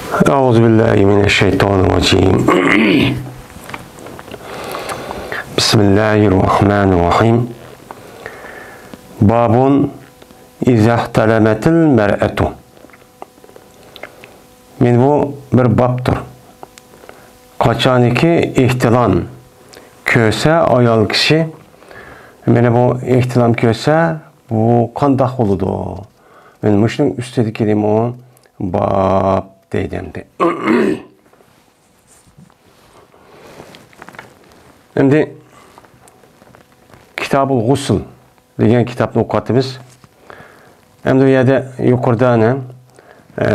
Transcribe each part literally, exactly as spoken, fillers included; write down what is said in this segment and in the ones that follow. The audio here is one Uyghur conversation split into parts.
أعوذ بالله من الشيطان الرجيم. بسم الله الرحمن الرحيم. باب إذا احتلمت المرأة. مانا بۇ بىر بابتۇر. قاچانكى ئېھتىلام كۆرسە ئايال كىشى، مانا بۇ ئېھتىلام كۆرسە، بۇ قانداق بولىدۇ؟ مانا مۇشۇنىڭ ئۈستىدىكى نېمە ئۇ؟ باب دەيدۇ ئەمدى. ئەمدى كىتابۇل غۇسل دېگەن كىتابنى ئوقۇۋاتىمىز. ئەمدى بۇ يەردە يۇقىرىدا ئەنە، ئە،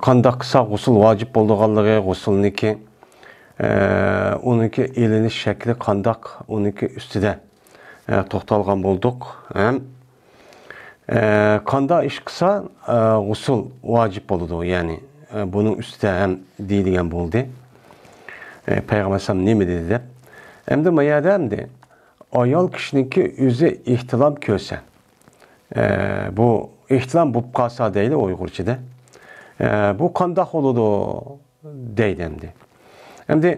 قانداق قىلساق غۇسل ۋاجىپ بولىدىغانلىقى، غۇسلنىكى، ئە، ئۇنىڭكى ئېلىنىش شەكلى قانداق، ئۇنىڭكى ئۈستىدە، ئە، توختالغان بولدۇق. ھەم، ئە، قانداق ئىش قىلسا، ئە، غۇسل ۋاجىپ بولىدۇ، يەنى، ئە، بۇنىڭ ئۈستىدە ھەم دېيىلگەن بولدى. ئە، پەيغەمبەر ئەلەيھىسسالام نېمە دېدى دەپ. ئەمدى ما يەردە ئەمدى ئايال كىشىنىڭكى ئۆزى ئېھتىلام كۆرسە، ئە، بۇ ئېھتىلام بولۇپ قالسا دەيلى ئۇيغۇرچىدا. ئە، بۇ قانداق بولىدۇ دەيدۇ ئەمدى. ئەمدى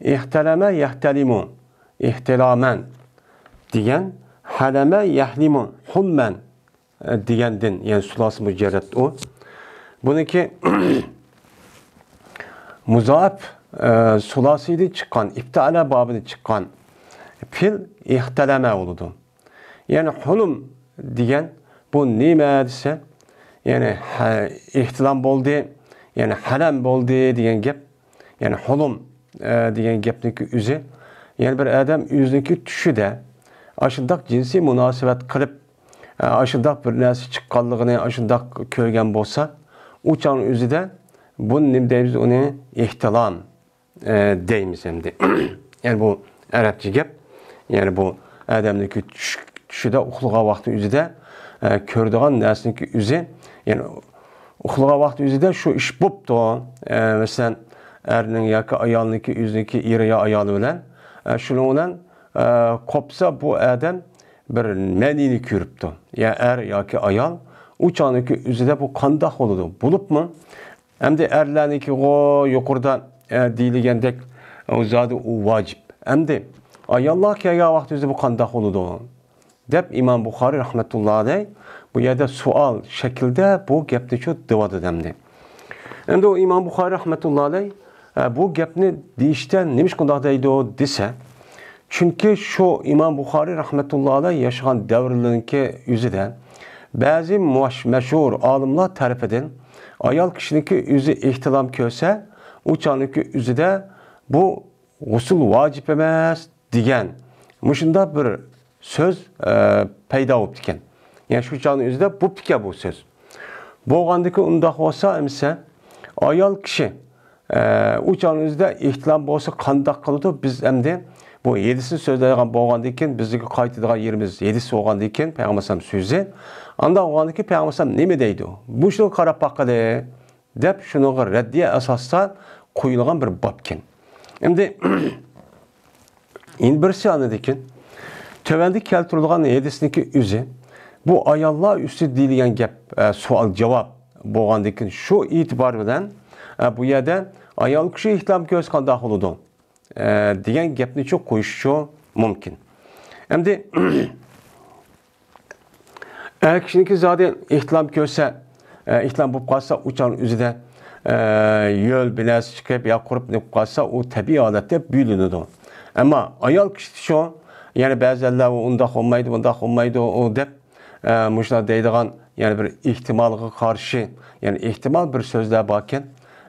ئىھتەلەمە يەھتەلىمۇ، ئىھتىلامەن دېگەن، ھەلەمە يەھلىمۇ، ھۇلمەن، ئە، دېگەندىن، يەنى سۇلاسى مۇجەررەت ئۇ. بۇنىڭكى مۇزائىپ، ئە، سۇلاسىدىن چىققان، ئىپتەئەلە بابىدىن چىققان پېئىل ئىھتەلەمە بولىدۇ. يەنى ھۇلۇم دېگەن بۇ نېمە دېسە، يەنى ھە-، ئېھتىلام بولدى، يەنى ھەلەم بولدى دېگەن گەپ. يەنى ھۇلۇم، ئە، دېگەن گەپنىڭكى ئۆزى، يەنى بىر ئادەم ئۆزىنىڭكى چۈشىدە ئاشۇنداق جىنسىي مۇناسىۋەت قىلىپ، ئە، ئاشۇنداق بىر نەرسە چىققانلىقىنى ئاشۇنداق كۆرگەن بولسا، ئۇ چاغنىڭ ئۆزىدە بۇنى نېمە دەيمىز؟ ئۇنى ئېھتىلام، ئە، دەيمىز ئەمدى. يەنى بۇ ئەرەبچە گەپ. يەنى بۇ ئادەمنىڭكى چۈش-، چۈشىدە ئۇخلىغان ۋاقتى ئۆزىدە، ئە، كۆرىدىغان نەرسىنىڭكى ئۆزى، يەنى ئۇخلىغان ۋاقتى ئۆزىدە شۇ ئىش بوپتۇ. ئە، مەسىلەن، ئەرنىڭ ياكى ئايالنىڭكى ئۆزىنىڭكى ئېرى يا ئايالى بىلەن، ئە، شۇنىڭ بىلەن، ئە، قوپسا بۇ ئادەم بىر مەنىنى كۆرۈپتۇ. يا ئەر ياكى ئايال ئۇ چاغنىڭكى ئۆزىدە بۇ قانداق بولىدۇ؟ بولۇپمۇ ئەمدى ئەرلەرنىڭكىغۇ يۇقىرىدا، ئە، دېيىلگەندەك، ئۇ زادى ئۇ ۋاجىپ. ئەمدى ئاياللار كەلگەن ۋاقتىمىزدا بۇ قانداق بولىدۇ؟ دەپ ئىمام بۇخارىي رەھمەتۇللا ئەلەي بۇ يەردە سوئال شەكلىدە بۇ گەپنى شۇ دېۋاتىدۇ ئەمدى. ئەمدى ئۇ ئىمام بۇخارىي رەھمەتۇللا ئەلەي، ئە، بۇ گەپنى دېيىشتە نېمىشقا ئۇنداق دەيدۇ دېسە، چۈنكى شۇ ئىمام بۇخارىي رەھمەتۇللا ئەلەي ياشىغان دەۋرلىرىنىڭكى ئۆزىدە بەزى ماش-، مەشھۇر ئالىملار تەرىپىدىن ئايال كىشىنىڭكى ئۆزى ئېھتىلام كۆرسە، ئۇ چاغنىڭكى ئۆزىدە بۇ غۇسۇل ۋاجىپ ئەمەس دېگەن مۇشۇنداق بىر سۆز، ئە، پەيدا بوپتىكەن. يەنى شۇ چاغنىڭ ئۆزىدە بوپتىكەن بۇ سۆز. بولغاندىكىن ئۇنداق بولسا ئەمىسە ئايال كىشى ئە، ئۇ چاغنىڭ ئۆزىدە ئېھتىلام بولسا قانداق قىلىدۇ؟ بىز ئەمدى بۇ ھەدىسنى سۆزلەيدىغان بولغاندىن كېيىن، بىزنىڭكى قايتىدىغان يېرىمىز ھەدىس بولغاندىن كېيىن، پەيغەمبەر ئەلەيھىسسالام سۆزى. ئانداق بولغاندىن كېيىن پەيغەمبەر ئەلەيھىسسالام نېمە دەيدۇ؟ مۇشۇنىڭغا قاراپ باققىلى، دەپ شۇنىڭغا رەددىيە ئاساسىدا قويۇلغان بىر بابكەن. ئەمدى يەنە بىرسى ئاندىن كېيىن، تۆۋەندە كەلتۈرۈلگەن ھەدىسنىڭكى ئۆزى، بۇ ئاياللار ئۈستىدە دېيىلگەن گەپ، ئە، سوئال-جاۋاب بولغاندىن كېيىن، شۇ ئېتىبار بىلەن، ئە، بۇ يەردە ئايال كىشى ئېھتىلام كۆرسە قانداق بولىدۇ؟ ئە، دېگەن گەپنى شۇ قويۇشچۇ مۇمكىن. ئەمدى ئەر كىشىنىڭكى زادى ئېھتىلام كۆرسە، ئە، ئېھتىلام بولۇپ قالسا، ئۇ چاغنىڭ ئۆزىدە، ئە، ھۆل بىر نەرسە چىقىپ يا قۇرۇپ نېمە بولۇپ قالسا، ئۇ تەبىئىي ھالەتتە بۆلۈنىدۇ. ئەمما ئايال كىشىدە شۇ، يەنى بەزىلەر ئۇ ئۇنداق بولمايدۇ، بۇنداق بولمايدۇ، ئۇ دەپ، ئە، مۇشۇنداق دەيدىغان، يەنى بىر ئېھتىمالغا قارشى، يەنى ئېھتىمال بىر سۆزلەر باركەن،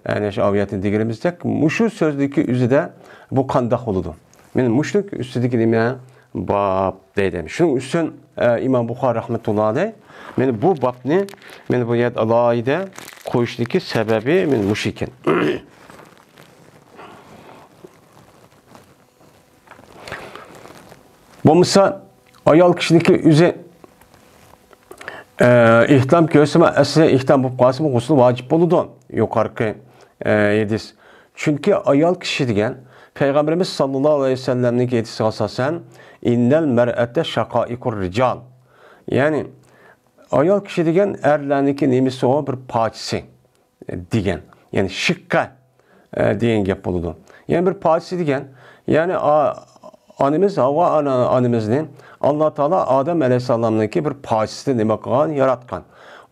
ئە، نەشە ئاۋىيەتنى دېگىنىمىزدەك، مۇشۇ سۆزدىكى ئۆزىدە بۇ قانداق بولىدۇ؟ مانا مۇشۇنىڭ ئۈستىدىكى نېمە؟ باب دەيدۇ. شۇنىڭ ئۈچۈن، ئە، ئىمام بۇخارى رەھمەتۇللا ئەلەيھ، مانا بۇ بابنى، مانا بۇ يەردە ئالاھىدە قويۇشتىكى سەۋەبى مانا مۇشۇ ئىكەن. بولمىسا، ئايال كىشىنىڭكى ئۆزى، ئە، ئېھتىلام كۆرسىمۇ، ئەسلى ئېھتىلام بولۇپ قالسىمۇ، غۇسۇل ۋاجىپ بولىدۇ. يۇقىرىقى، ئە، ھەدىس. چۈنكى ئايال كىشى دېگەن پەيغەمبىرىمىز ساللاللاھۇ ئەلەيھى ۋەسەللەمنىڭ ھەدىسىگە ئاساسەن، «ئىننەل مەرئەتە شەقائىقۇر رىجال». يەنى، ئايال كىشى دېگەن ئەرلەرنىڭكى نېمىسى ئۇ؟ بىر پارچىسى دېگەن. يەنى شىققە، ئە، دېگەن گەپ بولىدۇ. يەنى بىر پارچىسى دېگەن، يەنى ئا-، ئانىمىز ھاۋا ئانا-، ئانىمىزنى ئاللا تائالا ئادەم ئەلەيھىسسالامنىڭكى بىر پارچىسى نېمە قىلغان، ياراتقان.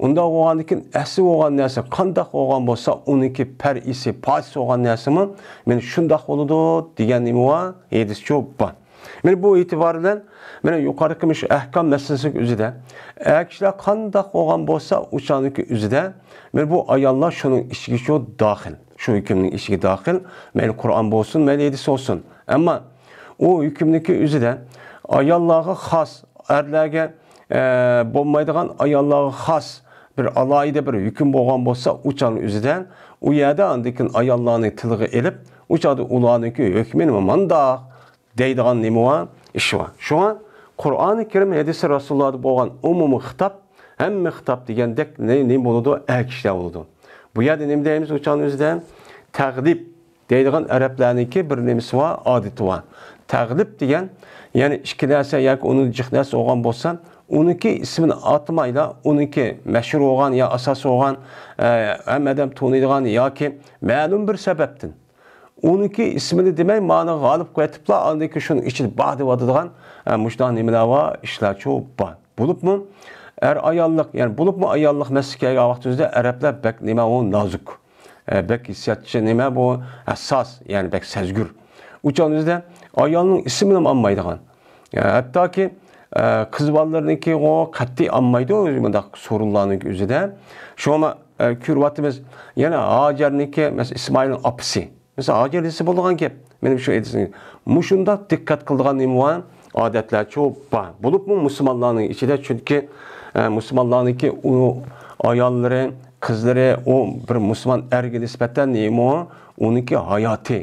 ئۇنداق بولغاندىكىن ئەسلى بولغان نەرسە قانداق بولغان بولسا، ئۇنىڭكى پەرئىسى، پارچىسى بولغان نەرسىمۇ مانا شۇنداق بولىدۇ دېگەن نېمە بار؟ ھەدىسچۇ بار. مانا بۇ ئېتىبار بىلەن مانا يۇقىرىقى مۇشۇ ئەھكام مەسىلىسىنىڭ ئۆزىدە ئەر كىشىلەر قانداق بولغان بولسا، ئۇ چاغنىڭكى ئۆزىدە مانا بۇ ئاياللار شۇنىڭ ئىچىگىچۇ داخىل. شۇ ھۆكۈمنىڭ ئىچىگە داخىل. مەيلى قۇرئان بولسۇن، مەيلى ھەدىس بولسۇن. ئەمما ئۇ ھۆكۈمنىڭكى ئۆزىدە ئاياللارغا خاس، ئەرلەرگە، ئە، بولمايدىغان، ئاياللارغا خاس بىر ئالاھىدە بىر ھۆكۈم بولغان بولسا، ئۇ چاغنىڭ ئۆزىدە ئۇ يەردە ئاندىن كېيىن ئاياللارنى تىلغا ئېلىپ، ئۇ چاغدا ئۇلارنىڭكى ھۆكمى نېمە مانداق دەيدىغان نېمە بار؟ ئىش بار. شۇڭا قۇرئانى كەرىم، ھەدىسى رەسۇلۇللاھدا بولغان ئومۇمىي خىتاب، ھەممە خىتاب دېگەندەك نېمە، نېمە بولىدۇ؟ ئەر كىشىلەر بولىدۇ. بۇ يەردە نېمە دەيمىز ئۇ چاغنىڭ ئۆزىدە؟ تەغلىب دەيدىغان ئەرەبلەرنىڭكى بىر نېمىسى بار، ئادىتى بار. تەغلىب دېگەن، يەنى ئىككى نەرسە ياكى ئۇنىڭ جىق نەرسە بولغان بولسا، ئۇنىڭكى ئىسمىنى ئاتىمايلا، ئۇنىڭكى مەشھۇر بولغان يا ئاساس بولغان، ئە، ھەممە ئادەم تونۇيدىغان ياكى مەلۇم بىر سەۋەبتىن ئۇنىڭكى ئىسمىنى دېمەي، مانا غالىب قىلىۋېتىپلا، ئاندىن كېيىن شۇنىڭ ئىچىدە بار دەۋاتىدىغان، ئە، مۇشۇنداق نېمىلەر بار، ئىشلارچۇ بار. بولۇپمۇ ئەر ئاياللىق، يەنى بولۇپمۇ ئاياللىق مەسىلىسى كەلگەن ۋاقتىمىزدا ئەرەبلەر بەك نېمە ئۇ نازۇك، ئە، بەك ھېسسىياتچى نېمە بۇ، ھەسساس، يەنى بەك سەزگۈر. ئۇ چاغىمىزدا ئايالنىڭ ئىسمىنى ئالمايدىغان، ئە، ھەتتاكى، ئە، قىز بالىلىرىنىڭكىغۇ قەتئىي ئالمايدۇ مۇنداق سورۇنلارنىڭ ئۆزىدە. شۇڭا، ئە، كۆرۈۋاتىمىز، يەنە ھاجەرنىڭكى، مەسىلەن، ئىسمائىلنىڭ ئاپىسى. مەسىلەن، ھاجەر دېسە بولىدىغان گەپ. مېنىڭ شۇ ئېيتىشىم، مۇشۇنداق دىققەت قىلىدىغان نېمە بار؟ ئادەتلەرچۇ بار. بولۇپمۇ مۇسۇلمانلارنىڭ ئىچىدە، چۈنكى، ئە، مۇسۇلمانلارنىڭكى ئۇ ئاياللىرى، قىزلىرى، ئۇ بىر مۇسۇلمان ئەرگە نىسبەتەن نېمە ئۇنىڭكى ھاياتى،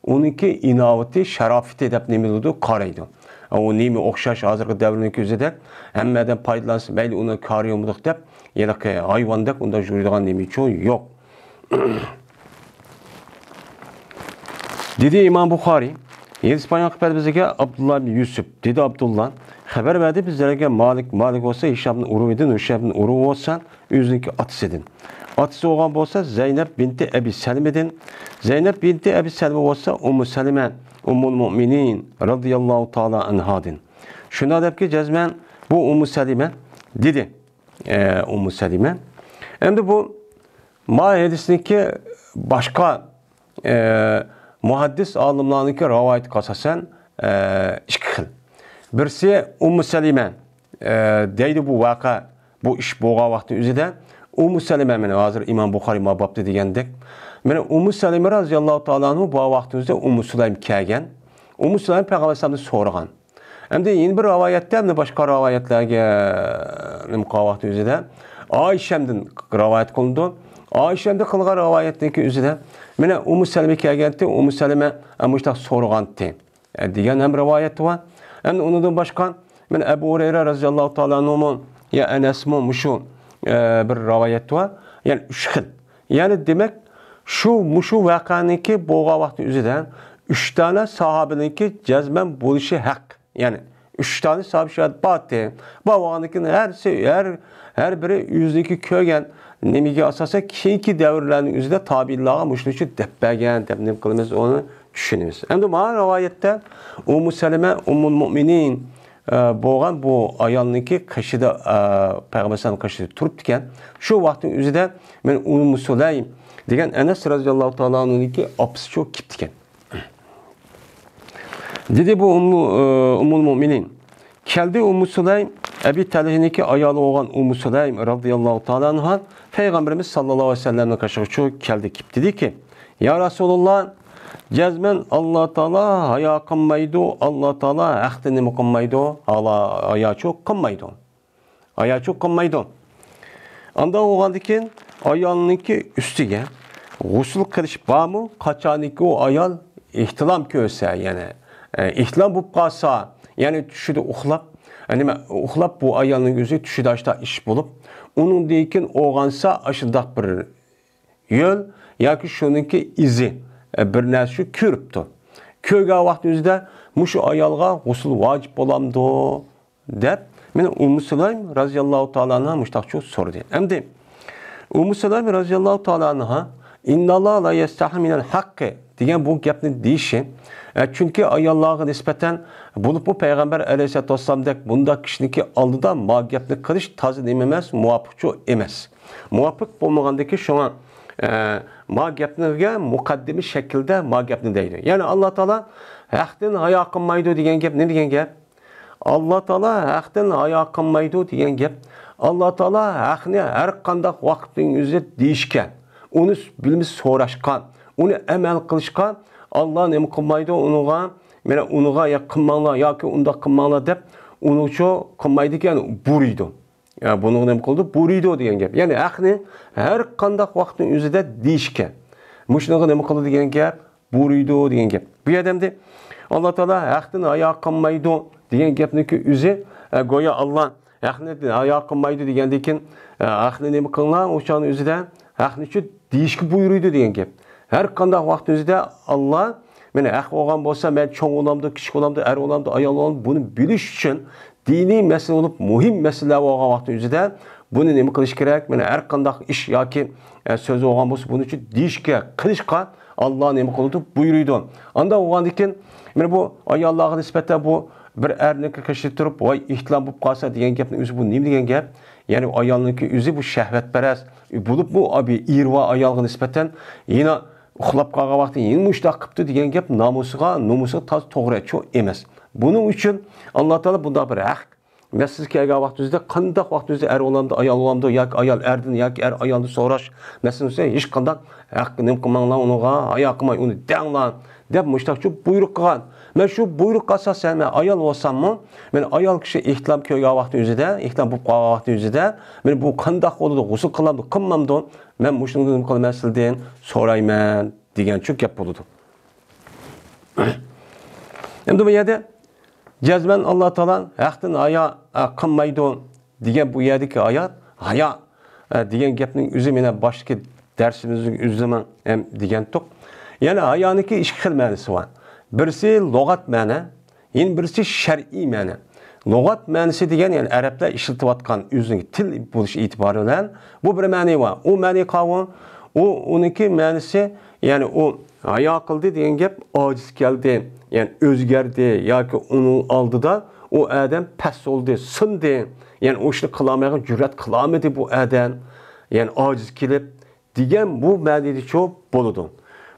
ئۇنىڭكى ئىناۋىتى، شاراپىتى دەپ نېمە دەيدۇ، قارايدۇ. ئۇ نېمە ئوخشاش ھازىرقى دەۋرنىڭكى ئۆزىدەك، ھەممە ئادەم پايدىلانسا، مەيلى، ئۇنىڭ كارى يوقمىدۇق دەپ، ھېلىقى ھايۋاندەك ئۇنداق يۈرىدىغان نېمىچۇ يوق. دېدى ئىمام بۇخارىي، ھەدىس بايان قىلىپ بەردى بىزگە ئابدۇللا ئىبن يۈسۈپ. دېدى ئابدۇللا، خەۋەر بەردى بىزلەرگە مالىك، مالىك بولسا ھىشامدىن ئۇرۋىدىن، ھىشامدىن ئۇرۋا بولسا ئۆزىنىڭكى ئاتىسىدىن. ئاتىسى بولغان بولسا زەينەپ بىنتى ئەبى سەلمىدىن. زەينەپ بىنتى ئەبى سەلمە بولسا ئۇممۇ سەلمە، ئۇممۇل مۇئمىنىن رازىياللاھۇ تائالا ئەنھادىن. شۇنداق دەپكى جەزمەن بۇ ئۇممۇ سەلمە دېدى. ئە، ئۇممۇ سەلمە. ئەمدى بۇ ما ھەدىسنىڭكى باشقا، ئە، مۇھەددىس ئالىملارنىڭكى رىۋايىتىگە ئاساسەن، ئە، ئىككى خىل. بىرسى ئۇممۇ سەلمە، ئە، دەيدۇ بۇ ۋەقە، بۇ ئىش بولغان ۋاقىتنىڭ ئۆزىدە ئۇممۇ سەلمە، مانا ھازىر ئىمام بۇخارىي ما بابتا دېگەندەك، مانا ئۇممۇ سەلمە رازىياللاھۇ تائالا ئەنھۇ بۇ ۋاقىتنىڭ ئۆزىدە ئۇممۇ سۇلەيم كەلگەن. ئۇممۇ سۇلەيم پەيغەمبەر ئەلەيھىسسالامدىن سورىغان. ئەمدى يەنە بىر رىۋايەتتە، ئەمدى باشقا رىۋايەتلەرگە نېمە قىلغان ۋاقتى ئۆزىدە ئائىشەمدىن رىۋايەت قىلىنىدۇ. ئائىشەمدىن قىلغان رىۋايەتنىڭكى ئۆزىدە مانا ئۇممۇ سەلمە كەلگەنتى، ئۇممۇ سەلمە مۇشۇنداق سورىغانتى، ئە، دېگەن ھەم رىۋايەت بار. ئەمدى ئۇنىڭدىن باشقا مانا ئەبۇ ھۇرەيرە رازىياللاھۇ تائالا ئەنھۇمۇ يا ئەنەسمۇ مۇشۇ، ئە، بىر رىۋايەت بار. يەنى ئۈچ خىل. يەنى دېمەك، شۇ، مۇشۇ ۋەقەنىڭكى بولغان ۋاقتى ئۆزىدە ئۈچ دانە ساھابىنىڭكى جەزمەن بولۇشى ھەق. يەنى ئۈچ دانە ساھابە شاھىت بارتى. بار بولغاندىن كېيىن ھەرسى، ھەر، ھەر بىرى ئۆزىنىڭكى كۆرگەن نېمىگە ئاساسەن كېيىنكى دەۋرلەرنىڭ ئۆزىدە تابىئىنلارغا مۇشۇنىڭ ئۈچۈن دەپ بەرگەن دەپ نېمە قىلىمىز، ئۇنى چۈشىنىمىز. ئەمدى مانا رىۋايەتتە ئۇممۇ سەلمە، ئۇممۇل مۇئمىنىن، ئە، بولغان بۇ ئايالنىڭكى قېشىدا، ئە، پەيغەمبەر ئەلەيھىسسالام قېشىدا تۇرۇپتىكەن. شۇ ۋاقىتنىڭ ئۆزىدە مەن ئۇممۇ سۇلەيم دېگەن ئەنەس رازىياللاھۇ تائالا ئەنھۇنىڭكى ئاپىسىچۇ كېپتىكەن. دېدى بۇ ئۇممۇ، ئە، ئۇممۇل مۇئمىنىن. كەلدى ئۇممۇ سۇلەيم، ئەبى تەلھىنىڭكى ئايالى بولغان ئۇممۇ سۇلەيم رازىياللاھۇ تائالا ئەنھا پەيغەمبىرىمىز ساللاللاھۇ ئەلەيھى ۋەسەللەمنىڭ قېشىغىچۇ كەلدى، كېپتىدىكى، يا رەسۇلاللا، جەزمەن ئاللا تائالا ھايا قىلمايدۇ، ئاللا تائالا ھەقتە نېمە قىلمايدۇ، ھالا-، ھاياچۇ قىلمايدۇ. ھاياچۇ قىلمايدۇ. ئانداق بولغاندىكىن ئايالنىڭكى ئۈستىگە غۇسۇل قىلىش بارمۇ؟ قاچانكى ئۇ ئايال ئېھتىلام كۆرسە، يەنى، ئە، ئېھتىلام بولۇپ قالسا، يەنى چۈشىدە ئۇخلاپ، ئە، نېمە، ئۇخلاپ بۇ ئايالنىڭ ئۆزى چۈشىدە ئاشۇنداق ئىش بولۇپ، ئۇنىڭدىن كېيىن ئويغانسا ئاشۇنداق بىر يۆل ياكى شۇنىڭكى ئىزى، ئە، بىر نەرسە شۇ كۆرۈپتۇ. كۆرگەن ۋاقتى ئۆزىدە مۇشۇ ئايالغا غۇسۇل ۋاجىپ بولامدۇ؟ دەپ، مانا ئۇممۇ سۇلەيم رازىياللاھۇ تائالا ئەنھا مۇشتاقچۇ سورىدى. ئەمدى ئۇممۇ سۇلەيم رازىياللاھۇ تائالا ئەنھا «ئىنناللاھە لا يەستەھى مىنەل ھەققى» دېگەن بۇ گەپنى دېيىشى، ئە، چۈنكى ئاياللارغا نىسبەتەن، بولۇپمۇ پەيغەمبەر ئەلەيھىسسالاتۇ ۋەسسالامدەك بۇنداق كىشىنىڭكى ئالدىدا ما گەپنى قىلىش تازا نېمە ئەمەس، مۇۋاپىقچۇ ئەمەس. مۇۋاپىق بولمىغاندىكى شۇڭا، ئە، ما گەپنىگە مۇقەددىمە شەكىلدە ما گەپنى دەيدۇ. يەنى ئاللا تائالا ھەقتىن ھايا قىلمايدۇ دېگەن گەپ نېمە دېگەن گەپ؟ ئاللا تائالا ھەقتىن ھايا قىلمايدۇ دېگەن گەپ. ئاللا تائالا ھەقنى ھەر قانداق ۋاقىتنىڭ ئۆزىدە دېيىشكەن، ئۇنى بىلمىسە سوراشقا، ئۇنى ئەمەل قىلىشقا ئاللا نېمە قىلمايدۇ؟ ئۇنىڭغا، مانا ئۇنىڭغا يا قىلماڭلار ياكى ئۇنداق قىلماڭلار دەپ ئۇنىڭچۇ قىلمايدىكەن، بۇيرۇيدۇ. يا، بۇنىڭغا نېمە قىلىدۇ؟ بۇيرۇيدۇ دېگەن گەپ. يەنى ھەقنى ھەر قانداق ۋاقىتنىڭ ئۆزىدە دېيىشكەن. مۇشۇنىڭغا نېمە قىلىدۇ دېگەن گەپ؟ بۇيرۇيدۇ دېگەن گەپ. بۇ يەردە ئەمدى ئاللا تائالا ھەقتىن ھايا قىلمايدۇ دېگەن گەپنىڭكى ئۆزى، ئە، گويا ئاللا ھەقنى ھايا قىلمايدۇ دېگەندىن كېيىن، ئە، ھەقنى نېمە قىلىڭلار، ئۇ چاغنىڭ ئۆزىدە ھەقنىچۇ دېيىشكە بۇيرۇيدۇ دېگەن گەپ. ھەر قانداق ۋاقىتنىڭ ئۆزىدە ئاللا، مانا ھەق بولغان بولسا، مەن چوڭ بولامدۇ، كىچىك بولامدۇ، ئەر بولامدۇ، ئايال بولامدۇ، بۇنى بىلىش ئۈچۈن دىنىي مەسىلە بولۇپ، مۇھىم مەسىلىلەر بولغان ۋاقىتنىڭ ئۆزىدە بۇنى نېمە قىلىش كېرەك؟ مانا ھەر قانداق ئىش ياكى، ئە، سۆز بولغان بولسا، بۇنى ئۈچۈن دېيىشكە، قىلىشقا ئاللا نېمە قىلىدۇ؟ بۇيرۇيدۇ. ئانداق بولغاندىن كېيىن، مانا بۇ ئاياللارغا نىسبەتەن بۇ بىر ئەرنىڭكى قېشىدا تۇرۇپ، ۋاي، ئېھتىلام بولۇپ قالسا دېگەن گەپنىڭ ئۆزى بۇ نېمە دېگەن گەپ؟ يەنى ئايالنىڭكى ئۆزى بۇ شەھۋەتپەرەس، بولۇپمۇ ئەر ۋە ئايالغا نىسبەتەن يەنە ئۇخلاپ قالغان ۋاقتى يەنە مۇشۇنداق قىپتۇ دېگەن گەپ نامۇسىغا، نومۇسىغا تازا توغرا چۇ ئەمەس. بۇنىڭ ئۈچۈن ئاللا تائالا بۇنداق بىر ھەق مەسىلىسى كەلگەن ۋاقتىمىزدا قانداق ۋاقتىمىزدا ئەر بولامدۇ، ئايال بولامدۇ ياكى ئايال ئەردىن ياكى ئەر ئايالدىن سوراش مەسىلىسى ھېچقانداق ھەق نېمە قىلماڭلار ئۇنىڭغا، ھايا قىلماي ئۇنى دەڭلار دەپ مۇشۇنداق چۇ بۇيرۇق قىلغان. مەن شۇ بۇيرۇققا ئاساسەن مەن ئايال بولساممۇ، مەن ئايال كىشى ئېھتىلام كۆرگەن ۋاقتى ئۆزىدە، ئېھتىلام بولۇپ قالغان ۋاقتى ئۆزىدە، مەن بۇ قانداق بولىدۇ، غۇسۇل قىلامدۇ، قىلمامدۇ، مەن مۇشۇنى نېمە قىلىمەن سىلىدىن سورايمەن دېگەن چۇ گەپ بولىدۇ. ئەمدى بۇ يەردە جەزمەن ئاللا تائالا ھەقتىن ھايا، ئە، قىلمايدۇ دېگەن بۇ يەردىكى ھايا، ھايا، ئە، دېگەن گەپنىڭ ئۆزى مانا باشتىكى دەرسىمىزنىڭ ئۆزىدىمۇ ھەم دېگەنتۇق. يەنى ھايانىڭكى ئىككى خىل مەنىسى بار. بىرسى لۇغەت مەنە، يەنە بىرسى شەرئىي مەنە. لۇغەت مەنىسى دېگەن، يەنى ئەرەبلەر ئىشلىتىۋاتقان ئۆزىنىڭ تىل بولۇش ئېتىبارى بىلەن بۇ بىر مەنە بار. ئۇ مەنە قاۋۇ، ئۇ، ئۇنىڭكى مەنىسى، يەنى ئۇ ھايا قىلدى دېگەن گەپ ئاجىز كەلدى، يەنى ئۆزگەردى ياكى ئۇنىڭ ئالدىدا ئۇ ئادەم پەس بولدى، سۇندى، يەنى ئۇ ئىشنى قىلالمايدىغان جۈرئەت قىلالمىدى بۇ ئادەم، يەنى ئاجىز كېلىپ دېگەن بۇ مەنىدىچۇ بولىدۇ.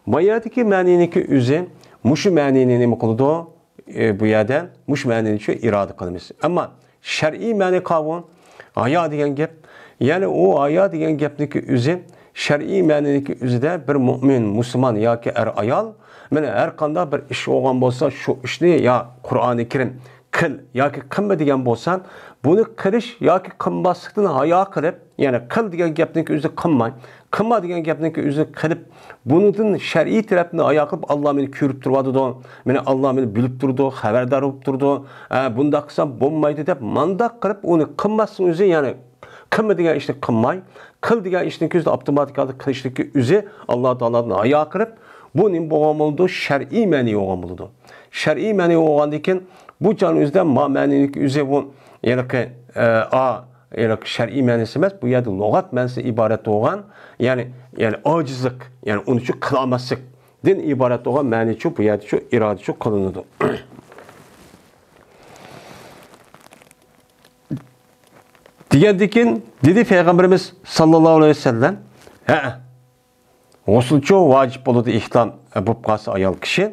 ما يەردىكى مەنىنىڭكى ئۆزى مۇشۇ مەنىنى نېمە قىلىدۇ؟ ئى، بۇ يەردە مۇشۇ مەنىنىچۇ ئىرادە قىلىمىز. ئەمما شەرئىي مەنە قاۋۇ، ھايا دېگەن گەپ، يەنى ئۇ ھايا دېگەن گەپنىڭكى ئۆزى، شەرئىي مەنىنىڭكى ئۆزىدە بىر مۆمىن، مۇسۇلمان ياكى ئەر-ئايال، مانا ھەر قانداق بىر ئىش بولغان بولسا، شۇ ئىشنى يا قۇرئانى كەرىم قىل ياكى قىلما دېگەن بولسا، بۇنى قىلىش ياكى قىلماسلىقتىن ھايا قىلىپ، يەنى قىل دېگەن گەپنىڭكى ئۆزىنى قىلماي، قىلما دېگەن گەپنىڭكى ئۆزىنى قىلىپ، بۇنىڭدىن شەرئىي تەرەپتىن ھايا قىلىپ، ئاللا مېنى كۆرۈپ تۇرۇۋاتىدۇ، مېنى ئاللا مېنى بىلىپ تۇرىدۇ، خەۋەردار بولۇپ تۇرىدۇ، ئە، بۇنداق قىلسام بولمايدۇ دەپ، مانداق قىلىپ ئۇنى قىلماسنىڭ ئۆزى، يەنى قىلما دېگەن ئىشنى قىلماي، قىل دېگەن ئىشنىڭكى ئۆزىنى ئاپتوماتىكالىق قىلىشنىڭكى ئۆزى ئاللا تائالادىن ھايا قىلىپ، بۇ نېمە بولغان بولىدۇ؟ شەرئىي مەنئى بولغان بولىدۇ. شەرئىي مەنئى بولغاندىن كېيىن، بۇ چاغنىڭ ئۆزىدە ما مەنئىنىڭكى ئۆزى بۇ ھېلىقى، ئە، ئا، ھېلىقى شەرئىي مەنىسى ئەمەس، بۇ يەردە لۇغەت مەنىسى ئىبارەت بولغان، يەنى، يەنى ئاجىزلىق، يەنى ئۇنىچۇ قىلالماسلىقتىن ئىبارەت بولغان مەنىچۇ بۇ يەردىچۇ ئىرادىچۇ قىلىنىدۇ. دېگەندىن كېيىن دېدى پەيغەمبىرىمىز ساللاللاھۇ ئەلەيھى ۋەسەللەم، ھە، غۇسۇلچۇ ۋاجىپ بولىدۇ، ئېھتىلام بولۇپ قالسا ئايال كىشى.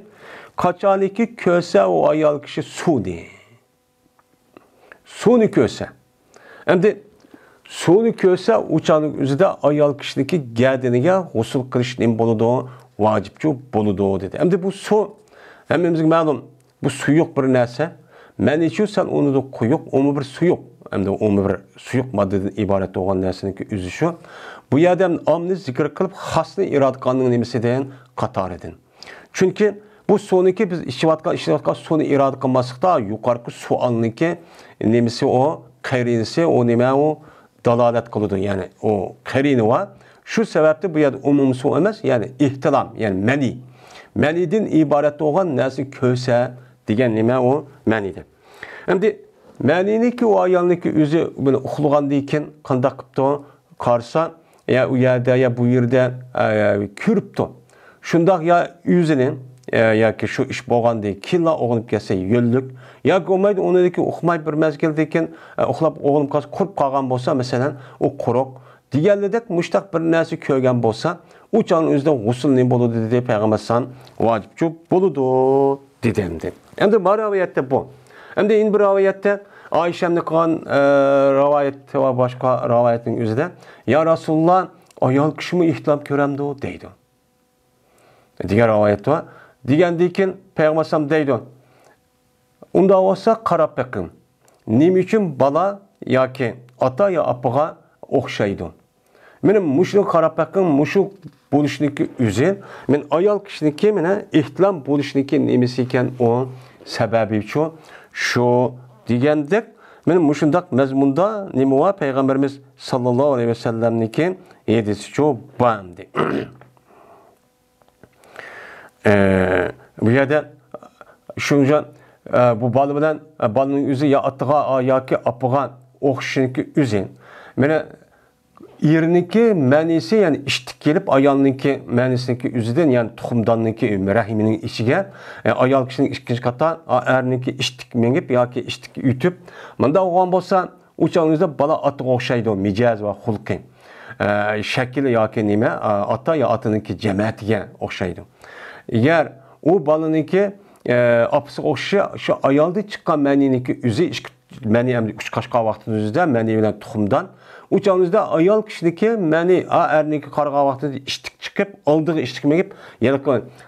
قاچانكى كۆرسە ئۇ ئايال كىشى سۇنى. سۇنى كۆرسە. ئەمدى سۇنى كۆرسە، ئۇ چاغنىڭ ئۆزىدە ئايال كىشىنىڭكى گەدىنىگە غۇسۇل قىلىش نېمە بولىدۇ؟ ۋاجىپچۇ بولىدۇ، دېدى. ئەمدى بۇ سۇ ھەممىمىزگە مەلۇم. بۇ سۇيۇق بىر نەرسە. مەنىچۇ سەن ئۇنى قويۇق، ئۇمۇ بىر سۇيۇق. ئەمدى ئۇمۇ بىر سۇيۇق ماددىدىن ئىبارەت بولغان نەرسىنىڭكى ئۆزى شۇ. بۇ يەردە ئامنى زىكىر قىلىپ، خاسنى ئىرادە قىلغاننىڭ نېمىسىدىن؟ قاتارىدىن. چۈنكى بۇ سۇنىڭكى، بىز ئىچىۋاتقان، ئىچىۋاتقان سۇنى ئىرادە قىلماسلىقتا، يۇقىرىقى سوئالنىڭكى نېمىسى ئۇ؟ قەرىنىسى ئۇ نېمە ئۇ؟ دالالەت قىلىدۇ، يەنى ئۇ قەرىنى بار. شۇ سەۋەبتىن بۇ يەردە ئومۇمىي سۇ ئەمەس، يەنى ئېھتىلام، يەنى مەنى. مەنىدىن ئىبارەت بولغان نەرسىنى كۆرسە دېگەن نېمە ئۇ؟ مەنىدە. ئەمدى مەنىنىڭكى ئۇ ئايالنىڭكى ئۆزى بۇنى ئۇخلىغاندىن كېيىن قانداق قىپتۇ؟ قارىسا، يا ئۇ يەردە، يا بۇ يەردە، ئە، كۆرۈپتۇ. شۇنداق يا ئۆزىنى، ئە، ياكى شۇ ئىش بولغاندىن كېيىنلا ئويغىنىپ كەتسە يۆللۈك، ياكى بولمايدۇ، ئۇنىڭدىكى ئۇخماي بىر مەزگىلدىن كېيىن، ئە، ئۇخلاپ ئويغىنىپ قالسا قۇرۇپ قالغان بولسا، مەسىلەن، ئۇ قۇرۇق دېگەنلىدەك مۇشتاق بىر نەرسە كۆرگەن بولسا، ئۇ چاغنىڭ ئۆزىدە غۇسۇل نېمە بولىدۇ دېدى پەيغەمبەر ئەلەيھىسسالام. ۋاجىپچۇ بولىدۇ دېدى ئەمدى. ئەمدى بۇ رىۋايەتتە بۇ. ئەمدى يەنە بىر رىۋايەتتە ئائىشەمنى قىلغان، ئە، رىۋايەت ۋە باشقا رىۋايەتنىڭ ئۆزىدە، يا رەسۇلاللا، ئايال كىشىمۇ ئېھتىلام كۆرەمدۇ دەيدۇ. دېگەن رىۋايەت بار. دېگەندىن كېيىن پەيغەمبەر ئەلەيھىسسالام دەيدۇ، ئۇنداق بولسا قاراپ بېقىڭ، نېمە ئۈچۈن بالا ياكى ئاتا يا ئاپىغا ئوخشايدۇ؟ مېنى مۇشۇنى قاراپ بېقىڭ، مۇشۇ بولۇشنىڭكى ئۆزى، مەن ئايال كىشىنىڭكى مانا ئېھتىلام بولۇشنىڭكى نېمىسى ئىكەن ئۇ؟ سەۋەبىچۇ شۇ دېگەندەك، مانا مۇشۇنداق مەزمۇندا نېمە بار؟ پەيغەمبىرىمىز ساللاللاھۇ ئەلەيھى ۋەسەللەمنىڭكى ھەدىسىچۇ بار ئەمدى. ئە، بۇ يەردە شۇنچە، ئە، بۇ بالا بىلەن، ئە، بالىنىڭ ئۆزى يا ئاتىغا، ئا، ياكى ئاپىغا ئوخشىشىنىڭكى ئۆزى. مانا ئېرىنىڭكى مەنىسى، يەنى ئىشتىك كېلىپ، ئايالنىڭكى مەنىسىنىڭكى ئۆزىدىن، يەنى تۇخۇمداننىڭكى رەھىمىنىڭ ئىچىگە، ئە، ئايال كىشىنىڭ ئىككىنچى قاتار، ئا، ئەرنىڭكى ئىشتىك مېڭىپ ياكى ئىشتىك ئۆتۈپ، مۇنداق بولغان بولسا، ئۇ چاغنىڭىزدا بالا ئاتىغا ئوخشايدۇ، مىجەز ۋە خۇلقى، ئە، شەكلى ياكى نېمە، ئە، ئاتا يا ئاتىنىڭكى جەمەتىگە ئوخشايدۇ. ئەگەر ئۇ بالىنىڭكى، ئە، ئاپىسىغا ئوخشىشى، شۇ ئايالدىن چىققان مەنىنىڭكى ئۆزى، ئىككى مەنى ئەمدى ئۇچ قاچقان ۋاقتىنىڭ ئۆزىدە، مەنى بىلەن تۇخۇمدان. ئۇ چاغنىڭىزدا ئايال كىشىنىڭكى مەنى، ئا، ئەرنىڭكى قارىغان ۋاقتىدا ئىشتىك چىقىپ، ئالدىغا ئىشتىك مېڭىپ، يەنە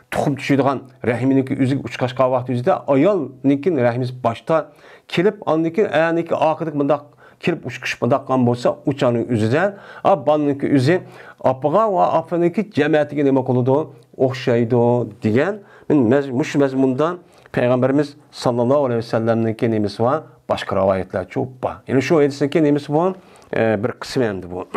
تۇخۇم چۈشىدىغان رەھىمىنىڭكى ئۆزىگە ئۇچ قاچقان ۋاقتى ئۆزىدە ئايالنىڭكى رەھىمىسى باشتا كېلىپ، ئاندىن كېيىن ئەرنىڭكى ئارقىدىكى مۇنداق كېلىپ ئۇچقۇچ مۇنداق قىلغان بولسا، ئۇ چاغنىڭ ئۆزىدە، ئا، بالىنىڭكى ئۆزى ئاپىغا ۋە ئاپىنىڭكى جەمەتىگە نېمە قىلىدۇ؟ ئوخشايدۇ دېگەن مەز-، مۇشۇ مەزمۇندا پەيغەمبىرىمىز ساللاللاھۇ ئەلەيھى ۋەسەللەمنىڭكى نېمىسى بار؟ باشقا رىۋايەتلەرچۇ بار. يەنى شۇ ھەدىسنىڭكى نېمىسى بۇ؟ ئە، بىر قىسمى ئەمدى بۇ.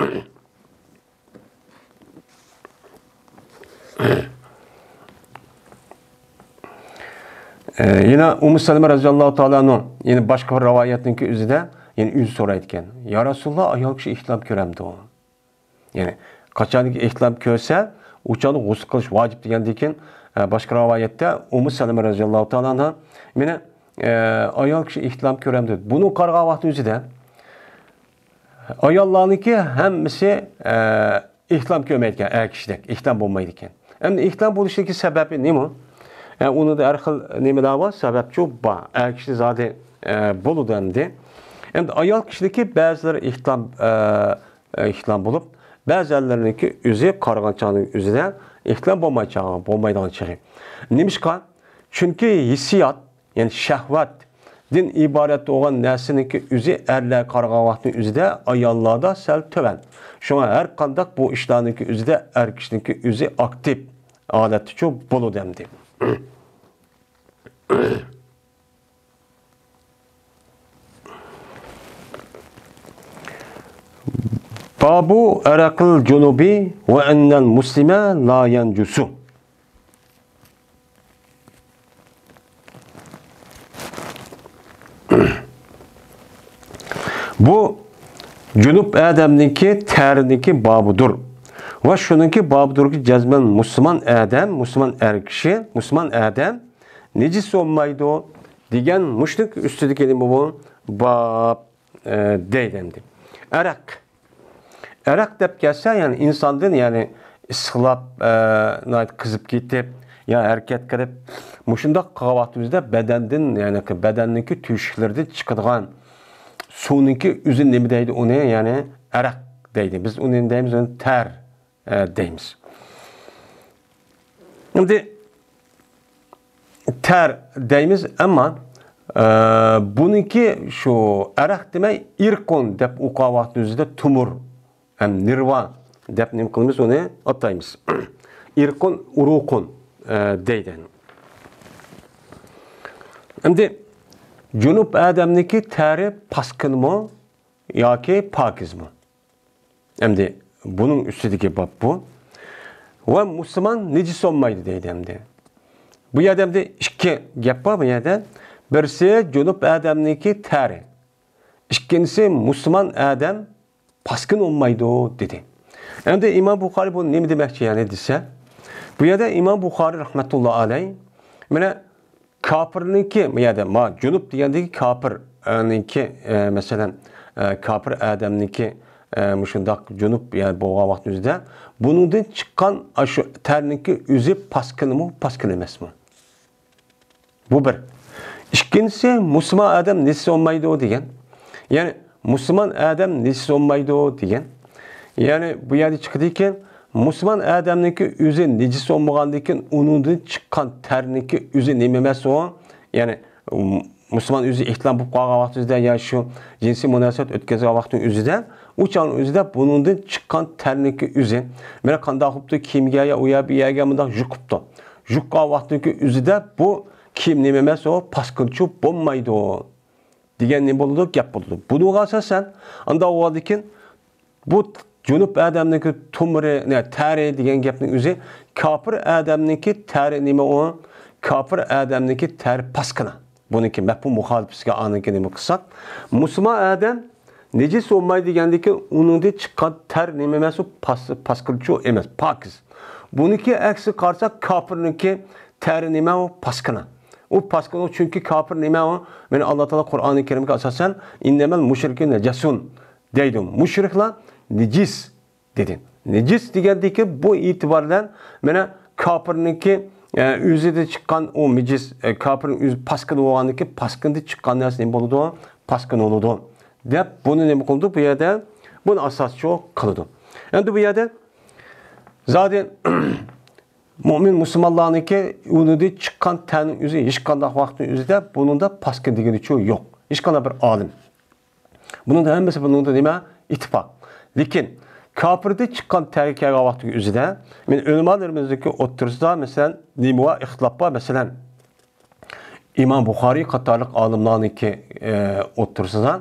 ئە، يەنە ئۇممۇ سەلەمە رەزىياللاھۇ تائالا ئەنھۇ، يەنە باشقا بىر رىۋايەتنىڭكى ئۆزىدە يەنە ئۆزى سورايدىكەن، يا رەسۇلاللا، ئايال كىشى ئېھتىلام كۆرەمدۇ؟ يەنى قاچانكى ئېھتىلام كۆرسە، ئۇ چاغدا غۇسۇل قىلىش ۋاجىپ دېگەندىن كېيىن، ئە، باشقا رىۋايەتتە ئۇممۇ سەلەمە رەزىياللاھۇ تائالا ئەنھا، مېنى، ئە، ئايال كىشى ئېھتىلام كۆرەمدۇ؟ بۇنىڭ قارىغان ۋاقتى ئۆزىدە ئاياللارنىڭكى ھەممىسى، ئە، ئېھتىلام كۆرمەيدىكەن، ئەر كىشىدەك ئېھتىلام بولمايدىكەن. ئەمدى ئېھتىلام بولۇشنىڭكى سەۋەبى نېمە؟ ئە، ئۇنىڭدا ھەر خىل نېمىلەر بار، سەۋەبچۇ بار. ئەر كىشى زادى، ئە، بولىدۇ ئەمدى. ئەمدى ئايال كىشىدىكى بەزىلىرى ئېھتىلام، ئە، ئېھتىلام بولۇپ، بەزىلەرنىڭكى ئۆزى قارىغان چاغنىڭ ئۆزىدە ئېھتىلام بولماي چاغ-، بولمايدىغان چېغى. نېمىشقا؟ چۈنكى ھېسسىيات، يەنى شەھۋەتتىن ئىبارەت بولغان نەرسىنىڭكى ئۆزى ئەرلەرگە قارىغان ۋاقىتنىڭ ئۆزىدە ئاياللاردا سەل تۆۋەن. شۇڭا ھەر قانداق بۇ ئىشلارنىڭكى ئۆزىدە ئەر كىشىنىڭكى ئۆزى ئاكتىپ ھالەتتىچۇ بولىدۇ ئەمدى. بابۇ ئەرەقىل جۇنۇبى ۋە ئەننەل مۇسلىمە لا يەنجۇسۇ. بۇ جۇنۇپ ئادەمنىڭكى تەرىنىڭكى بابىدۇر. ۋە شۇنىڭكى بابىدۇركى جەزمەن مۇسۇلمان ئادەم، مۇسۇلمان ئەر كىشى، مۇسۇلمان ئادەم نىجىس بولمايدۇ دېگەن مۇشۇنىڭ ئۈستىدىكى نېمە بۇ؟ باب، ئە، دەيدۇ ئەمدى. ئەرەق. ئەرەق دەپ كەلسە، يەنى ئىنساندىن، يەنى ئىسسىقلاپ، ئە، ناھايىتى قىزىپ كېتىپ، يا ھەرىكەت قىلىپ، مۇشۇنداق قىلغان ۋاقتىمىزدا بەدەندىن، يەنى بەدەننىڭكى تۆشۈكلىرىدىن چىقىدىغان سۇنىڭكى ئۆزى نېمە دەيدۇ ئۇنى؟ يەنى ئەرەق دەيدۇ. بىز ئۇنى نېمە دەيمىز؟ ئۇنى تەر، ئە، دەيمىز. ئەمدى تەر دەيمىز، ئەمما، ئە، بۇنىڭكى شۇ ئەرەق دېمەي، ئىرقۇن دەپ ئوقۇغان ۋاقتىمىزدا تومۇر ھەم نىرۋا دەپ نېمە قىلىمىز، ئۇنى ئاتايمىز. ئىرقۇن، ئۇرۇقۇن، ئە، دەيدۇ. ئەمدى جۇنۇپ ئادەمنىڭكى تەرى پاسكىنمۇ ياكى پاكىزمۇ؟ ئەمدى بۇنىڭ ئۈستىدىكى باب بۇ. ۋە مۇسۇلمان نىجىس بولمايدۇ دەيدۇ ئەمدى. بۇ يەردە ئەمدى ئىككى گەپ بار بۇ يەردە. بىرسى جۇنۇپ ئادەمنىڭكى تەرى. ئىككىنچىسى مۇسۇلمان ئادەم پاسكىن بولمايدۇ دېدى. ئەمدى ئىمام بۇخارىي بۇ نېمە دېمەكچى يەنى دېسە، بۇ يەردە ئىمام بۇخارىي رەھمەتۇللا ئەلەي، مانا كاپىرنىڭكى، بۇ يەردە ما جۇنۇپ دېگەندىكى كاپىرنىڭكى، ئە، مەسىلەن، ئە، كاپىر ئادەمنىڭكى، ئە، مۇشۇنداق جۇنۇپ يەنى بولغان ۋاقىتنىڭ ئۆزىدە بۇنىڭدىن چىققان ئاشۇ تەرنىڭكى ئۆزى پاسكىنمۇ، پاسكىن ئەمەسمۇ؟ بۇ بىر. ئىككىنچىسى، مۇسۇلمان ئادەم نىجىس بولمايدۇ دېگەن. يەنى مۇسۇلمان ئادەم نىجىس بولمايدۇ دېگەن. يەنى بۇ يەردە چىقىدىكى، مۇسۇلمان ئادەمنىڭكى ئۆزى نىجىس بولمىغاندىكىن، ئۇنىڭدىن چىققان تەرنىڭكى ئۆزى نېمە ئەمەس ئۇ؟ يەنى، م-، مۇسۇلمان ئۆزى ئېھتىلام بولۇپ قالغان ۋاقتىدا يا شۇ جىنسىي مۇناسىۋەت ئۆتكۈزگەن ۋاقتىنىڭ ئۆزىدە، ئۇ چاغنىڭ ئۆزىدە بۇنىڭدىن چىققان تەرنىڭكى ئۆزى، مانا قانداق قىپتۇ، كىيىمگە يا ئۇ يەر بۇ يەرگە مۇنداق يۇقۇپتۇ. يۇققان ۋاقتىنىڭكى ئۆزىدە بۇ كىيىم نېمە ئەمەس ئۇ؟ پاسكىنچۇ بولمايدۇ دېگەن نېمە بولىدۇ؟ گەپ بولىدۇ. بۇنىڭغا ئاساسەن، ئانداق بولغاندىكىن، بۇ جۇنۇپ ئادەمنىڭكى تۇمرى، نە، تەرى دېگەن گەپنىڭ ئۆزى، كاپىر ئادەمنىڭكى تەرى نېمە ئۇ؟ كاپىر ئادەمنىڭكى تەرى پاسكىنا. بۇنىڭكى مەپھۇم مۇخالىپىسىگە ئانىڭكى نېمە قىلساق، مۇسۇلمان ئادەم نىجىس بولمايدۇ دېگەندىكىن، ئۇنىڭدىن چىققان تەر نېمە ئەمەس ئۇ؟ پاس-، پاسكىنچۇ ئەمەس، پاكىز. بۇنىڭكى ئەكسىگە قارىساق، كاپىرنىڭكى تەرى نېمە ئۇ؟ پاسكىنا. ئۇ پاسكىنا، چۈنكى كاپىر نېمە ئۇ؟ مانا ئاللا تائالا قۇرئانى كەرىمگە ئاساسەن، «ئىننەمەل مۇشرىكۇ نەجەسۇن» دەيدۇ. مۇشرىكلار نىجىس دېدى. نىجىس دېگەندىكى بۇ ئېتىبار بىلەن مانا كاپىرنىڭكى، ئە، ئۆزىدە چىققان ئۇ نىجىس، ئە، كاپىرنىڭ ئۆزى پاسكىنا بولغاندىكى پاسكىنىدىن چىققان نەرسە نېمە بولىدۇ؟ پاسكىنا بولىدۇ. دەپ بۇنى نېمە قىلىدۇ؟ بۇ يەردە بۇنى ئاساسچۇ قىلىدۇ. ئەمدى بۇ يەردە زادى مۇئمىن مۇسۇلمانلارنىڭكى ئۇنىدىن چىققان تەرنىڭ ئۆزى ھېچقانداق ۋاقىتنىڭ ئۆزىدە بۇنىڭدا پاسكىن دېگىنىچۇ يوق. ھېچقانداق بىر ئالىم. بۇنىڭدا ھەممىسى بۇنىڭدا نېمە؟ ئىتتىپاق. لېكىن كاپىردىن چىققان تەرگە كەلگەن ۋاقىتنىڭ ئۆزىدە، مەن ئۆلىمالىرىمىزنىڭكى ئوتتۇرىسىدا، مەسىلەن، نېمە بار؟ ئىختىلاپ بار. مەسىلەن، ئىمام بۇخارىي قاتارلىق ئالىملارنىڭكى، ئە، ئوتتۇرىسىدا.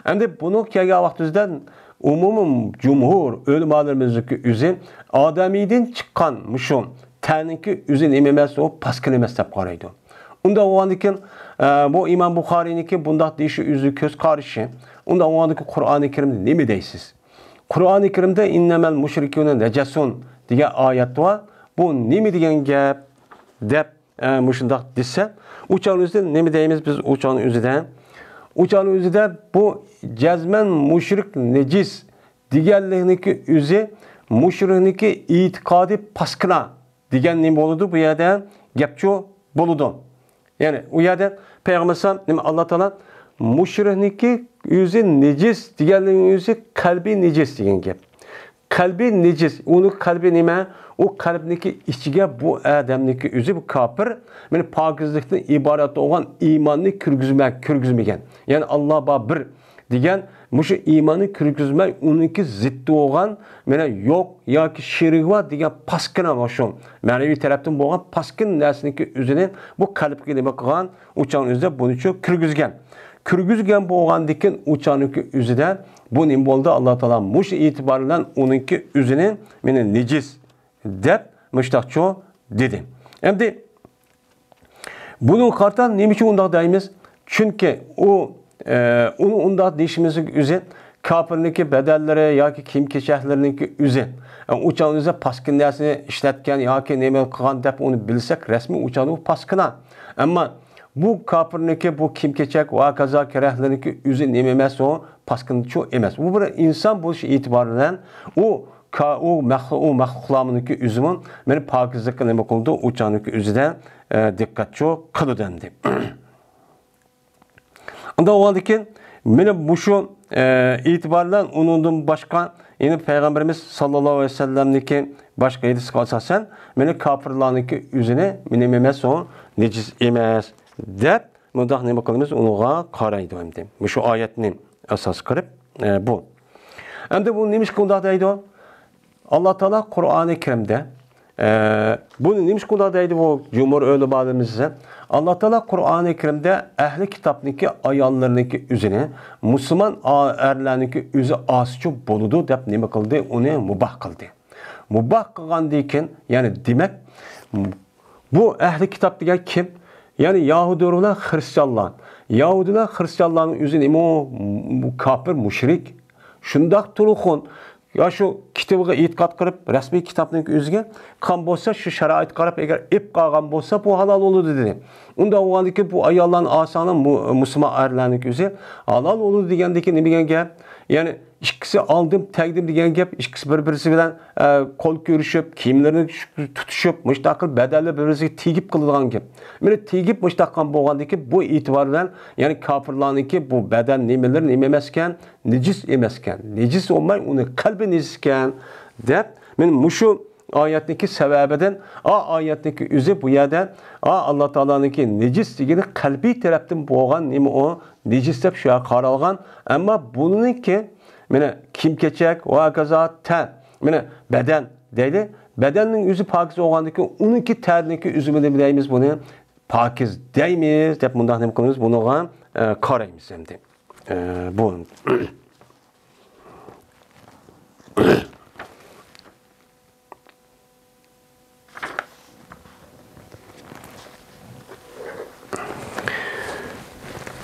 ئەمدى بۇنىڭ كەلگەن ۋاقتىمىزدا ئومۇمىي جۇمھۇر ئۆلىمالىرىمىزنىڭكى ئۆزى ئادەمىيدىن چىققان مۇشۇ تەننىڭكى ئۆزى نېمە ئەمەس، ئۇ پاسكىنا ئەمەس دەپ قارايدۇ. ئۇنداق بولغاندىكىن، ئە، بۇ ئىمام بۇخارىينىڭكى بۇنداق دېيىشى ئۆزى كۆز قارىشى. ئۇنداق بولغاندىكىن قۇرئانى كەرىمدە نېمە دەيسىز؟ قۇرئانى كەرىمدە «ئىننەمەل مۇشرىكۇنە نەجەسۇن» دېگەن ئايەت بار. بۇ نېمە دېگەن گەپ؟ دەپ ئە، مۇشۇنداق دېسە، ئۇ چاغنىڭ ئۆزىدە نېمە دەيمىز بىز ئۇ چاغنىڭ ئۆزىدە؟ ئۇ چاغنىڭ ئۆزىدە بۇ جەزمەن مۇشرىك نىجىس دېگەنلىكنىڭكى ئۆزى مۇشرىكنىڭكى ئېتىقادى پاسكىنا دېگەن نېمە بولىدۇ؟ بۇ يەردە گەپچۇ بولىدۇ. يەنى ئۇ يەردە پەيغەمبەر ئەلەيھىسسالام نېمە، ئاللا تائالا مۇشرىكنىڭكى ئۆزى نىجىس دېگەنلىكنىڭ ئۆزى قەلبى نىجىس دېگەن گەپ. قەلبى نىجىس. ئۇنىڭ قەلبى نېمە؟ ئۇ قەلبنىڭكى ئىچىگە بۇ ئادەمنىڭكى ئۆزى، بۇ كاپىر، مانا پاكىزلىقتىن ئىبارەت بولغان ئىماننى كىرگۈزمە-، كىرگۈزمىگەن. يەنى ئاللا بار بىر دېگەن مۇشۇ ئىماننى كىرگۈزمەي، ئۇنىڭكى زىتى بولغان، مانا يوق ياكى شېرىكى بار دېگەن پاسكىنا، مۇشۇ مەنىۋى تەرەپتىن بولغان پاسكىنا نەرسىنىڭكى ئۆزىنى بۇ قەلبكە نېمە قىلغان؟ ئۇ چاغنىڭ ئۆزىدە بۇنىچۇ كىرگۈزگەن. كىرگۈزگەن بولغاندىكىن ئۇ چاغنىڭكى ئۆزىدە بۇ نېمە بولدى؟ ئاللا تائالا مۇشۇ ئېتىبار بىلەن ئۇنىڭكى ئۆزىنى مېنى نىجىس دەپ مۇشتاقچۇ دېدى. ئەمدى بۇنىڭغا قارىتا نېمە ئۈچۈن ئۇنداق دەيمىز؟ چۈنكى ئۇ، ئە، ئۇنى ئۇنداق دېيىشىمىزنىڭ ئۆزى كاپىرنىڭكى بەدەنلىرى ياكى كىيىم-كېچەكلىرىنىڭكى ئۆزى، ئە، ئۇ چاغنىڭ ئۆزىدە پاسكىنا نەرسىنى ئىشلەتكەن ياكى نېمە قىلغان دەپ ئۇنى بىلسەك، رەسمىي ئۇ چاغدا ئۇ پاسكىنا. ئەمما بۇ كاپىرنىڭكى بۇ كىيىم-كېچەك ۋە ھاكازا كېرەكلىرىنىڭكى ئۆزى نېمە ئەمەس، ئۇ پاسكىنىچۇ ئەمەس. ئۇ بىر ئىنسان بولۇش ئېتىبارى بىلەن ئۇ كا-، ئۇ مەخلۇ-، ئۇ مەخلۇقلارنىڭكى ئۆزىمۇ مېنى پاكىزلىققا نېمە قىلىدۇ، ئۇ چاغنىڭكى ئۆزىدە، ئە، دىققەتچۇ قىلىدۇ ئەمدى. ئۇنداق بولغاندىكىن، مېنى مۇشۇ، ئە، ئېتىبار بىلەن ئۇنىڭدىن باشقا، يەنى پەيغەمبىرىمىز ساللاللاھۇ ئەلەيھى ۋەسەللەمنىڭكى باشقا ھەدىسىگە ئاساسەن، مېنى كاپىرلارنىڭكى ئۆزىنى، مېنى ئەمەس، ئۇ نىجىس ئەمەس، دەپ، مۇنداق نېمە قىلىمىز، ئۇنىڭغا قارايدۇ ئەمدى. مۇشۇ ئايەتنى ئاساس قىلىپ، ئە، بۇ. ئەمدى بۇ نېمىشقا ئۇنداق دەيدۇ؟ ئاللا تائالا قۇرئانى كەرىمدە، ئە، بۇنى نېمىشقا ئۇنداق دەيدۇ بۇ جۇمھۇر ئۆلىمالىرىمىز دېسە، ئاللا تائالا قۇرئانى كەرىمدە ئەھلى كىتابنىڭكى ئاياللىرىنىڭكى ئۆزىنى مۇسۇلمان ئا-، ئەرلەرنىڭكى ئۆزى ئالسىچۇ بولىدۇ دەپ نېمە قىلدى؟ ئۇنى مۇباھ قىلدى. مۇباھ قىلغاندىن كېيىن، يەنى دېمەك، بۇ ئەھلى كىتاب دېگەن كىم؟ يەنى يەھۇدىيلار بىلەن خرىستىيانلار. يەھۇدىيلار، خرىستىيانلارنىڭ ئۆزى نېمە ئۇ؟ كاپىر، مۇشرىك. شۇنداق تۇرغۇن، يا شۇ كىتابىغا ئېتىقاد قىلىپ، رەسمىي كىتابنىڭ ئۆزىگە قىلغان بولسا، شۇ شارائىتقا قاراپ، ئەگەر ئېلىپ قالغان بولسا، بۇ ھالال بولىدۇ، دېدى. ئۇنداق بولغاندىكىن، بۇ ئاياللارنى ئالساڭلار، مۇ-، مۇسۇلمان ئەرلەرنىڭ ئۆزى ھالال بولىدۇ دېگەندىكىن نېمە دېگەن گەپ؟ يەنى ئىككىسى ئالدىم، تەگدىم دېگەن گەپ، ئىككىسى بىر-بىرسى بىلەن، ئە، قول كۆرۈشۈپ، كىيىملىرىنى تۇتۇشۇپ، مۇشۇنداق قىلىپ بەدەنلىرى بىر-بىرسىگە تېگىپ قىلىدىغان گەپ. مانا تېگىپ مۇشۇنداق قىلغان بولغاندىكىن، بۇ ئېتىبار بىلەن، يەنى كاپىرلارنىڭكى بۇ بەدەن نېمىلىرى نېمە ئەمەسكەن؟ نىجىس ئەمەسكەن. نىجىس بولماي، ئۇنى قەلبى نىجىسكەن، دەپ، مانا مۇشۇ ئايەتنىڭكى سەۋەبىدىن، ئا ئايەتنىڭكى ئۆزى بۇ يەردە، ئا ئاللا تائالانىڭكى نىجىس دېگىنى قەلبىي تەرەپتىن بولغان نېمە ئۇ؟ نىجىس دەپ شۇ يەرگە قارالغان. ئەمما بۇنىڭكى، مانا، كىيىم-كېچەك، ۋە ھاكازا تەن، مانا، بەدەن دەيلى. بەدەننىڭ ئۆزى پاكىز بولغاندىكىن، ئۇنىڭكى تەننىڭكى ئۆزىمۇ نېمە دەيمىز بۇنى؟ پاكىز دەيمىز دەپ مۇنداق نېمە قىلىمىز؟ بۇنىڭغا، ئە، قارايمىز ئەمدى. ئە، بۇ.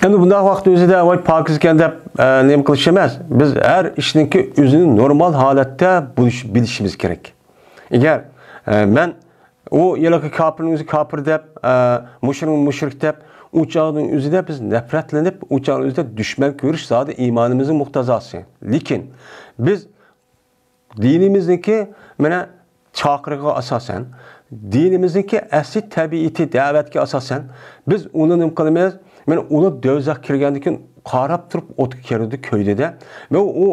ئەمدى بۇنداق ۋاقىتنىڭ ئۆزىدە، ۋاي، پاكىز ئىكەن دەپ، ئە، نېمە قىلىش ئەمەس. بىز ھەر ئىشنىڭكى ئۆزىنى نورمال ھالەتتە بىلىش-، بىلىشىمىز كېرەك. ئەگەر، ئە، مەن ئۇ ھېلىقى كاپىرنىڭ ئۆزى كاپىر دەپ، ئە، مۇشرىكنى مۇشرىك دەپ، ئۇ چاغنىڭ ئۆزىدە بىز نەپرەتلىنىپ، ئۇ چاغنىڭ ئۆزىدە دۈشمەن كۆرۈش زادى ئىمانىمىزنىڭ مۇقتەزاسى. لېكىن بىز دىنىمىزنىڭكى، مانا، چاقىرىقىغا ئاساسەن، دىنىمىزنىڭكى ئەسلى تەبىئىتى، دەۋەتكە ئاساسەن، بىز ئۇنى نېمە قىلىمىز؟ مانا، ئۇلار دوزاخقا كىرگەندىن كېيىن قاراپ تۇرۇپ ئوتقا كىرىدۇ، كۆيدى-دە. ۋە ئۇ،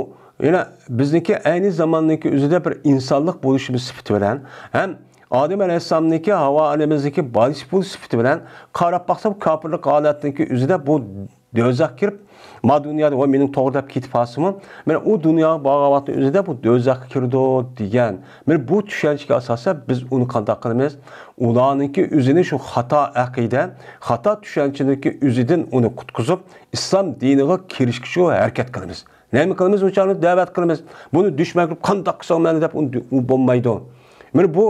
يەنە بىزنىڭكى ئەينى زاماننىڭكى ئۆزىدە بىر ئىنسانلىق بولۇشىمىز سۈپىتى بىلەن ھەم ئادەم ئەلەيھىسسالامنىڭكى، ھاۋا ئانىمىزنىڭكى بالىسى بولۇش سۈپىتى بىلەن قاراپ باقسام، كاپىرلىق ھالەتنىڭكى ئۆزىدە بۇ دوزاخقا كىرىپ، ما دۇنيادا ۋە مېنىڭ توغرا دەپ كېتىپ قالسىمۇ، مانا ئۇ دۇنياغا بارغان ۋاقىتنىڭ ئۆزىدە بۇ دوزاخقا كىرىدۇ دېگەن. مانا بۇ چۈشەنچىگە ئاساسەن بىز ئۇنى قانداق قىلىمىز؟ ئۇلارنىڭكى ئۆزىنى شۇ خاتا ئەقىدە، خاتا چۈشەنچىنىڭكى ئۆزىدىن ئۇنى قۇتقۇزۇپ، ئىسلام دىنىغا كىرىشكە شۇ ھەرىكەت قىلىمىز. نېمە قىلىمىز؟ ئۇ چاغنى دەۋەت قىلىمىز. بۇنى دۈشمەن قىلىپ، قانداق قىلساڭ مەنى دەپ، ئۇنى، ئۇ بولمايدۇ. مانا بۇ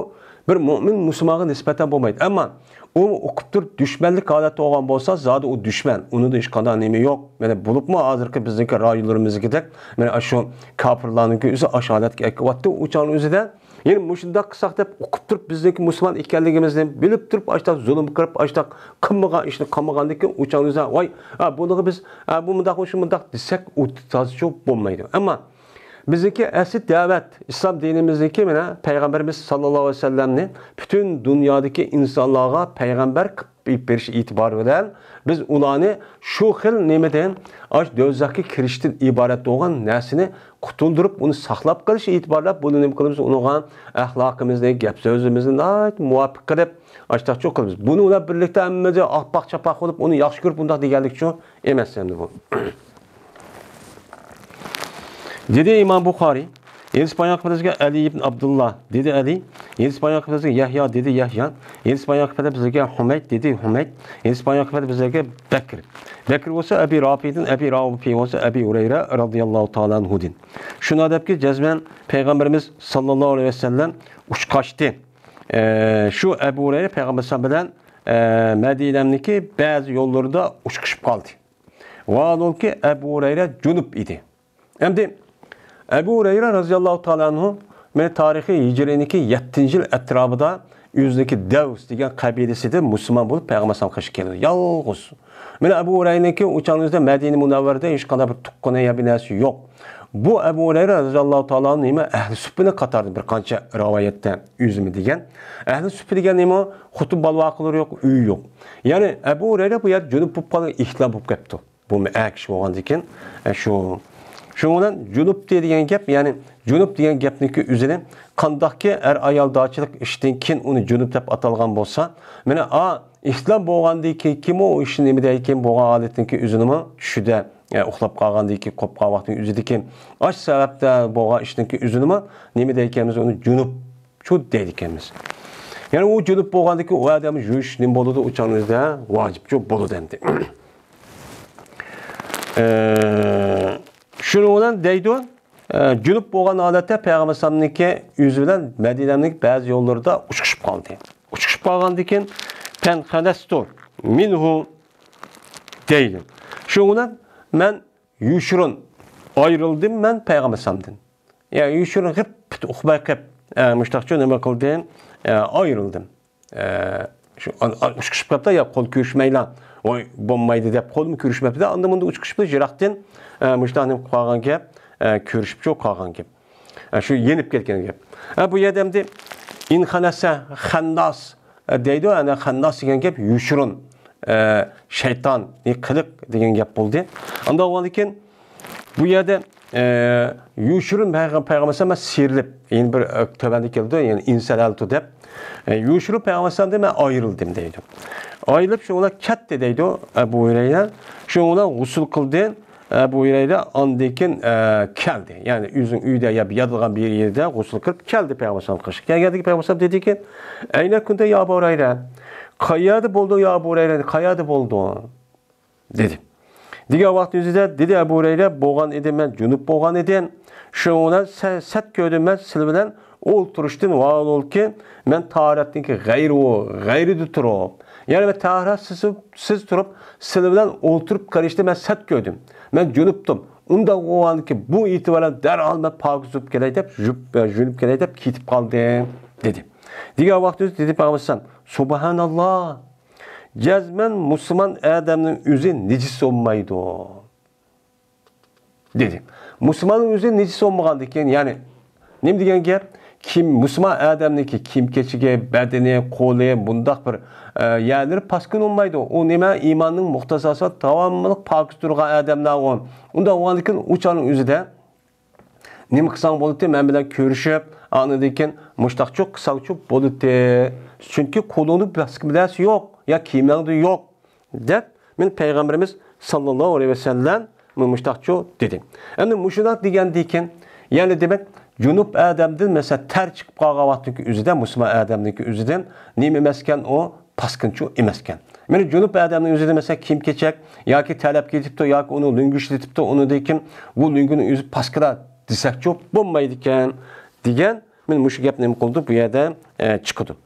بىر مۆمىن مۇسۇلمانغا نىسبەتەن بولمايدۇ. ئەمما ئۇ ئوقۇپ تۇرۇپ دۈشمەنلىك ھالەتتە بولغان بولسا، زادى ئۇ دۈشمەن. ئۇنىڭدا ھېچقانداق نېمە يوق. مانا بولۇپمۇ ھازىرقى بىزنىڭكى رايونلىرىمىزدىكىدەك، مانا شۇ كاپىرلارنىڭكى ئۆزى ئاشۇ ھالەتكە ئەكىۋاتتى ئۇ چاغنىڭ ئۆزىدە. يەنە مۇشۇنداق قىلساق دەپ ئوقۇپ تۇرۇپ بىزنىڭكى مۇسۇلمان ئىكەنلىكىمىزنى بىلىپ تۇرۇپ، ئاشۇنداق زۇلۇم قىلىپ، ئاشۇنداق قىلمىغان ئىشنى قىلمىغاندىن كېيىن ئۇ چاغنىڭ ئۆزىدە، ۋاي، ھە، بۇنىڭغا بىز، ھە، بۇ مۇنداق، شۇ مۇنداق دېسەك، ئۇ تازىچۇ بولمايدۇ. ئەمما بىزنىڭكى ئەسلى دەۋەت، ئىسلام دىنىمىزنىڭكى مانا پەيغەمبىرىمىز ساللاللاھۇ ئەلەيھى ۋەسەللەمنى پۈتۈن دۇنيادىكى ئىنسانلارغا پەيغەمبەر قىلىپ بېرىش ئېتىبارى بىلەن بىز ئۇلارنى شۇ خىل نېمىدىن، ئاش دوزاخقا كىرىشتىن ئىبارەت بولغان نەرسىنى قۇتۇلدۇرۇپ، ئۇنى ساقلاپ قېلىش ئېتىبارى بىلەن بۇنى نېمە قىلىمىز؟ ئۇنىڭغا ئەخلاقىمىزنى، گەپ سۆزىمىزنى ناھايىتى مۇۋاپىق قىلىپ، ئاشتاقچۇ قىلىمىز. بۇنى ئۇلار بىرلىكتە ھەممىدە ئاپاق-چاپاق بولۇپ، ئۇنى ياخشى كۆرۈپ، ئۇنداق دېگەنلىكچۇ ئەمەس ئەمدى بۇ. دېدى ئىمام بۇخارىي، ھەدىس بايان قىلىپ بىزگە ئەلى ئىبن ئابدۇللا، دېدى ئەلى، ھەدىس بايان قىلىپ بىزگە يەھيا، دېدى يەھيا، ھەدىس بايان قىلىپ بىزگە ھۇمەيد، دېدى ھۇمەيد، ھەدىس بايان قىلىپ بىزگە بەكر. بەكر بولسا ئەبى رافىدىن، ئەبى رافى بولسا ئەبى ھۇرەيرە رازىياللاھۇ تائالا ئەنھۇدىن. شۇنىڭ دەپكى جەزمەن پەيغەمبىرىمىز ساللاللاھۇ ئەلەيھى ۋەسەللەم ئۇچقاچتى. ئە، شۇ ئەبۇ ھۇرەيرە پەيغەمبەر بىلەن، ئە، مەدىنەمنىڭكى بەزى يوللىرىدا ئۇچقىشىپ قالدى. ۋاھالۇكى ئەبۇ ھۇرەيرە جۇنۇپ ئىدى. ئەمدى ئەبۇ ھۇرەيرە رازىياللاھۇ تائالا ئەنھۇ، مانا تارىخى ھىجرىينىڭكى يەتتىنچى يىل ئەتراپىدا ئۆزىنىڭكى دەۋس دېگەن قەبىلىسىدىن مۇسۇلمان بولۇپ پەيغەمبەر ئەلەيھىسسالامغا قېشىپ كەلدى. يالغۇز. مانا ئەبۇ ھۇرەيرىنىڭكى ئۇ چاغنىڭ ئۆزىدە مەدىنە مۇنەۋۋەرىدە ھېچقانداق بىر تۇغقىنى يا بىر نەرسە يوق. بۇ ئەبۇ ھۇرەيرە رازىياللاھۇ تائالا ئەنھۇ نېمە ئەھلى سۇپپىنىڭ قاتارىدا بىر قانچە رىۋايەتتە ئۆزىمۇ دېگەن. ئەھلى سۇپپا دېگەن نېمە؟ خوتۇن بالا-ۋاقىلىرى يوق، ئۆيى يوق. يەنى ئەبۇ ھۇرەيرە بۇ يەردە جۇنۇپ بولۇپ قالغان، ئېھتىلام بولۇپ كەپتۇ. بۇمۇ ئەر كىشى بولغاندىكىن، ئە، شۇ. شۇنىڭ بىلەن جۇنۇپتى دېگەن گەپ، يەنى جۇنۇپ دېگەن گەپنىڭكى ئۆزىنى قانداقكى ئەر-ئايالدارچىلىق ئىشتىن كېيىن ئۇنى جۇنۇپ دەپ ئاتالغان بولسا، مانا، ئا، ئېھتىلام بولغاندىن كېيىنكىمۇ ئۇ ئىشنى نېمە دەيدىكىن، بولغان ھالەتتىن كېيىن ئۆزىنىمۇ چۈشىدە، ئە، ئۇخلاپ قالغاندىن كېيىن، قوپۇپ قالغان ۋاقتىنىڭ ئۆزىدىكى ئاش سەۋەبتە بولغان ئىشنىڭكى ئۆزىنىمۇ نېمە دەيدىكەنمىز، ئۇنى جۇنۇپ شۇ دەيدىكەنمىز. يەنى ئۇ جۇنۇپ بولغاندىن كېيىن ئۇ ئادەمنى يۇيۇش نېمە بولىدۇ؟ ئۇ چاغنىڭ ئۆزىدە ۋاجىپچۇ بولىدۇ ئەمدى. ئە، شۇنىڭ بىلەن دەيدۇ، ئە، جۇنۇپ بولغان ھالەتتە پەيغەمبەر ئەلەيھىسسالامنىڭكى ئۆزى بىلەن مەدىنەنىڭ بەزى يوللىرىدا ئۇچۇشۇپ قالدى. ئۇچۇشۇپ قالغاندىن كېيىن، پەنخەلەستۇ مىنھۇ دەيدۇ. شۇنىڭ بىلەن مەن يوشۇرۇن ئايرىلدىم مەن پەيغەمبەر ئەلەيھىسسالامدىن. يا يوشۇرۇن غىپپىت ئۇقماي قېپ، ئە، مۇشتاقچۇ نېمە قىلدىم؟ ئە، ئايرىلدىم. ئە، شۇ، ئا-، ئا-، ئۇچقىشىپ قاپتا، يا قول كۆرۈشمەيلا، ۋاي، بولمايدۇ دەپ قولمۇ كۆرۈشمەپتۇ. ئاندىن مۇندىن ئۇچقىشىپلا يىراقتىن، ئە، مۇشتاق نېمە قىلىپ قالغان گەپ، ئە، كۆرۈشۈپچۇ قالغان گەپ. ئە، شۇ يېنىپ كەتكەن گەپ. ئە، بۇ يەردە ئەمدى ئىنخەنەسە، خەنناس، ئە، دەيدۇ، ئەنە خەنناس دېگەن گەپ يوشۇرۇن، ئە، شەيتان، قىلىق دېگەن گەپ بولدى. ئاندىن ئاۋۋالدىن كېيىن بۇ يەردە، ئە، يوشۇرۇن پەيغەم-، پەيغەمبەر ئەلەيھىسسالام، مەن سىيرىلىپ، يەنە بىر، ئە، تۆۋەندە كەلدى، يەنى ئىنسەلەلتۇ دەپ، ئە، يوشۇرۇن پەيغەمبەر ئەلەيھىسسالام دېدى، مەن ئايرىلدىم دەيدۇ. ئايرىلىپ شۇڭلار كەتتى دەيدۇ ئەبۇ ھۇرەيرە. شۇڭلار غۇسۇل قىلدى ئەبۇ ھۇرەيرە، ئاندىن كېيىن، ئە، كەلدى. يەنى ئۆزىنىڭ ئۆيىدە يا ياتىدىغان بىر يېرىدە غۇسۇل قىلىپ كەلدى پەيغەمبەر ئەلەيھىسسالام قېشىغا. كەلگەندىكىن پەيغەمبەر ئەلەيھىسسالام دېدىكى، ئەينە كۇنتە يا ئەبا ھۇرەيرە؟ قەيەردە بولدۇڭ يا ئەبۇ ھۇرەيرە؟ قەيەردە بولدۇڭ؟ دېدى. دېگەن ۋاقىت ئۆزىدە دېدى ئەبۇ ھۇرەيرە، بولغان ئىدىم، مەن جۇنۇپ بولغان ئىدىم. شۇنىڭ بىلەن سە-، سەت كۆردۈم مەن سىلى بىلەن ئولتۇرۇشتىن، ۋاھالەنكى، مەن تاھارەتتىن غەيرى، غەيرىدە تۇرۇپ. يەنى مەن تاھارەتسىز، سىز تۇرۇپ، سىلى بىلەن ئولتۇرۇپ قېلىشنى مەن سەت كۆردۈم. مەن جۇنۇپتۇم. ئۇنداق بولغاندىكىن بۇ ئېتىبار بىلەن دەرھال مەن پاكىز بولۇپ كېلەي دەپ، يۇ-، يۇيۇنۇپ كېلەي دەپ كېتىپ قالدىم، دېدى. دېگەن ۋاقىت ئۆزى دېدى پەيغەمبەر ئەلەيھىسسالام، سۇبھاناللا. جەزمەن مۇسۇلمان ئادەمنىڭ ئۆزى نىجىس بولمايدۇ، دېدى. مۇسۇلماننىڭ ئۆزى نىجىس بولمىغاندىكىن، يەنى نېمە دېگەن گەپ؟ كىم، مۇسۇلمان ئادەمنىڭكى كىيىم-كېچىكى، بەدىنى، قولى، بۇنداق بىر، ئە، يەرلىرى پاسكىنا بولمايدۇ. ئۇ نېمە؟ ئىماننىڭ مۇقتەزاسىغا داۋاملىق پاكىز تۇرغان ئادەملەر ئۇ. ئۇنداق بولغاندىكىن ئۇ چاغنىڭ ئۆزىدە نېمە قىلساڭ بولاتتى، مەن بىلەن كۆرۈشۈپ، ئاندىن كېيىن مۇشتاقچۇ قىلساڭچۇ بولاتتى. چۈنكى قولۇڭدا پاسكىنا بىرەرسى يوق، يا كىيىمىڭدە يوق، دەپ، مېنى پەيغەمبىرىمىز ساللاللاھۇ ئەلەيھى ۋەسەللەم مۇشتاقچۇ دېدى. ئەمدى مۇشۇنداق دېگەندىن كېيىن، يەنى دېمەك، جۇنۇپ ئادەمدىن، مەسىلەن، تەر چىقىپ قالغان ۋاقىتتىكى ئۆزىدە، مۇسۇلمان ئادەمنىڭكى ئۆزىدىن نېمە ئەمەسكەن ئۇ؟ پاسكىنىچۇ ئەمەسكەن. مانا جۇنۇپ ئادەمنىڭ ئۆزىدە، مەسىلەن، كىيىم-كېچەك ياكى تەرلەپ كېتىپتۇ، ياكى ئۇنىڭ لۆڭگە ئىشلىتىپتۇ، ئۇنىڭدىن كېيىن بۇ لۆڭگىنىڭ ئۆزى پاسكىنا دېسەكچۇ بولمايدىكەن، دېگەن، مانا مۇشۇ گەپ نېمە قىلىدۇ، بۇ يەردە، ئە، چىقىدۇ.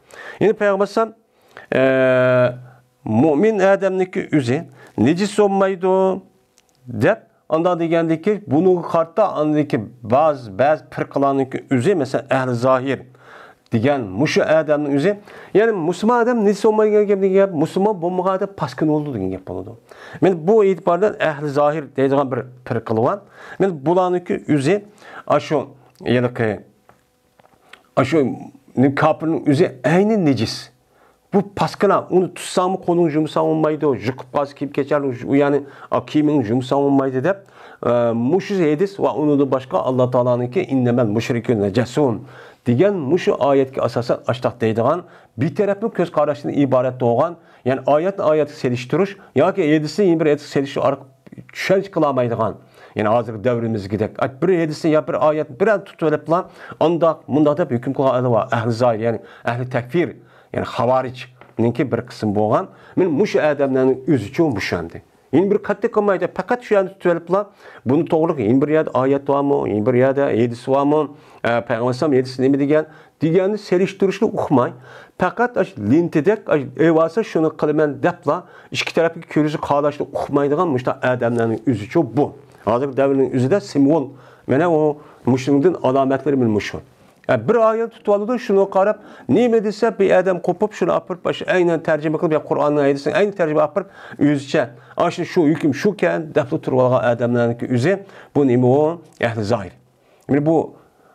يەنە پەيغەمبەر ئەلەيھىسسالام، ئە، مۇئمىن ئادەمنىڭكى ئۆزى نىجىس بولمايدۇ، دەپ، ئانداق دېگەندىكى، بۇنىڭغا قارىتا ئاندىكى باز-، بەزى پىرقىلارنىڭكى ئۆزى، مەسىلەن، ئەھلى زاھىر دېگەن مۇشۇ ئادەمنىڭ ئۆزى، يەنى مۇسۇلمان ئادەم نىجىس بولمايدۇ دېگەن گەپ، مۇسۇلمان بولمىغان ئادەم پاسكىنا بولىدۇ دېگەن گەپ بولىدۇ. مانا بۇ ئېتىبار بىلەن ئەھلى زاھىر دەيدىغان بىر پىرقىلار بار. مانا بۇلارنىڭكى ئۆزى ئاشۇ ھېلىقى ئاشۇ كاپىرنىڭ ئۆزى ئەينى نىجىس. بۇ پاسكىنا، ئۇنى تۇتساڭمۇ قولۇڭ يۇمساق بولمايدۇ، يۇقۇپ قالسا كىيىم كېچەر، ئۇ يەنى، ئا، كىيىمىڭ يۇمساق بولمايدۇ دەپ، ئە، مۇشۇ ھەدىس ۋە ئۇنىڭدىن باشقا ئاللا تائالانىڭكى ئىننەمەل مۇشرىكۇ نەجەسۇن دېگەن مۇشۇ ئايەتكە ئاساسەن ئاشتاق دەيدىغان بىر تەرەپلىمە كۆز قاراشتىن ئىبارەت بولغان، يەنى ئايەتنى ئايەتكە سېلىشتۇرۇش ياكى ھەدىسنى يەنە بىر ھەدىسكە سېلىشتۇرۇش ئارقىلىق چۈشەنچە قىلالمايدىغان، يەنى ھازىرقى دەۋرىمىزدىكىدەك، بىر ھەدىسنى يا بىر ئايەتنى بىرەر تۇتۇۋېلىپلا، ئانداق، مۇنداق دەپ ھۆكۈم قىلغان ئەھلى بار. ئەھلى زاھىر، يەنى ئەھلى تەكفىر، يەنى خاۋارىجنىڭكى بىر قىسمى بولغان. مانا مۇشۇ ئادەملەرنىڭ ئۆزىچۇ مۇشۇ ئەمدى. يەنە بىر قەتئىي قىلمايدۇ، پەقەت شۇ يەرنى تۇتۇۋېلىپلا، بۇنى توغرىلىق يەنە بىر يەردە ئايەت بارمۇ، يەنە بىر يەردە ھەدىس بارمۇ، ئە، پەيغەمبەر ئەلەيھىسسالام ھەدىسى نېمە دېگەن، دېگەننى سېلىشتۇرۇشنى ئۇقماي، پەقەت ئاشۇ لېنتىدەك، ئاشۇ ئەۋالسا شۇنى قىلىمەن دەپلا، ئىككى تەرەپكە كۆرۈشى قاراشنى ئۇقمايدىغان مۇشۇنداق ئادەملەرنىڭ ئۆزىچۇ بۇ. ھازىرقى دەۋرنىڭ ئۆزىدە سىمۋول، مانا ئۇ مۇشۇنىڭدىن ئالامەتلىرى مانا مۇشۇ. ئە، بىر ئايەت تۇتۇۋالىدۇ، شۇنىڭغا قاراپ، نېمە دېسە، بىر ئادەم قوپۇپ، شۇنى ئاپىرىپ، ئاشۇ ئەينەن تەرجىمە قىلىپ، يا قۇرئاننىڭ ھەدىسىنىڭ ئەينى تەرجىمە ئاپىرىپ، ئۆزىچە، ئاشۇ شۇ ھۆكۈم شۇكەن دەپلا تۇرۇۋالغان ئادەملەرنىڭكى ئۆزى، بۇ نېمە ئۇ؟ ئەھلى زاھىر. مانا بۇ،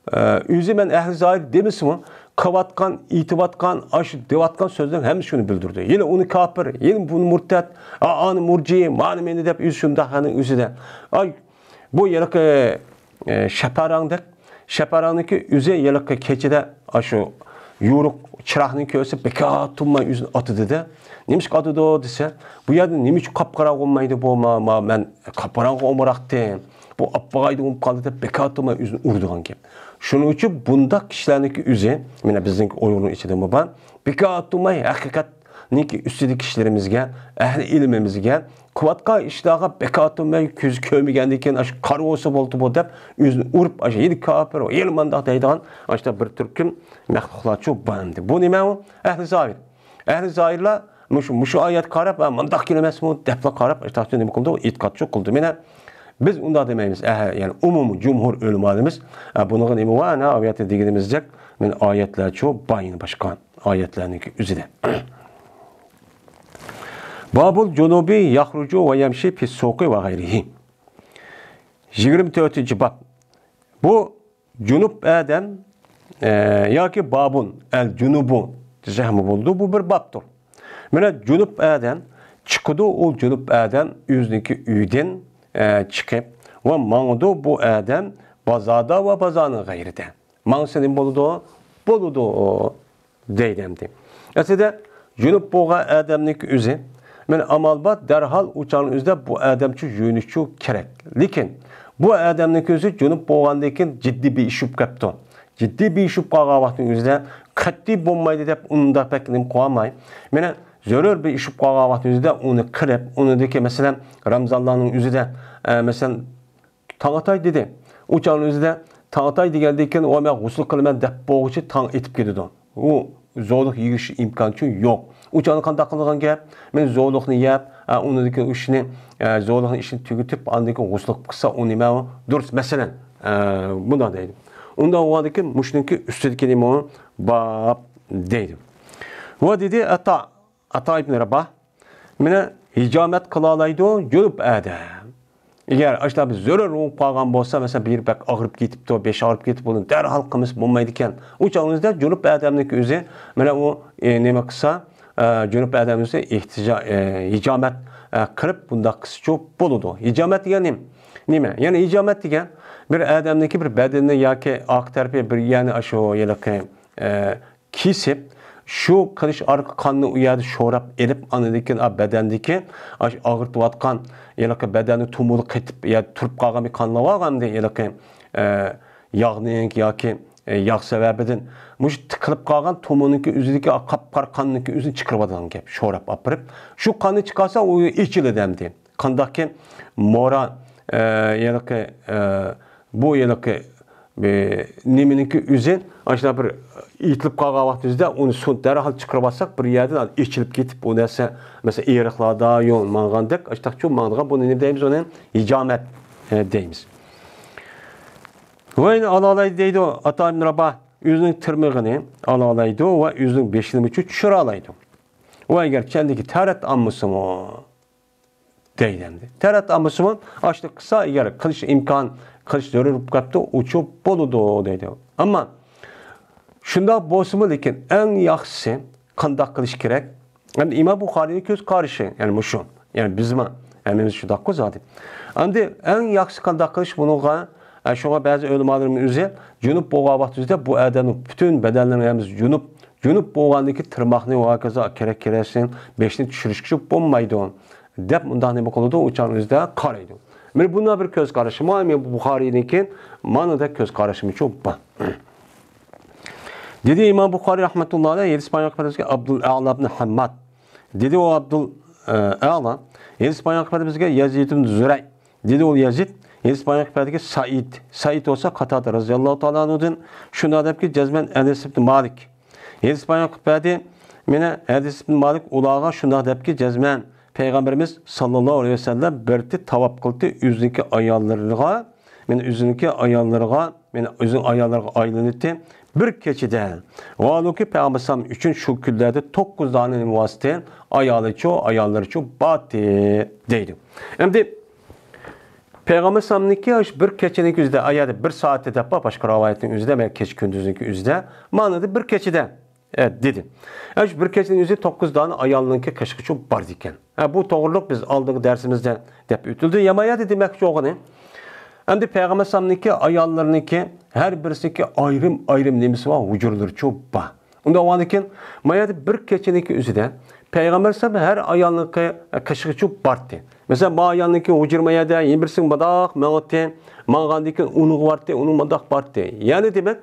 ئە، ئۆزى مەن ئەھلى زاھىر دېمىسىمۇ، قىلىۋاتقان، ئېيتىۋاتقان، ئاشۇ دەۋاتقان سۆزلەرنىڭ ھەممىسى شۇنى بىلدۈرىدۇ. يەنە ئۇنى كاپىر، يەنە بۇنى مۇرتەت، ئا، ئانى مۇرجى، مانى مېنى دەپ ئۆزى شۇنداق ھالنىڭ ئۆزىدە. ئاي، بۇ ھېلىقى، ئە، شەپەرەڭدەك، شەپەرەڭنىڭكى ئۆزى ھېلىقى كېچىدە ئاشۇ يورۇق چىراغنى كۆرسە بىكار تۇرماي ئۆزىنى ئاتىدۇ-دە. نېمىشقا ئاتىدۇ دېسە، بۇ يەردە نېمە ئۈچۈن قاپقاراڭغۇ بولمايدۇ، بۇ، ما، ما، مەن قاپقاراڭغۇ ئومۇراقتىن، بۇ ئاپپاغايدىن بولۇپ قالدى دەپ بىكار تۇرماي ئۆزىنى ئۇرىدىغان گەپ. شۇنىڭ ئۈچۈن بۇنداق كىشىلەرنىڭكى ئۆزى، مانا بىزنىڭكى ئۇيغۇرنىڭ ئىچىدىمۇ بار، بىكار تۇرماي ھەقىقەتنىڭكى ئۈستىدىكى كىشىلىرىمىزگە، ئەھلى ئىلمىمىزگە، قىلىۋاتقان ئىشلارغا بىكار تۇرماي كۆزى كۆرمىگەندىن كېيىن، ئاشۇ قارا بولسا بولدى بۇ دەپ ئۆزىنى ئۇرۇپ، ئاشۇ يەنە كاپىر، يەنە مانداق دەيدىغان ئاشۇنداق بىر تۈركۈم مەخلۇقلارچۇ بار ئەمدى. بۇ نېمە ئۇ؟ ئەھلى زاھىر. ئەھلى زاھىرلار مۇشۇ، مۇشۇ ئايەتكە قاراپ، ھە، مۇنداق كېلەمەسمۇ دەپلا قاراپ، ئاشۇنداق نېمە قىلدى؟ ئېتىقادچۇ قىلدى. مانا بىز ئۇنداق دېمەيمىز. ئەھە، يەنى ئومۇمىي جۇمھۇر ئۆلىمالىرىمىز، ئە، بۇنىڭغا نېمە بار؟ ئەنە ئايەتتە دېگىنىمىزدەك، مانا ئايەتلەرچۇ بار يەنە باشقا ئايەتلەرنىڭكى ئۆزىدە. بابۇل جۇنۇبى يەخرۇجۇ ۋە يەمشى پىس سۇقى ۋە غەيرىھى. يىگىرمە تۆتىنچى باب. بۇ جۇنۇب ئادەم، ئە، ياكى بابۇن، ئەل جۇنۇبۇ دېسەكمۇ بولىدۇ. بۇ بىر بابتۇر. مانا جۇنۇب ئادەم چىقىدۇ، ئۇ جۇنۇب ئادەم ئۆزىنىڭكى ئۆيىدىن، ئە، چىقىپ ۋە ماڭىدۇ بۇ ئادەم بازاردا ۋە بازارنىڭ غەيرىدە. ماڭسا نېمە بولىدۇ؟ بولىدۇ. دەيدۇ ئەمدى. ئەسلىدە جۇنۇب بولغان ئادەمنىڭكى ئۆزى، مانا ئامال بار، دەرھال ئۇ چاغنىڭ ئۆزىدە بۇ ئادەمچۇ يۇيۇنۇشچۇ كېرەك. لېكىن بۇ ئادەمنىڭكى ئۆزى جۇنۇب بولغاندىن كېيىن جىددىي بىر ئىش بولۇپ قاپتۇ. جىددىي بىر ئىش بولۇپ قالغان ۋاقىتنىڭ ئۆزىدە قەتئىي بولمايدۇ دەپ ئۇنداق بەك نېمە قىلالماي. مانا زۆرۈر بىر ئىش بولۇپ قالغان ۋاقىتنىڭ ئۆزىدە ئۇنى قىلىپ، ئۇنىڭدىكى مەسىلەن رامزانلارنىڭ ئۆزىدە، ئە، مەسىلەن، تاڭ ئاتاي دېدى. ئۇ چاغنىڭ ئۆزىدە تاڭ ئاتاي دېگەندىن كېيىن، ئۇ مەن غۇسۇل قىلىمەن دەپ بولغۇچە تاڭ ئېتىپ كېتىدۇ. ئۇ زورلۇق يېگۈش ئىمكانى يوق. ئۇ چاغدا قانداق قىلىدىغان گەپ؟ مەن زورلۇقنى يەپ، ئە، ئۇنىڭدىن كېيىن ئۇ ئىشنى، ئە، زورلۇقنىڭ ئىشىنى تۈگىتىپ، ئاندىن كېيىن غۇسۇل قىلسا، ئۇ نېمە ئۇ؟ دۇرۇس، مەسىلەن، ئە، بۇنداق دەيدۇ. ئۇنداق بولغاندىن كېيىن مۇشۇنىڭكى ئۈستىدىكى نېمە ئۇ؟ باب دەيدۇ. ۋە دېدى ئاتا، ئاتا ئىبن راباھ، مانا ھىجامەت قىلالايدۇ جۇنۇب ئادەم. ئەگەر ئاشۇنداق بىر زۆرۈر بولۇپ قالغان بولسا، مەسىلەن، بىر يېرى بەك ئاغرىپ كېتىپتۇ، بېشى ئاغرىپ كېتىپ، بۇنى دەرھال قىلمىسا بولمايدىكەن. ئۇ چاغىمىزدا جۇنۇب ئادەمنىڭكى ئۆزى، مانا ئۇ، ئى، نېمە قىلسا، ئە، جۇنۇب ئادەمنىڭكى ئۆزى ئېھتىجا-، ئە، ھىجامەت، ئە، قىلىپ بۇنداق قىلسىچۇ بولىدۇ. ھىجامەت دېگەن نېمە؟ نېمە؟ يەنى ھىجامەت دېگەن بىر ئادەمنىڭكى بىر بەدىنىنى ياكى ئارقا تەرىپى بىر يەرنى ئاشۇ ھېلىقى، ئە، كېسىپ، شۇ قىلىچ ئارقا قاننى ئۇ يەردە شوراپ ئېلىپ، ئاندىن كېيىن، ئا، بەدەندىكى ئاشۇ ئاغرىتىۋاتقان، ھېلىقى بەدەننىڭ تومۇرى قېتىپ، يا تۇرۇپ قالغان بىر قانلار بار ئەمدى، ھېلىقى، ئە، ياغنىڭ ياكى، ئە، ياغ سەۋەبىدىن مۇشۇ تىقىلىپ قالغان تومۇرنىڭكى ئۆزىدىكى ئا، قاپقارا قاننىڭكى ئۆزىنى چىقىرىۋاتىدىغان گەپ، شوراپ ئاپىرىپ. شۇ قاننى چىقارسا، ئۇ ئېچىلىدۇ ئەمدى. قانداقكى مورا، ئە، ھېلىقى، ئە، بۇ ھېلىقى، ئە، نېمىنىڭكى ئۆزى، ئاشۇنداق بىر ئېتىلىپ قالغان ۋاقتىمىزدا ئۇنى سۇ دەرھال چىقىرىۋالساق، بىر يەردىن ئېچىلىپ كېتىپ، ئۇ نەرسە، مەسىلەن، ئېرىقلاردا يول ماڭغاندەك، ئاشۇنداقچۇ ماڭىدىغان، بۇنى نېمە دەيمىز؟ ئۇنى ھىجامەت، ئە، دەيمىز. ۋە يەنە ئالالايدۇ دەيدۇ، ئاتا ئىبن راباھ ئۆزىنىڭ تىرمىغىنى ئالالايدۇ ۋە ئۆزىنىڭ بېشىنى مۇچۇ چۈشۈرەلەيدۇ. ۋە ئەگەر چەندىكى تەرەت ئالمىسىمۇ، دەيدۇ ئەمدى. تەرەت ئالمىسىمۇ، ئاشۇنداق قىلسا، ئەگەر قىلىش ئىمكان، قىلىش زۆرۈر بولۇپ قاپتۇ، ئۇچۇپ بولىدۇ، دەيدۇ. ئەمما شۇنداق بولسىمۇ، لېكىن ئەڭ ياخشىسى قانداق قىلىش كېرەك؟ ئەمدى ئىمام بۇخارىينىڭ كۆز قارىشى، يەنى مۇشۇ. يەنى بىزمۇ ھەممىمىز شۇنداققۇ زادى. ئەمدى ئەڭ ياخشىسى قانداق قىلىش بۇنىڭغا؟ ئە، شۇڭا بەزى ئۆلىمالىرىمىز ئۆزى جۇنۇپ بولغان ۋاقتىمىزدا بۇ ئادەمنىڭ پۈتۈن بەدەنلىرىنىڭ ھەممىسى جۇنۇپ، جۇنۇپ بولغاندىكى تىرماقنى ۋە ھاكازا كېرەك كېرەكسىن بېشىنى چۈشۈرۈشكىچە بولمايدۇ، دەپ مۇنداق نېمە قىلىدۇ، ئۇ چاغنىڭ ئۆزىدە قارايدۇ. مانا بۇنداق بىر كۆز قارىشىمۇ، ئىمام بۇخارىينىڭكى مانىدا كۆز قارىشىمۇچۇ بار. دېدى ئىمام بۇخارىي رەھمەتۇللاھى ئەلەيھ، ھەدىس بايان قىلىپ بەرگەن ئابدۇل ئەلا ئىبن ھەمماد. دېدى ئۇ ئابدۇل، ئە، ئەلا، ھەدىس بايان قىلىپ بەرگەن يەزىد ئىبن زۇرەي. دېدى ئۇ يەزىد، ھەدىس بايان قىلىپ بەرگەن سەئىد. سەئىد بولسا قاتادە رەزىياللاھۇ تائالا ئەنھۇدىن، شۇنداق دەپكى جەزمەن ئەنەس ئىبن مالىك. ھەدىس بايان قىلىپ بەردى. مانا ئەنەس ئىبن مالىك ئۇلارغا شۇنداق دەپكى جەزمەن، پەيغەمبىرىمىز ساللاللاھۇ ئەلەيھى ۋەسەللەم بىر رېتى تاۋاپ قىلدى، ئۆزىنىڭكى ئاياللىرىغا، مانا ئۆزىنىڭكى ئاياللىرىغا، مانا ئۆزىنىڭ ئاياللىرىغا ئايلىنىتتى. بىر كېچىدە. ۋاھالۇكى پەيغەمبەر ئەلەيھىسسالام ئۈچۈن شۇ كۈنلەردە توققۇز دانە نېمە بارتى؟ ئايالىچۇ، ئاياللىرىچۇ بارتى، دەيدۇ. ئەمدى پەيغەمبەر ئەلەيھىسسالامنىڭكى شۇ بىر كېچىنىڭكى ئۆزىدە، ئايەدە بىر سائەتتە دەپ بار، باشقا رىۋايەتنىڭ ئۆزىدە، مەن كېچە كۈندۈزنىڭكى ئۆزىدە، مانىدا بىر كېچىدە، ئە، دېدى. ئە، شۇ بىر كېچىنىڭ ئۆزى توققۇز دانە ئايالنىڭكى قېشىغىچۇ بار ئىكەن. ئە، بۇ توغرۇلۇق بىز ئالدىنقى دەرسىمىزدە دەپ ئۆتۈلدى. يا مايەدە دېمەكچى بولغىنى، ئەمدى پەيغەمبەر ئەلەيھىسسالامنىڭكى ئاياللىرىنىڭكى ھەر بىرسىنىڭكى ئايرىم-ئايرىم نېمىسى بار، ھۇجرىلىرىچۇ بار. ئۇنداق بولغاندىكىن، مايەدە بىر كېچىنىڭكى ئۆزىدە پەيغەمبەر ئەلەيھىسسالام ھەر ئايالنىڭكى قېشىغىچۇ بارتى. مەسىلەن، ما ئايالنىڭكى ھۇجرا مايەدە، يەنە بىرسىنىڭ مۇنداق ماڭاتتى، ماڭغاندىن كېيىن ئۇنىڭغا بارتى، ئۇنىڭ مۇنداق بارتى. يەنى دېمەك،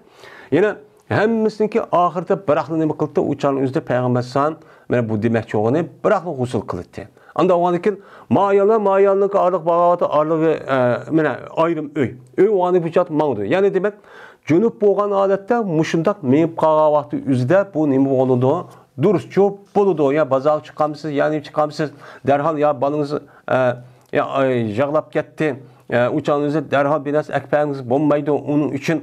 يەنە ھەممىسىنىڭكى ئاخىرىدا بىراقلا نېمە قىلدى؟ ئۇ چاغنىڭ ئۆزىدە پەيغەمبەر ئەلەيھىسسالام، مانا بۇ دېمەكچى بولغىنى، بىراقلا غۇسۇل قىلاتتى. ئانداق بولغاندىن كېيىن، ما ئاياللار، ما ئايالنىڭكى ئارىلىق باغاۋاتى ئارىلىقى، ئە، مانا ئايرىم ئۆي. ئۆي بولغاندىن بۇ چاغدا ماڭىدۇ. يەنى دېمەك، جۇنۇپ بولغان ھالەتتە مۇشۇنداق مېڭىپ قالغان ۋاقتى ئۆزىدە بۇ نېمە بولىدۇ؟ دۇرۇسچۇ بولىدۇ. يا بازارغا چىقامسىز، يا نېمە چىقامسىز، دەرھال يا بالىڭىز، ئە، يا، ئاي، يىغلاپ كەتتى، ئە، ئۇ چاغنىڭ ئۆزىدە دەرھال بىر نەرسە ئەكىپ بەرگىڭىز بولمايدۇ. ئۇنىڭ ئۈچۈن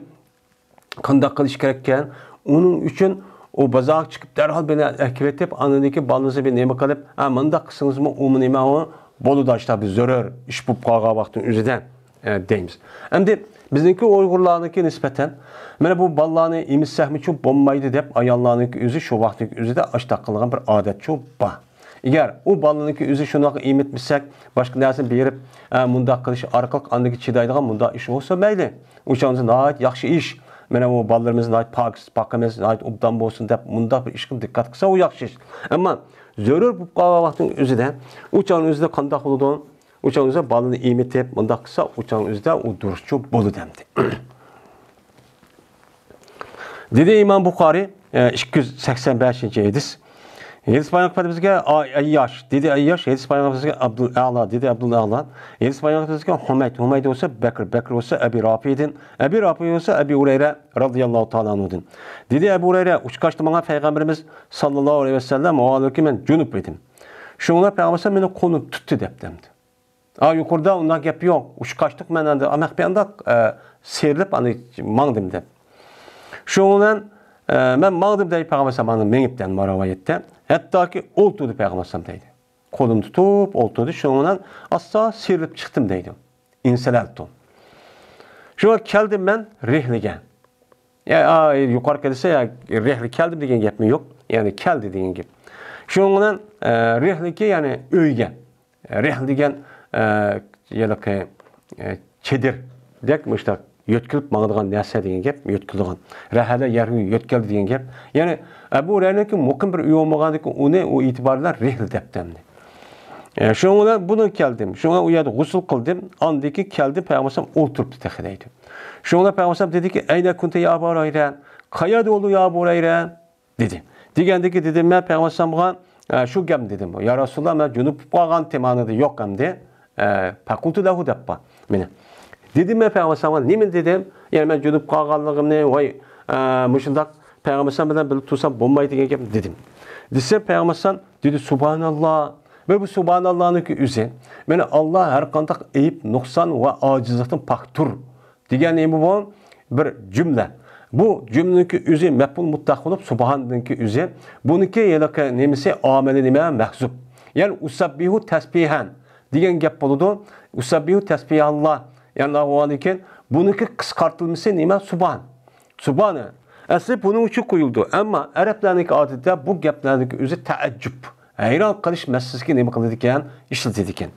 قانداق قىلىش كېرەككەن؟ ئۇنىڭ ئۈچۈن ئۇ بازارغا چىقىپ دەرھال بىر نەرسە ئەكىۋېتىپ، ئاندىن كېيىن بالىڭىزنى بىر نېمە قىلىپ، ھە، مۇنداق قىلسىڭىزمۇ ئۇمۇ نېمە ئۇ بولىدۇ، ئاشتا بىر زۆرۈر ئىش بولۇپ قالغان ۋاقىتنىڭ ئۆزىدە، ئە، دەيمىز. ئەمدى بىزنىڭكى ئۇيغۇرلارنىڭكى نىسبەتەن، مانا بۇ بالىلارنى ئېمىتسەكمۇچۇ بولمايدۇ دەپ، ئاياللارنىڭكى ئۆزى شۇ ۋاقىتنىڭكى ئۆزىدە ئاشتاق قىلغان بىر ئادەتچۇ بار. ئەگەر ئۇ بالىنىڭكى ئۆزى شۇنداق ئېمىتمىسەك، باشقا نەرسىنى بېرىپ، ئە، مۇنداق قىلىش ئارقىلىق ئاندىكى چىدايدىغان مۇنداق ئىش بولسا مەيلى. ئۇ چاغدا ناھايىتى ياخشى ئىش. مانا ئۇ بالىلىرىمىزنى ناھايىتى پاكىز باقىمىز، ناھايىتى ئوبدان بولسۇن دەپ مۇنداق بىر ئىشقا دىققەت قىلسا ئۇ ياخشى ئىش. ئەمما زۆرۈر بولۇپ قالغان ۋاقىتنىڭ ئۆزىدە، ئۇ چاغنىڭ ئۆزىدە قانداق بولىدۇ؟ ئۇ چاغنىڭ ئۆزىدە بالىنى ئېمىتىپ مۇنداق قىلسا ئۇ چاغنىڭ ئۆزىدە ئۇ دۇرۇسچۇ بولىدۇ ئەمدى. دېدى ئىمام بۇخارىي، ئىككى يۈز سەكسەن بەشىنچى ھەدىس. ھەدىس بايان قىلىپ بىزگە ئەيياش، دېدى ئەيياش، ھەدىس بايان قىلىپ بىزگە ئابدۇل ئەلا، دېدى ئابدۇل ئەلا. ھەدىس بايان قىلىپ بىزگە ھۇمەيد، ھۇمەيد بولسا بەكر، بەكر بولسا ئەبى رافىدىن، ئەبى رافى بولسا ئەبى ھۇرەيرە رازىياللاھۇ تائالا ئەنھۇدىن. دېدى ئەبۇ ھۇرەيرە، ئۇچقاچتى ماڭا پەيغەمبىرىمىز ساللاللاھۇ ئەلەيھى ۋەسەللەم، ۋەھالبۇكى مەن جۇنۇپ ئىدىم. شۇڭا پەيغەمبەر مېنى قولۇم تۇتتى دەپتىمدى. ئا، يۇقىرىدا ئۇنداق گەپ يوق. ئۇچقاچتۇق مەن ئەمدى، ئەمەق بىر ئانداق، ئە، سىيرىلىپ ئاندىن ماڭدىم دەپ. شۇنىڭ بىلەن، ئە، مەن ماڭدىم دەي پەيغەمبەر ئەلەيھىسسالام مېڭىپ دەي مانا رىۋايەتتە. ھەتتاكى ئولتۇردى پەيغەمبەر ئەلەيھىسسالام دەيدۇ. قولۇمنى تۇتۇپ ئولتۇردى. شۇنىڭ بىلەن ئاستا سىيرىلىپ چىقتىم دەيدۇ. ئىنسەلەلتۇ. شۇڭا كەلدىم مەن رىھلىگە. يا، ئا، يۇقىرىقى دېسە، يا، رىھلە كەلدىم دېگەن گەپمۇ يوق. يەنى كەلدى دېگەن گەپ. شۇنىڭ بىلەن، ئە، رىھلىكى، يەنى ئۆيگە. رىھلە دېگەن، ئە، ھېلىقى، ئە، چېدىردەك مۇشۇنداق يۆتكىلىپ ماڭىدىغان نەرسە دېگەن گەپ، يۆتكىلىدىغان. رەھەلە يەرگە يۆتكەلدى دېگەن گەپ. يەنى ئەبۇ ھۇرەيرىنىڭكى مۇقىم بىر ئۆيى بولمىغاندىكىن ئۇنى ئۇ ئېتىبار بىلەن رىھلە دەپتۇ ئەمدى. ئە، شۇنىڭ بىلەن بۇنى كەلدىم. شۇڭا ئۇ يەردە غۇسۇل قىلدىم. ئاندىن كېيىن كەلدىم، پەيغەمبەر ئەلەيھىسسالام ئولتۇرۇپتۇ تېخى دەيدۇ. شۇڭا پەيغەمبەر ئەلەيھىسسالام دېدىكى، ئەينە كۇنتە يا ئەبا ھۇرەيرە؟ قەيەردە بولدۇڭ يا ئەبۇ ھۇرەيرە؟ دېدى. دېگەندىكى دېدىم مەن پەيغەمبەر ئەلەيھىسسالامغا، ئە، شۇ گەپنى دېدىم. يا رەسۇلاللا، مەن جۇنۇپ بولۇپ قالغان تېمانىدا يوق ئەمدى. ئە، فەقۇلتۇ لەھۇ دەپ بار مېنى. دېدىم مەن پەيغەمبەر ئەلەيھىسسالامغا، نېمىنى دېدىم؟ يەنى مەن جۇنۇپ قالغانلىقىمنى، ۋاي، ئە، مۇشۇنداق پەيغەمبەر ئەلەيھىسسالام بىلەن بىللە تۇرسام بولمايدۇ دېگەن گەپنى دېدىم. دېسە پەيغەمبەر ئەلەيھىسسالام دېدى، سۇبھاناللا. مەن بۇ سۇبھاناللانىڭكى ئۆزى. مانا ئاللا ھەر قانداق ئەيىب، نۇقسان ۋە ئاجىزلىقتىن پاكتۇر. دېگەن نېمە بۇ؟ بىر جۈملە. بۇ جۈملىنىڭكى ئۆزى مەپئۇل مۇتلەق بولۇپ، سۇبھاننىڭكى ئۆزى. بۇنىڭكى ھېلىقى نېمىسى، ئامىلى نېمە؟ مەھزۇپ. يەنى ئۇسەببىھۇ تەسبىھەن دېگەن گەپ بولىدۇ. ئۇسەببىھۇ تەسبىھەللا. يەنى ئۇنىڭدىن كېيىن بۇنىڭكى قىسقارتىلمىسى نېمە؟ سۇبھان. سۇبھانە. ئەسلى بۇنىڭ ئۈچۈن قويۇلىدۇ. ئەمما ئەرەبلەرنىڭكى ئادىتىدە بۇ گەپلەرنىڭكى ئۆزى تەئەججۈپ، ھەيران قېلىش مەسىلىسىگە نېمە قىلىدىكەن؟ ئىشلىتىدىكەن.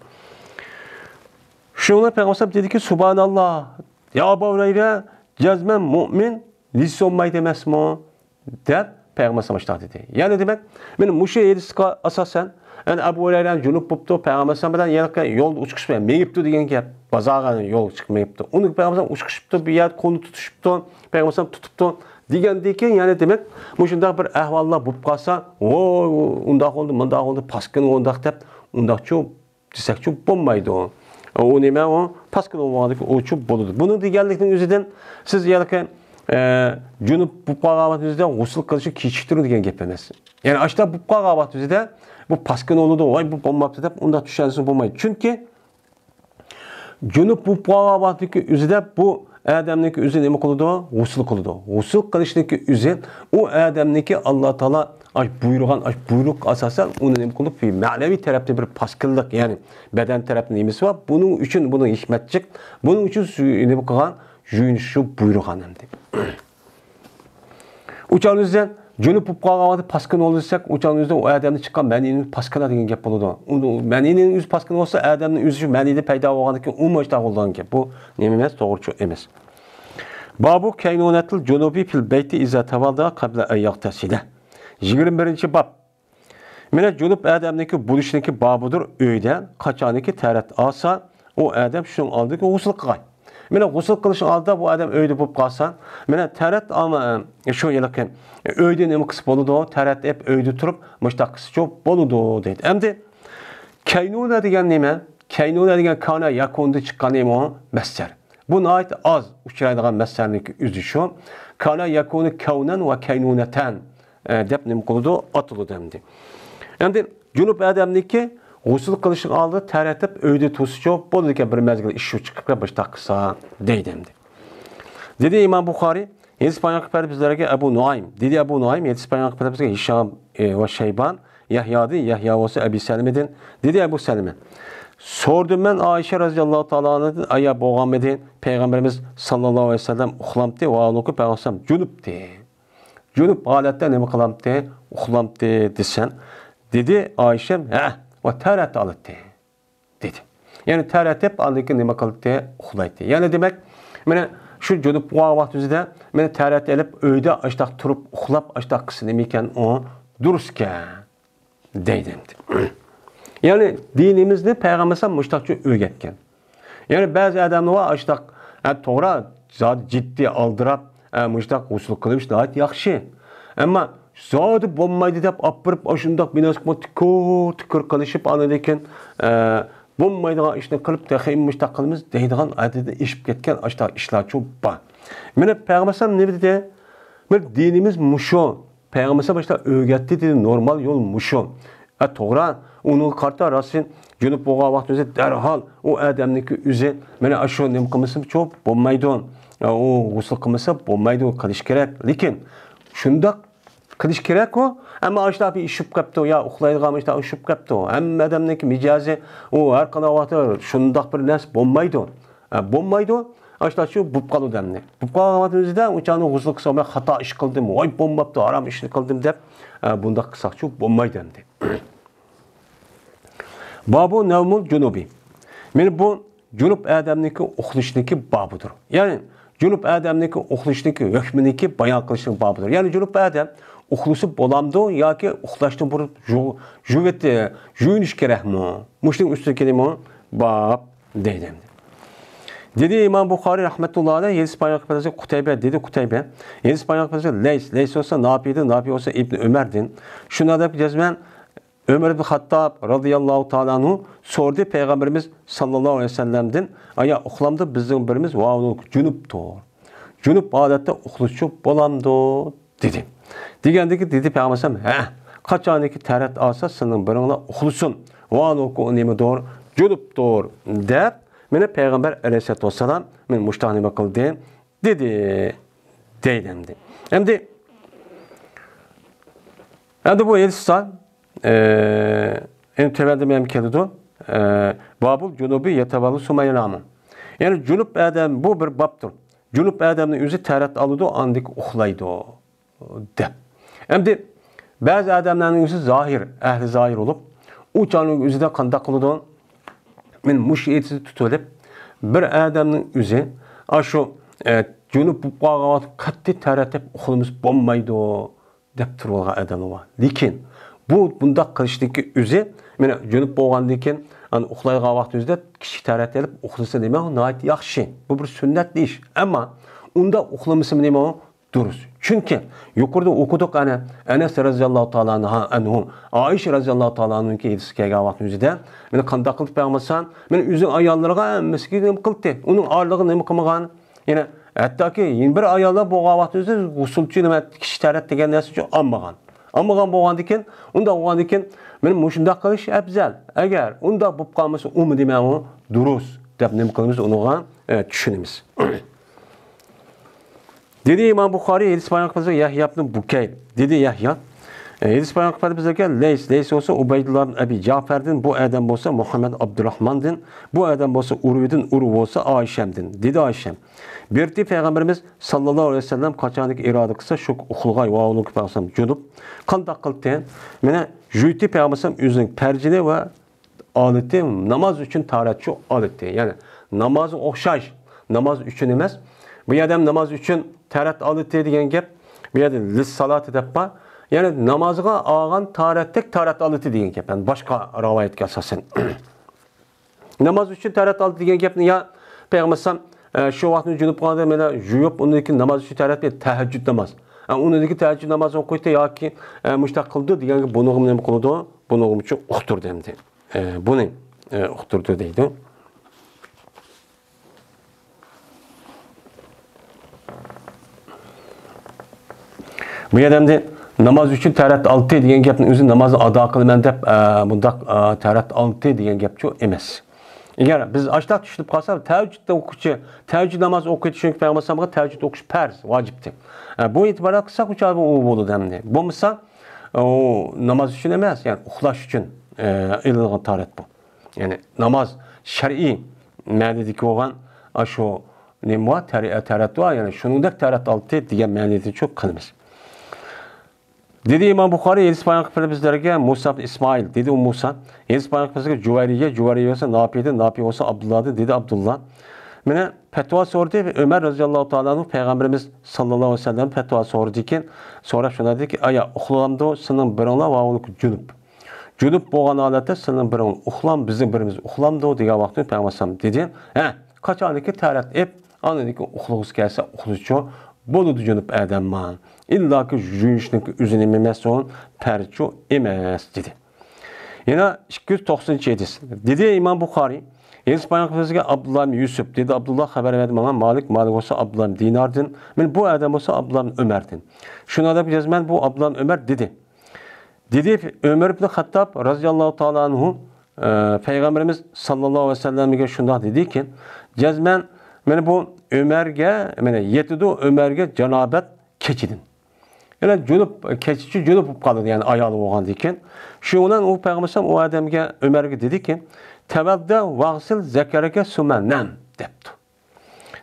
شۇڭا پەيغەمبەر دېدىكى، سۇبھاناللا، يا ئەبا ھۇرەيرە، جەزمەن مۇئمىن ھېچ بولمايدۇ ئەمەسمۇ؟ دەپ پەيغەمبەر ئاشۇنداق دېدى. يەنى دېمەك، مانا مۇشۇ ھەدىسكە ئاساسەن، يەنى ئەبۇ ھۇرەيرە جۇنۇپ بوپتۇ، پەيغەمبەر بىلەن ھېلىقى يولدا ئۇچقۇچىسى بىلەن مېڭىپتۇ دېگەن گەپ. بازارغا يول چىقىپ مېڭىپتۇ. ئۇنى پەيغەمبەر ئۇچقۇچۇپتۇ، بۇ يەردە قولىنى تۇتۇشۇپتۇ، پەيغەمبەر تۇتۇپتۇ دېگەندىن كېيىن، يەنى دېمەك، مۇشۇنداق بىر ئەھۋاللار بولۇپ قالسا، ۋوي، ئۇنداق بولدى، مۇنداق بولدى، پاسكىنا ئۇنداق دەپ، ئۇنداقچۇ دېسەكچۇ بولمايدۇ. ئۇ نېمە ئۇ؟ پاسكىنا بولغاندىكى ئۇچۇ بولىدۇ. بۇنى دېگەنلىكنىڭ ئۆزىدىن سىز ھېلىقى، ئە، جۇنۇپ بولۇپ قالغان ۋاقتىڭىزدا غۇسۇل قىلىشنى كېچىكتۈرۈڭ دېگەن گەپ ئەمەس. يەنى ئاشۇنداق بولۇپ قالغان ۋاقتىڭىزدا بۇ پاسكىنا بولىدۇ، ۋاي، بۇ بولماپتۇ دەپ ئۇنداق چۈشەنسىڭىز بولمايدۇ. چۈنكى جۇنۇپ بولۇپ قالغان ۋاقتىدىكى ئۆزىدە بۇ ئادەمنىڭكى ئۆزى نېمە قىلىدۇ؟ غۇسۇل قىلىدۇ. غۇسۇل قىلىشنىڭكى ئۆزى ئۇ ئادەمنىڭكى ئاللا تائالا ئاش بۇيرۇغان، ئاش بۇيرۇققا ئاساسەن ئۇنى نېمە قىلىپ، بىر مەنىۋى تەرەپتىن بىر پاسكىنلىق، يەنى بەدەن تەرەپتىن نېمىسى بار. بۇنىڭ ئۈچۈن، بۇنىڭ ھېكمەتچىك، بۇنىڭ ئۈچۈن سۈ-، نېمە قىلغان؟ يۇيۇنۇشنى بۇيرۇغان ئەمدى. ئۇ چاغنىڭ ئۆزىدە جۇنۇپ بولۇپ قالغان ۋاقتىدا پاسكىنا بولدى دېسەك، ئۇ چاغنىڭ ئۆزىدە ئۇ ئادەمدىن چىققان مەنىنى پاسكىنا دېگەن گەپ بولىدۇ. ئۇ مەنىنىڭ ئۆزى پاسكىنا بولسا، ئادەمنىڭ ئۆزى شۇ مەنىدىن پەيدا بولغاندىن كېيىن ئۇ مۇشۇنداق بولىدىغان گەپ. بۇ نېمە ئەمەس، توغرا چۈشەنچە ئەمەس. بابۇ كەينۇنەتىل جۇنۇبى فىل بەيتى ئىزا تەۋەلدە قەبلە ئەن يەغتەسىلە. يىگىرمە بىرىنچى باب. مانا جۇنۇپ ئادەمنىڭكى بولۇشنىڭكى بابىدۇر ئۆيدە، قاچانكى تەرەت ئالسا، ئۇ ئادەم شۇنىڭ ئالدىدىكى غۇسۇل قىلغاي. مانا غۇسۇل قىلىشنىڭ ئالدىدا بۇ ئادەم ئۆيدە بولۇپ قالسا، مانا تەرەت ئالما، شۇ ھېلىقى ئۆيدە نېمە قىلسا بولىدۇ، تەرەت ئېلىپ ئۆيدە تۇرۇپ مۇشۇنداق قىلسىچۇ بولىدۇ دەيدۇ. ئەمدى كەينۇنە دېگەن نېمە؟ كەينۇنە دېگەن كانە يەكۇنىدىن چىققان نېمە ئۇ؟ مەسدەر. بۇ ناھايىتى ئاز ئۇچرايدىغان مەسدەرنىڭكى ئۆزى شۇ. كانە يەكۇنۇ كەۋنەن ۋە كەينۇنەتەن، ئە، دەپ نېمە قىلىدۇ؟ ئاتىلىدۇ ئەمدى. ئەمدى جۇنۇپ ئادەمنىڭكى غۇسۇل قىلىشنىڭ ئالدىدا تەر ئېتىپ ئۆيدە تۇرسىچۇ، بولىدىكەن، بىر مەزگىل ئىششۇ چىقىپ مۇشۇنداق قىلسا دەيدۇ ئەمدى. دېدى ئىمام بۇخارىي، ھەدىس بايان قىلىپ بەردى بىزلەرگە ئەبۇ نۇئايم. دېدى ئەبۇ نۇئايم، ھەدىس بايان قىلىپ بەردى بىزگە ھىشام، ئى، ۋە شەيبان، يەھيادىن، يەھيا بولسا ئەبى سەلىمىدىن. دېدى ئەبۇ سەلىمە، سورىدىم مەن ئائىشە رەزىياللاھۇ تائالا ئانھادىن، ئايا بولغانمىدى پەيغەمبىرىمىز ساللاللاھۇ ئەلەيھى ۋەسەللەم ئۇخلامتى ۋە ھالبۇكى پەيغەمبەر جۇنۇپتى. جۇنۇپ ھالەتتە نېمە قىلامتى؟ ئۇخلامتى دېسەم، دېدى ئائىشەم، ھە، ۋە تەر ئېتىۋالاتتى. دېدى. يەنى تەر ئېتىپ، ئاندىن كېيىن نېمە قىلاتتى؟ ئۇخلايتتى. يەنى دېمەك، مانا شۇ جۇنۇپ بولغان ۋاقتىمىزدا مانا تەر ئېتىپ ئېلىپ، ئۆيدە ئاشتاق تۇرۇپ، ئۇخلاپ، ئاشتاق قىلسا نېمە ئىكەن ئۇ؟ دۇرۇسكەن دەيدۇ ئەمدى. يەنى دىنىمىزنى پەيغەمبەر ئەلەيھىسسالام مۇشتاقچە ئۆگەتكەن. يەنى بەزى ئادەملەر بار، ئاشتاق، ھە، توغرا، زادى جىددىي ئالدىراپ، ھە، مۇشتاق غۇسۇل قىلىۋېلىش ناھايىتى ياخشى. ئەمما زادى بولمايدۇ دەپ ئاپىرىپ، ئاشۇنداق بىناسىقما تۈكۈر-تۈكۈر قىلىشىپ، ئاندىن كېيىن، ئە، بولمايدىغان ئىشنى قىلىپ، تېخى مۇشتاق قىلىمىز دەيدىغان ئادەتتىن ئېشىپ كەتكەن ئاشۇنداق ئىشلارچۇ بار. مانا پەيغەمبەر ئەلەيھىسسالام نېمە دېدى؟ بىر دىنىمىز مۇشۇ. پەيغەمبەر ئەلەيھىسسالام باشتا ئۆگەتتى دېدى، نورمال يول مۇشۇ. ئە، توغرا، ئۇنىڭغا قارىتا راستىن جۇنۇپ بولغان ۋاقتىمىزدا دەرھال ئۇ ئادەمنىڭكى ئۆزى، مانا ئاشۇ نېمە قىلمىسىمۇچۇ بولمايدۇ. ئە، ئۇ غۇسۇل قىلمىسا بولمايدۇ، قىلىش كېرەك. لېكىن شۇنداق قىلىش كېرەككۇ، ئەمما ئاشۇنداق بىر ئىششىپ قاپتۇ، يا ئۇخلايدىغان ئاشۇنداق ئىششىپ قاپتۇ. ھەممە ئادەمنىڭكى مىجەزى، ئۇ ھەر قانداق ۋاقىتتا شۇنداق بىر نەرسە بولمايدۇ. ئە، بولمايدۇ. ئاشۇنداقچۇ بولۇپ قالىدۇ ئەمدى. بولۇپ قالغان ۋاقتىمىزدا ئۇ چاغنى غۇسۇل قىلسا، مەن خاتا ئىش قىلدىم، ۋاي بولماپتۇ، ھارام ئىشنى قىلدىم دەپ، ئە، بۇنداق قىلساقچۇ بولمايدۇ ئەمدى. بابۇ نەۋمۇل جۇنۇبى. مانا بۇ جۇنۇپ ئادەمنىڭكى ئۇخلىشىنىڭكى بابىدۇر. يەنى جۇنۇپ ئادەمنىڭكى ئۇخلىشىنىڭكى ھۆكمىنىڭكى بايان قىلىشنىڭ بابىدۇر. يەنى جۇنۇپ ئادەم ئۇخلىسا بولامدۇ ياكى ئۇخلاشتىن بۇرۇن جۇ-، جۇۋېتى، يۇيۇنۇش كېرەكمۇ؟ مۇشۇنىڭ ئۈستىدىكى نېمە؟ باب دەيدۇ ئەمدى. دېدى ئىمام بۇخارىي رەھمەتۇللا ئەلەيھ، ھەدىس بايان قىلىپ قۇتەيبە، دېدى قۇتەيبە، ھەدىس بايان قىلىپ لەيس، لەيس بولسا ناپىدىن، ناپى بولسا ئىبن ئۆمەردىن. شۇنداق دەپ جەزمەن ئۆمەر ئىبن خاتتاب رازىياللاھۇ تائالا ئەنھۇ سورىدى پەيغەمبىرىمىز ساللاللاھۇ ئەلەيھى ۋەسەللەمدىن، ئايا ئۇخلامدا بىزنىڭ بىرىمىز ۋاۋۇ جۇنۇپتۇر. جۇنۇپ ھالەتتە ئۇخلىسىچۇ بولامدۇ؟ دېدى. دېگەندىكى دېدى پەيغەمبەر ئەلەيھىسسالام، ھە، قاچانكى تەرەت ئالسا سىلىنىڭ بىرىڭلار ئۇخلىسۇن. ۋاھالۇكى ئۇ نېمىدۇر؟ جۇنۇپتۇر، دەپ، مانا پەيغەمبەر ئەلەيھىسسالاتۇ ۋەسسالام مانا مۇشۇنداق نېمە قىلدى؟ دېدى. دەيدۇ ئەمدى. ئەمدى، ئەمدى بۇ ھەدىستە، ئە، ئەمدى تۆۋەندە مەن كېلىدۇ. ئە، بابۇل جۇنۇبى يەتەۋەللۇ سۇمەينامۇ. يەنى جۇنۇپ ئادەم، بۇ بىر بابتۇر. جۇنۇپ ئادەمنىڭ ئۆزى تەرەت ئالىدۇ، ئاندىن ئۇخلايدۇ. دەپ. ئەمدى بەزى ئادەملەرنىڭ ئۆزى زاھىر، ئەھلى زاھىر بولۇپ، ئۇ چاغنىڭ ئۆزىدە قانداق قىلىدۇ؟ مەن مۇشۇ ئېتىزدا تۇتۇۋېلىپ، بىر ئادەمنىڭ ئۆزى ئاشۇ، ئە، جۇنۇپ بولۇپ قالغان ۋاقىت قەتئىي تەرەت ئېتىپ ئۇخلىمىسا بولمايدۇ، دەپ تۇرۇۋالغان ئادەملەر بار. لېكىن بۇ بۇنداق قىلىشنىڭكى ئۆزى، مانا جۇنۇپ بولغاندىن كېيىن، ئانا ئۇخلايدىغان ۋاقتىمىزدا كىچىك تەرەت ئېلىپ ئۇخلىسا نېمە، ناھايىتى ياخشى. بۇ بىر سۈننەت ئىش. ئەمما ئۇنداق ئۇخلىمىسىمۇ نېمە، دۇرۇس. چۈنكى يۇقىرىدا ئوقۇدۇق ئەنە، ئەنەس رەزىياللاھۇ تائالا ئەنھا، ئەنھۇ، ئائىشە رەزىياللاھۇ تائالا ئەنھۇنىڭكى ھەدىسى كەلگەن ۋاقتىمىزدا، مانا قانداق قىلدى پەيغەمبەر ئەلەيھىسسالام؟ مانا ئۆزىنىڭ ئاياللىرىغا ھەممىسىگە نېمە قىلدى؟ ئۇنىڭ ئارىلىغا نېمە قىلمىغان؟ يەنە ھەتتاكى يەنە بىر ئاياللار بولغان ۋاقتىمىزدا غۇسۇلچى نېمە، كىچىك تەرەت دېگەن نەرسىچۇ ئالمىغان. ئالمىغان بولغاندىكىن، ئۇنداق بولغاندىكىن، مانا مۇشۇنداق قىلىش ئەپزەل. ئەگەر ئۇنداق بولۇپ قالمىسا، ئۇمۇ دېمە ئۇ دۇرۇس دەپ نېمە قىلىمىز، ئۇنىڭغا، ئە، چۈشىنىمىز. دېدى ئىمام بۇخارىي، ھەدىس بايان قىلىپ يەھيا ئىبن بۇكەير. دېدى يەھيا، ئە، ھەدىس بايان قىلىپ بىزگە لەيس، لەيس بولسا ئۇبەيدۇللا ئىبن ئەبى جەفەردىن، بۇ ئادەم بولسا مۇھەممەد ئابدۇراخماندىن، بۇ ئادەم بولسا ئۇرۋىدىن، ئۇرۋا بولسا ئائىشەمدىن. دېدى ئائىشەم. بېرىتى پەيغەمبىرىمىز ساللاللاھۇ ئەلەيھى ۋەسەللەم قاچانكى ئىرادە قىلسا شۇ ئۇخلىغاي، ۋاۋۇنىڭكى پەيغەمبەر جۇنۇپ. قانداق قىلدى؟ مانا جۇيتى پەيغەمبەر ئۆزىنىڭ پەرجىنى ۋە ئالىتى ناماز ئۈچۈن تارەتچۇ ئالىتى. يەنى نامازغا ئوخشاش، ناماز ئۈچۈن ئەمەس. بۇ يەردە ھەم ناماز ئۈچۈن تارەت ئالىتى دېگەن گەپ، بۇ يەردە لىس سالاتى دەپ بار. يەنى نامازغا ئالغان تارەتتەك تارەت ئالىتى دېگەن گەپ. يەنى باشقا رىۋايەتكە ئاساسەن. ناماز ئۈچۈن تارەت ئالىتى دېگەن گەپنى يا پەيغەمبەر ئەلەيھىسسالام، ئە، شۇ ۋاقىتنى جۇنۇپ قالغاندا مانا يۇيۇپ، ئۇنىڭدىن كېيىن ناماز ئۈچۈن تارەت، تەھەججۇد ناماز. ئە، ئۇنىڭدىن كېيىن تەھەججۇد نامازىنى ئوقۇيتتى ياكى، ئە، مۇشۇنداق قىلىدۇ دېگەنگە بۇنىڭغىمۇ نېمە قىلىدۇ؟ بۇنىڭغىمۇ ئۇقتۇردى ئەمدى. ئە، بۇنى، ئە، ئۇقتۇردى دەيدۇ. بۇ يەردە ئەمدى ناماز ئۈچۈن تەرەت ئالتى دېگەن گەپنىڭ ئۆزى نامازنى ئادا قىلىمەن دەپ، ئە، بۇنداق، ئە، تەرەت ئالتى دېگەن گەپچۇ ئەمەس. ئەگەر بىز ئاشتاق چۈشىنىپ قالساق، تەھەججۇدتا ئوقۇغۇچى، تەھەججۇد نامازى ئوقۇيدۇ، چۈنكى پەيغەمبەر ئەلەيھىسسالامغا تەھەججۇد ئوقۇش پەرز، ۋاجىپتى. ئە، بۇ ئېتىبار قىلساق، ئۇ چاغدا ئۇ بولىدۇ ئەمدى. بولمىسا، ئۇ ناماز ئۈچۈن ئەمەس، يەنى ئۇخلاش ئۈچۈن، ئە، ئېلىنغان تەرەت بۇ. يەنى ناماز شەرئىي مەنىدىكى بولغان ئاشۇ نېمە بار؟ تەرى-، تەرەت بار، يەنى شۇنىڭدەك تەرەت ئالتى دېگەن مەنىدىچۇ قىلىمىز. دېدى ئىمام بۇخارىي، ھەدىس بايان قىلىپ بىزلەرگە مۇسا ئىبن ئىسمائىل، دېدى ئۇ مۇسا، ھەدىس بايان قىلىپ بىزگە جۇۋەيرىيە، جۇۋەيرىيە بولسا ناپىدىن، ناپى بولسا ئابدۇللادىن، دېدى ئابدۇللا. مانا پەتىۋا سورىدى، ئۆمەر رەزىياللاھۇ تائالا ئەنھۇ پەيغەمبىرىمىز ساللاللاھۇ ئەلەيھى ۋەسەللەم پەتىۋا سورىدىكەن، سوراپ شۇنداق دېدىكى، ئايا ئۇخلىغاندۇ سېنىڭ بىرىڭلار ۋە ئۇنىڭ جۇنۇپ. جۇنۇپ بولغان ھالەتتە سېنىڭ بىرىڭ ئۇخلام، بىزنىڭ بىرىمىز ئۇخلامدۇ دېگەن ۋاقىتتا پەيغەمبەر ئەلەيھىسسالام دېدى، ھە، قاچانكى تەرەت ئېپ، ئاندىن كېيىن ئۇخلىغۇسى كەلسە ئۇخلىسىچۇ، بولىدۇ جۇنۇپ ئادەم ما. ئىللاكى يۇيۇنۇشنىڭكى ئۆزى نېمە ئەمەس ئۇ، پەرچۇ ئەمەس دېدى. يەنە ئىككى يۈز توقسىنىنچى ھەدىس. دېدى ئىمام بۇخارىي، ھەدىس بايان قىلىپ بىزگە ئابدۇللا ئىبن يۈسۈپ، دېدى ئابدۇللا خەۋەر بەردى ماڭا، مالىك، مالىك بولسا ئابدۇللا ئىبن دىناردىن، مانا بۇ ئادەم بولسا ئابدۇللا ئىبن ئۆمەردىن. شۇنىڭ دەپ جەزمەن بۇ ئابدۇللا ئىبن ئۆمەر دېدى. دېدى، ئۆمەر ئىبن خەتتاب رەزىياللاھۇ تائالا ئەنھۇ، ئە، پەيغەمبىرىمىز ساللاللاھۇ ئەلەيھى ۋەسەللەمگە شۇنداق دېدىكى، جەزمەن، مانا بۇ ئۆمەرگە، مانا يېتىدۇ ئۆمەرگە جانابەت كېچىدىن. يەنى جۇنۇپ، كېچىچۇ جۇنۇپ بولۇپ قالىدۇ، يەنى ئايالى بولغاندىن كېيىن. شۇ بىلەن ئۇ پەيغەمبەر ئەلەيھىسسالام ئۇ ئادەمگە، ئۆمەرگە دېدىكى، تەۋەلدە ۋاغسىل زەكەرەكە سۇمە نەم، دەپتۇ.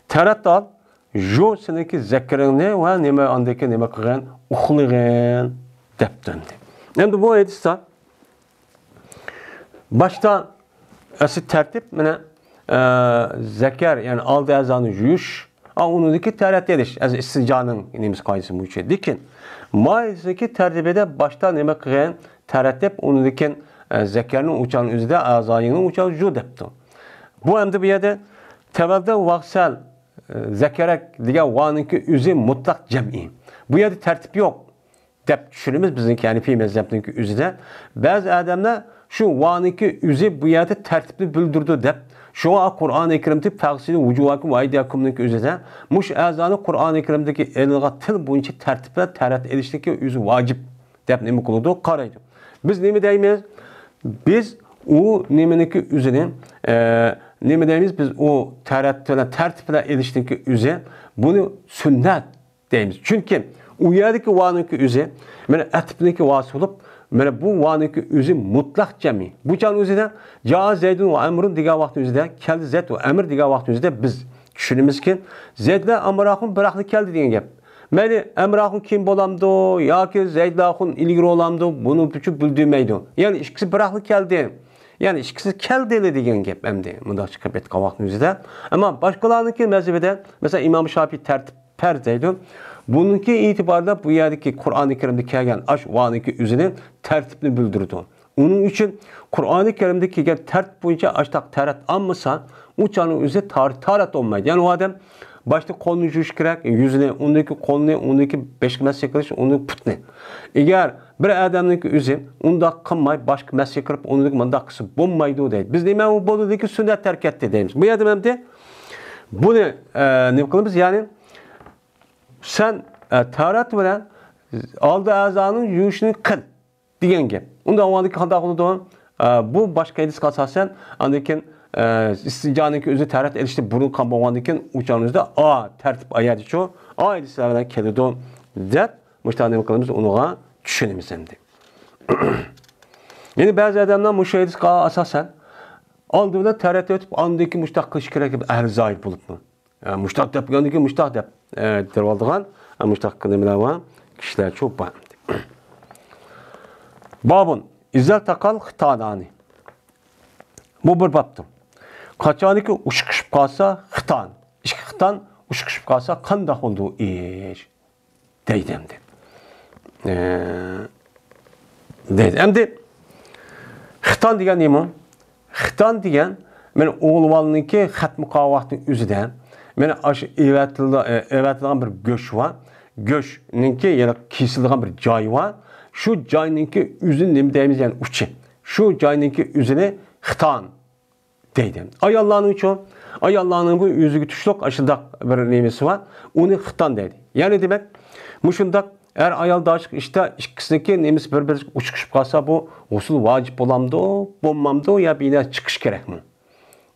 تەرەت ئال، يۇ سېنىڭكى زەكىرىڭنى ۋە نېمە ئاندىكى نېمە قىلغىن، ئۇخلىغىن، دەپتۇ ئەمدى. ئەمدى بۇ ھەدىستە باشتا ئەسلى تەرتىپ، مانا، ئە، زەكەر، يەنى ئالدى ئەزانى يۇيۇش، ئا، ئۇنىڭدىكى تەرەت ئېلىش، ئەز ئىستىنجانىڭ نېمىسى قائىدىسى بويىچە. لېكىن، مايىسىدىكى تەرتىپىدە باشتا نېمە قىلغىن؟ تەرەت ئېلىپ، ئۇنىڭدىن كېيىن، ئە، زەكەرنىڭ ئۇچانىڭ ئۆزىدە، ئەزانىڭ ئۇچانى يۇ دەپتۇ. بۇ ئەمدى بۇ يەردە تەۋەلدە ۋاغسەل، ئە، زەكەرەك دېگەن ۋانىڭكى ئۆزى مۇتلەق جەمئىي. بۇ يەردە تەرتىپ يوق دەپ چۈشىنىمىز بىزنىڭكى ھەنىفىي مەزھەپنىڭكى ئۆزىدە. بەزى ئادەملەر شۇ ۋانىڭكى ئۆزى بۇ يەردە تەرتىپنى بىلدۈرىدۇ دەپ، شۇڭا قۇرئانى كەرىمدە فەغسىلۇ ۋۇجۇھەكۇم ۋە ئەيدىيەكۇمنىڭكى ئۆزىدە مۇشۇ ئەزانى قۇرئانى كەرىمدىكى ئېلىنغان تىل بويىچە تەرتىپ بىلەن تەرەت ئېلىشنىڭكى ئۆزى ۋاجىپ دەپ نېمە قىلىدۇ؟ قارايدۇ. بىز نېمە دەيمىز؟ بىز ئۇ نېمىنىڭكى ئۆزىنى، ئە، نېمە دەيمىز؟ بىز ئۇ تەرەت بىلەن، تەرتىپ بىلەن ئېلىشنىڭكى ئۆزى، بۇنى سۈننەت دەيمىز. چۈنكى ئۇ يەردىكى ۋانىڭكى ئۆزى، مانا ئەتىپنىڭكى ۋاسى بولۇپ، مانا بۇ ۋانىڭكى ئۆزى مۇتلەق جەمئىي. بۇ چاغنىڭ ئۆزىدە جا زەيدۇن ۋە ئەمرۇن دېگەن ۋاقىتنىڭ ئۆزىدە، كەلدى زەيد ۋە ئەمر دېگەن ۋاقىتنىڭ ئۆزىدە بىز چۈشىنىمىزكى، زەيد بىلەن ئەمر ئاخۇن بىراقلا كەلدى دېگەن گەپ. مەيلى، ئەمر ئاخۇن كىم بولامدۇ ياكى زەيد ئاخۇن ئىلگىرى بولامدۇ، بۇنى بىلدۈرمەيدۇ. يەنى ئىككىسى بىراقلا كەلدى. يەنى ئىككىسى كەلدىلى دېگەن گەپ ئەمدى مۇنداق چىقىپ ئېيتقان ۋاقىتنىڭ ئۆزىدە. ئەمما باشقىلارنىڭكى مەزھىپىدە، مەسىلەن، ئىمام شاپىي تەرتىپ پەرز دەيدۇ. بۇنىڭكى ئېتىبارىدا بۇ يەردىكى قۇرئانى كەرىمدە كەلگەن ئاش ۋانىڭكى ئۆزىنى تەرتىپنى بىلدۈرىدۇ. ئۇنىڭ ئۈچۈن قۇرئانى كەرىمدە كەلگەن تەرتىپ بويىچە ئاشتاق تەرەت ئالمىسا، ئۇ چاغنىڭ ئۆزى تار-، تەرەت بولمايدۇ. يەنى ئۇ ئادەم باشتا قولنى يۇيۇش كېرەك، يۈزىنى، ئۇندىن كېيىن قولنى، ئۇندىن كېيىن بېشىغا مەس قىلىش، ئۇندىن كېيىن پۇتنى. ئەگەر بىر ئادەمنىڭكى ئۆزى ئۇنداق قىلماي، باشقا مەس قىلىپ، ئۇندىن كېيىن مۇنداق قىلسا بولمايدۇ دەيدۇ. بىز نېمە ئۇ بولىدىكى سۈننەت تەرك ئەتتى دەيمىز. بۇ يەردە ئەمدى بۇنى، ئە، نېمە قىلىمىز؟ يەنى سەن، ئە، تەرەت بىلەن ئالدى ئەزانىڭ يۇيۇشنى قىل دېگەن گەپ. ئۇنداق بولغاندىكىن قانداق بولىدۇ؟ ئە، بۇ باشقا ھەدىسكە ئاساسەن، ئاندىن كېيىن، ئە، ئىستىنجانىڭكى ئۆزى تەرەت ئېلىشتىن بۇرۇن قىلغان بولغاندىن كېيىن، ئۇ چاغنىڭ ئۆزىدە، ئا، تەرتىپ ئايەتچۇ، ئا ھەدىسلەر بىلەن كېلىدۇ، دەپ، مۇشۇنداق نېمە قىلىمىز، ئۇنىڭغا چۈشىنىمىز ئەمدى. يەنى بەزى ئادەملەر مۇشۇ ھەدىسكە ئاساسەن، ئالدى بىلەن تەرەت ئۆتۈپ، ئاندىن كېيىن مۇشۇنداق قىلىش كېرەك دەپ ئەھلى زاھىر بولۇپمۇ. ئە، مۇشتاق دەپ، يەنىكى مۇشتاق دەپ، ئە، دەۋالدىغان، ئە، مۇشتاق نېمىلەر بار؟ كىشىلەر چوپ بار. بابۇن، ئىزەل تاقال خىتانانى. بۇ بىر بابتۇر. قاچانكى ئۇچۇشۇپ قالسا خىتان، ئىككى خىتان ئۇچۇشۇپ قالسا قانداق بولىدۇ ئىش؟ دەيدۇ ئەمدى. ئە، دەيدۇ. ئەمدى خىتان دېگەن نېمە؟ خىتان دېگەن، مانا ئوغۇل بالىنىڭكى خەتمە قىلغان ۋاقتىنىڭ ئۆزىدە، مانا ئاشۇ ئېۋەتىلىدۇ-، ئە، ئېۋەتىلىدىغان بىر گۆش بار. گۆشنىڭكى يەنە كېسىلىدىغان بىر جايى بار. شۇ جاينىڭكى ئۆزىنى نېمە دەيمىز؟ يەنى ئۇچى. شۇ جاينىڭكى ئۆزىنى خىتان دەيدۇ. ئاياللارنىڭچۇ؟ ئاياللارنىڭ بۇ ئۆزىگە تۇشلۇق ئاشۇنداق بىر نېمىسى بار. ئۇنى خىتان دەيدۇ. يەنى دېمەك، مۇشۇنداق ئەر ئايال داچلىق ئىشتا ئىككىسىنىڭكى نېمىسى بىر-بىرىگە ئۇچۇشۇپ قالسا، بۇ غۇسۇل ۋاجىپ بولامدۇ، بولمامدۇ يا بىنا چىقىش كېرەكمۇ؟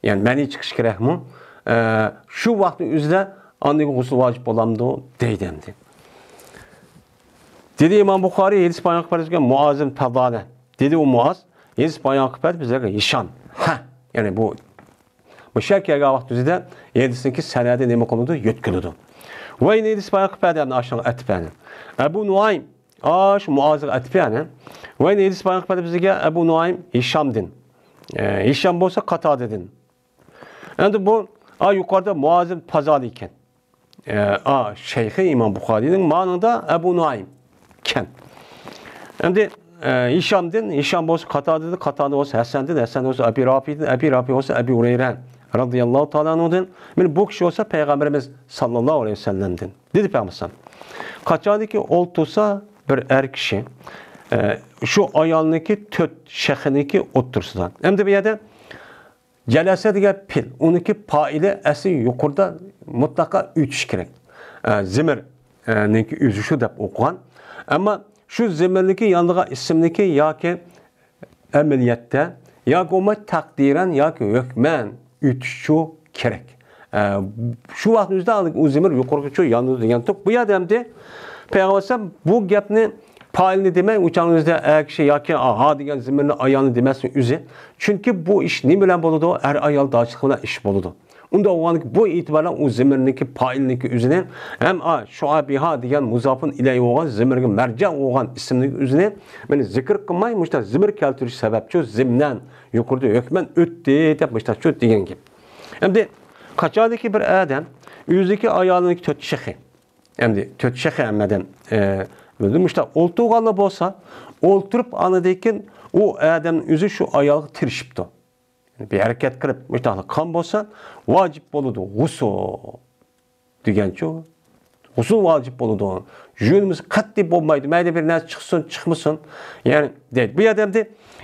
يەنى مەنى چىقىش كېرەكمۇ؟ ئە، شۇ ۋاقىتنىڭ ئۆزىدە ئاندىن غۇسۇل ۋاجىپ بولامدۇ دەيدۇ ئەمدى. دېدى ئىمام بۇخارىي، ھەدىس بايان قىلىپ بەرگەن مۇئازىم پەدالە. دېدى ئۇ مۇئاز، ھەدىس بايان قىلىپ بەردى بىزلەرگە ھىشام. ھە، يەنى بۇ، بۇ شەرھ كەلگەن ۋاقىت ئۆزىدە ھەدىسنىڭكى سەنەدى نېمە قىلىدۇ؟ يۆتكىلىدۇ. ۋە يەنە ھەدىس بايان قىلىپ بەردى ئەمدى ئاشۇنىڭ ئەتىپەنى. ئەبۇ نۇئايم، ئاشۇ مۇئازىغا ئەتىپەنى. ۋە يەنە ھەدىس بايان قىلىپ بەردى بىزگە ئەبۇ نۇئايم ھىشامدىن. ئە، ھىشام بولسا قاتادىدىن. ئەمدى بۇ، ئا، يۇقىرىدا مۇئازىم پەدالە ئىكەن. ئە، ئا، شەيخى ئىمام بۇخارىينىڭ مانىڭدا ئەبۇ نۇئايم ئىكەن. ئەمدى، ئە، ھىشامدىن، ھىشام بولسا قاتادىدىن، قاتادە بولسا ھەسەندىن، ھەسەن بولسا ئەبى رافىدىن، ئەبى رافى بولسا ئەبى ھۇرەيرە رازىياللاھۇ تائالا ئەنھۇدىن. مانا بۇ كىشى بولسا پەيغەمبىرىمىز ساللاللاھۇ ئەلەيھى ۋەسەللەمدىن. دېدى پەيغەمبەر. قاچانكى ئولتۇرسا بىر ئەر كىشى، ئە، شۇ ئايالنىڭكى تۆت شېخىنىڭكى ئوتتۇرىسىدا. ئەمدى بۇ يەردە جەلەسە دېگەن پېئىل، ئۇنىڭكى پائىلى ئەسلى يۇقىرىدا مۇتلەقا ئۆتۈش كېرەك. ئە، زىمىر، ئە، نىڭكى ئۆزى شۇ دەپ ئوقۇغان. ئەمما شۇ زىمىرنىڭكى يانىدىغان ئىسىمنىڭكى ياكى ئەمەلىيەتتە ياكى بولماي تەقدىرەن ياكى ھۆكمەن ئۆتۈشچۇ كېرەك. ئە، شۇ ۋاقىتنىڭ ئۆزىدە ئۇ زىمىر يۇقىرىغىچۇ يانىدۇ دېگەن توك. بۇ يەردە ئەمدى پەيغەمبەر بۇ گەپنى پائىلنى دېمەي، ئۇ چاغنىڭ ئۆزىدە ئە كىشى ياكى ھا دېگەن زىمىرنى ئايالنى دېمەسمۇ ئۆزى. چۈنكى بۇ ئىش نېمە بىلەن بولىدۇ؟ ئەر ئايال داچلىقى بىلەن ئىش بولىدۇ. ئۇنداق بولغاندىكىن بۇ ئېتىبار بىلەن ئۇ زىمىرنىڭكى پائىلنىڭكى ئۆزىنى ھەم ئا شۇئابىھا دېگەن مۇزاپۇن ئىلەيھى بولغان زىمىرگە مەرجە بولغان ئىسىمنىڭ ئۆزىنى مانا زىكىر قىلماي مۇشۇنداق زىمىر كەلتۈرۈش سەۋەبچۇ زىمنەن يۇقىرىدا ھۆكمەن ئۆتتى دەپ مۇشۇنداقچۇ دېگەن گەپ. ئەمدى قاچانكى بىر ئادەم ئۆزىنىڭكى ئايالىنىڭكى تۆت شېخى ئەمدى تۆت شېخى ھەممەدىن، ئە، بىلدى. مۇشۇنداق ئولتۇرغانلا بولسا، ئولتۇرۇپ ئاندىن كېيىن ئۇ ئادەمنىڭ ئۆزى شۇ ئايالغا تىرىشىپتۇ. بىر ھەرىكەت قىلىپ، مۇشۇنداقلا قىلغان بولسا، ۋاجىپ بولىدۇ، غۇسۇل دېگەنچۇ. غۇسۇل ۋاجىپ بولىدۇ. يۇيۇنمىسا قەتئىي بولمايدۇ. مەيلى بىر نەرسە چىقسۇن، چىقمىسۇن. يەنى دەيدۇ. بۇ يەردە ئەمدى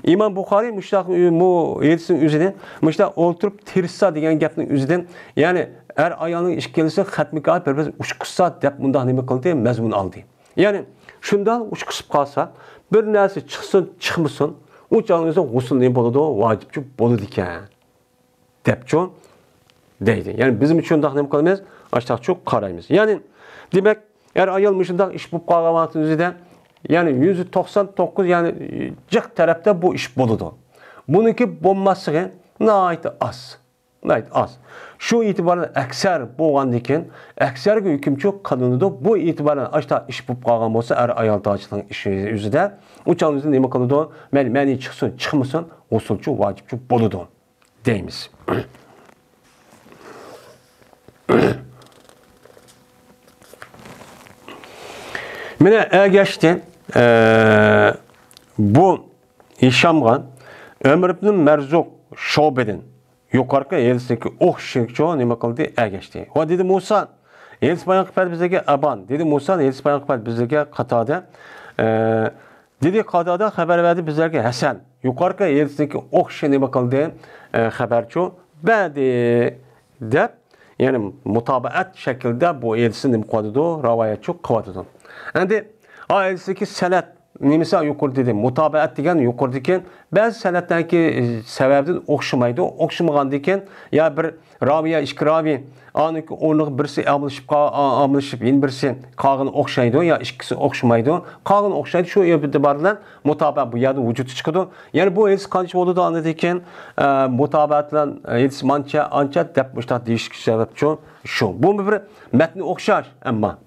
ئىمام بۇخارىي مۇشۇنداق، مۇ-، ھەدىسنىڭ ئۆزىنى مۇشۇنداق ئولتۇرۇپ تىرىشسا دېگەن گەپنىڭ ئۆزىدىن، يەنى ئەر ئايالنىڭ ئىككىلىسى خەتمىكاھى بىر-بىرىنى ئۇچقۇزسا دەپ مۇنداق نېمە قىلدى؟ مەزمۇن ئالدى. يەنى شۇنداق ئۇچقۇزۇپ قالسا، بىر نەرسە چىقسۇن، چىقمىسۇن، ئۇ چاغنىڭ ئۆزىدە غۇسۇل نېمە بولىدۇ؟ ۋاجىپچۇ بولىدىكەن. دەپچۇ دەيدۇ. يەنى بىزمۇ شۇنداق نېمە قىلىمىز؟ ئاشتاقچۇ قارايمىز. يەنى دېمەك، ئەر ئايال مۇشۇنداق ئىش بولۇپ قالغان ۋاقتىنىڭ ئۆزىدە، يەنى يۈزدە توقسان توققۇز، يەنى جىق تەرەپتە بۇ ئىش بولىدۇ. بۇنىڭكى بولماسلىقى ناھايىتى ئاز. ناھايىتى ئاز. شۇ ئېتىبار بىلەن ئەكسەر بولغاندىكىن، ئەكسەرگە ھۆكۈمچۇ قىلىنىدۇ. بۇ ئېتىبار بىلەن ئاشتاق ئىش بولۇپ قالغان بولسا، ئەر ئايال داچىلىقنىڭ ئىشى يۈزىدە، ئۇ چاغنىڭ ئۆزىدە نېمە قىلىدۇ؟ مەيلى مەنى چىقسۇن، چىقمىسۇن، غۇسۇلچۇ ۋاجىپچۇ بولىدۇ. دەيمىز. مانا ئەگەشتى، ئە، بۇ ھىشامغا ئۆمەر ئىبن مەرزۇق شۇبەدىن يۇقىرىقى ھەدىستىكى ئوخشىشىچۇ نېمە قىلدى؟ ئەگەشتى. ۋە دېدى مۇسا، ھەدىس بايان قىلىپ بەردى بىزگە ئابان. دېدى مۇسا، ھەدىس بايان قىلىپ بەردى بىزگە قاتادە. ئە، دېدى قاتادە خەۋەر بەردى بىزلەرگە ھەسەن. يۇقىرىقى ھەدىستىكى ئوخشىشى نېمە قىلدى؟ ئە، خەۋەرچۇ بەردى دەپ، يەنى مۇتابەئەت شەكلىدە بۇ ھەدىسنى نېمە قىلىۋاتىدۇ؟ رىۋايەتچۇ قىلىۋاتىدۇ. ئەمدى ئا ھەدىستىكى سەنەد نېمىسى يۇقىرىدا دېدى؟ مۇتابەئەت دېگەن يۇقىرىدىكى بەزى سەنەدلەرنىڭكى سەۋەبىدىن ئوخشىمايدۇ. ئوخشىمىغاندىكىن يا بىر راۋى يا ئىككى راۋى، ئانىڭكى ئورنىغا بىرسى ئالمىشىپ قا-، ئا-، ئالمىشىپ، يەنە بىرسى قالغىنى ئوخشايدۇ يا ئىككىسى ئوخشىمايدۇ. قالغىنى ئوخشايدۇ. شۇ ئېتىبار بىلەن مۇتابەئە بۇ يەردە ۋۇجۇدقا چىقىدۇ. يەنى بۇ ھەدىس قانچە بولىدۇ ئاندىن كېيىن، ئە، مۇتابەئەت بىلەن، ئە، ھەدىس مانچە، ئانچە دەپ مۇشۇنداق دېيىشكە سەۋەبچۇ شۇ. بۇمۇ بىر مەتنى ئوخشاش، ئەمما.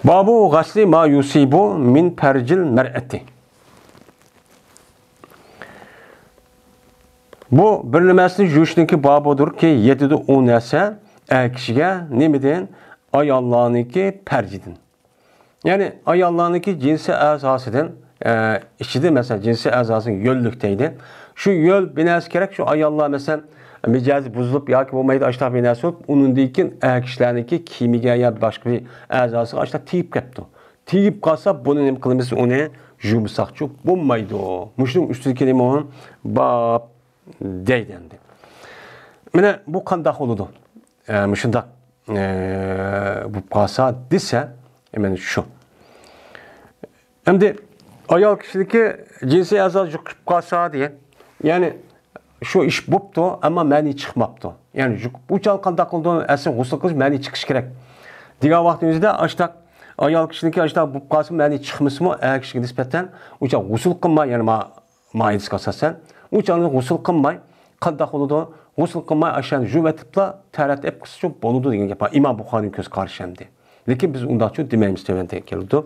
بابۇ غەسلى ما يۇسىبۇ مىن پەرجىل مەرئەتى. بۇ بىر نېمەسىنى يۇيۇشنىڭكى بابىدۇركى، يېتىدۇ ئۇ نەرسە ئەر كىشىگە نېمىدىن؟ ئاياللارنىڭكى پەرجىدىن. يەنى ئاياللارنىڭكى جىنسىي ئەزاسىدىن، ئە، ئىچىدە مەسىلەن جىنسىي ئەزاسىنى يۆللۈك دەيدۇ. شۇ يۆل بىر نەرسە كېرەك، شۇ ئاياللار مەسىلەن مىجەزى بۇزۇلۇپ ياكى بولمايدۇ، ئاشتاق بىر نەرسە بولۇپ، ئۇنىڭدىن كېيىن ئەر كىشىلەرنىڭكى كىيىمىگە يا باشقا بىر ئەزاسىغا ئاشتاق تېگىپ كەپتۇ. تېگىپ قالسا، بۇنى نېمە قىلىمىز؟ ئۇنى يۇمىساقچۇ بولمايدۇ. مۇشۇنىڭ ئۈستىدىكى نېمە ئۇ؟ باب دەيدۇ ئەمدى. مانا بۇ قانداق بولىدۇ؟ ئە، مۇشۇنداق، ئە، بولۇپ قالسا دېسە، مانا شۇ. ئەمدى ئايال كىشىنىڭكى جىنسىي ئەزاسى يۇقۇپ قالسا دېگەن. يەنى شۇ ئىش بوپتۇ، ئەمما مەنى چىقماپتۇ. يەنى يۇقۇپ، ئۇ چاغ قانداق قىلىدۇ؟ ئەسلى غۇسۇل قىلىش، مەنى چىقىش كېرەك. دېگەن ۋاقىتنىڭ ئۆزىدە ئاشتاق ئايال كىشىنىڭكى ئاشتاق بولۇپ قالسا، مەنى چىقمىسىمۇ، ئەر كىشىگە نىسبەتەن ئۇ چاغ غۇسۇل قىلماي، يەنى ما-، مايىلىسقا ئاساسەن، ئۇ چاغدا غۇسۇل قىلماي، قانداق بولىدۇ؟ غۇسۇل قىلماي، ئاشۇنى يۇۋېتىپلا، تەرەت ئېلىپ قىلسىچۇ بولىدۇ دېگەن گەپ بار. ئىمام بۇخارىنىڭ كۆز قارىشى ئەمدى. لېكىن بىز ئۇنداقچۇ دېمەيمىز، تۆۋەندە كېلىدۇ.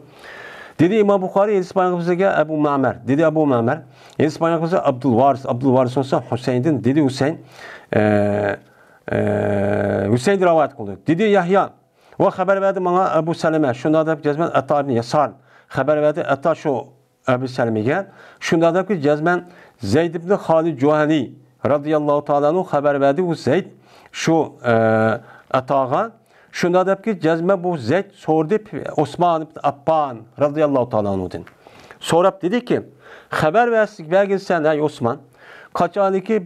دېدى ئىمام بۇخارى، ھەدىس بايان قىلغان بىزگە ئەبۇ مەمەر. دېدى ئەبۇ مەمەر، ھەدىس بايان قىلغان بىزگە ئابدۇل ۋارىس، ئابدۇل ۋارىس بولسا ھۈسەيىندىن، دېدى ھۈسەيىن، ئە، ئە، ھۈسەيىندىن رىۋايەت قىلدى. دېدى يەھيا، ۋە خەۋەر بەردى ماڭا ئەبۇ سەلەمە، شۇندا دەپ جەزمەن ئەتا ئىبن ياسار خەۋەر بەردى، ئەتا شۇ ئەبۇ سەلەمىگە، شۇندا دەپكى جەزمەن زەيد ئىبن خالىد جۇھەنى رەزىياللاھۇ تائالا ئەنھۇ خەۋەر بەردى، ئۇ زەيد شۇ، ئە، ئەتاغا، شۇندا دەپكى جەزمەن بۇ زەيد سورىدى ئوسمان ئىبن ئەففان رەزىياللاھۇ تائالا ئەنھۇدىن. سوراپ دېدىكى، خەۋەر بەرگىنسەن، ئەي ئوسمان، قاچانكى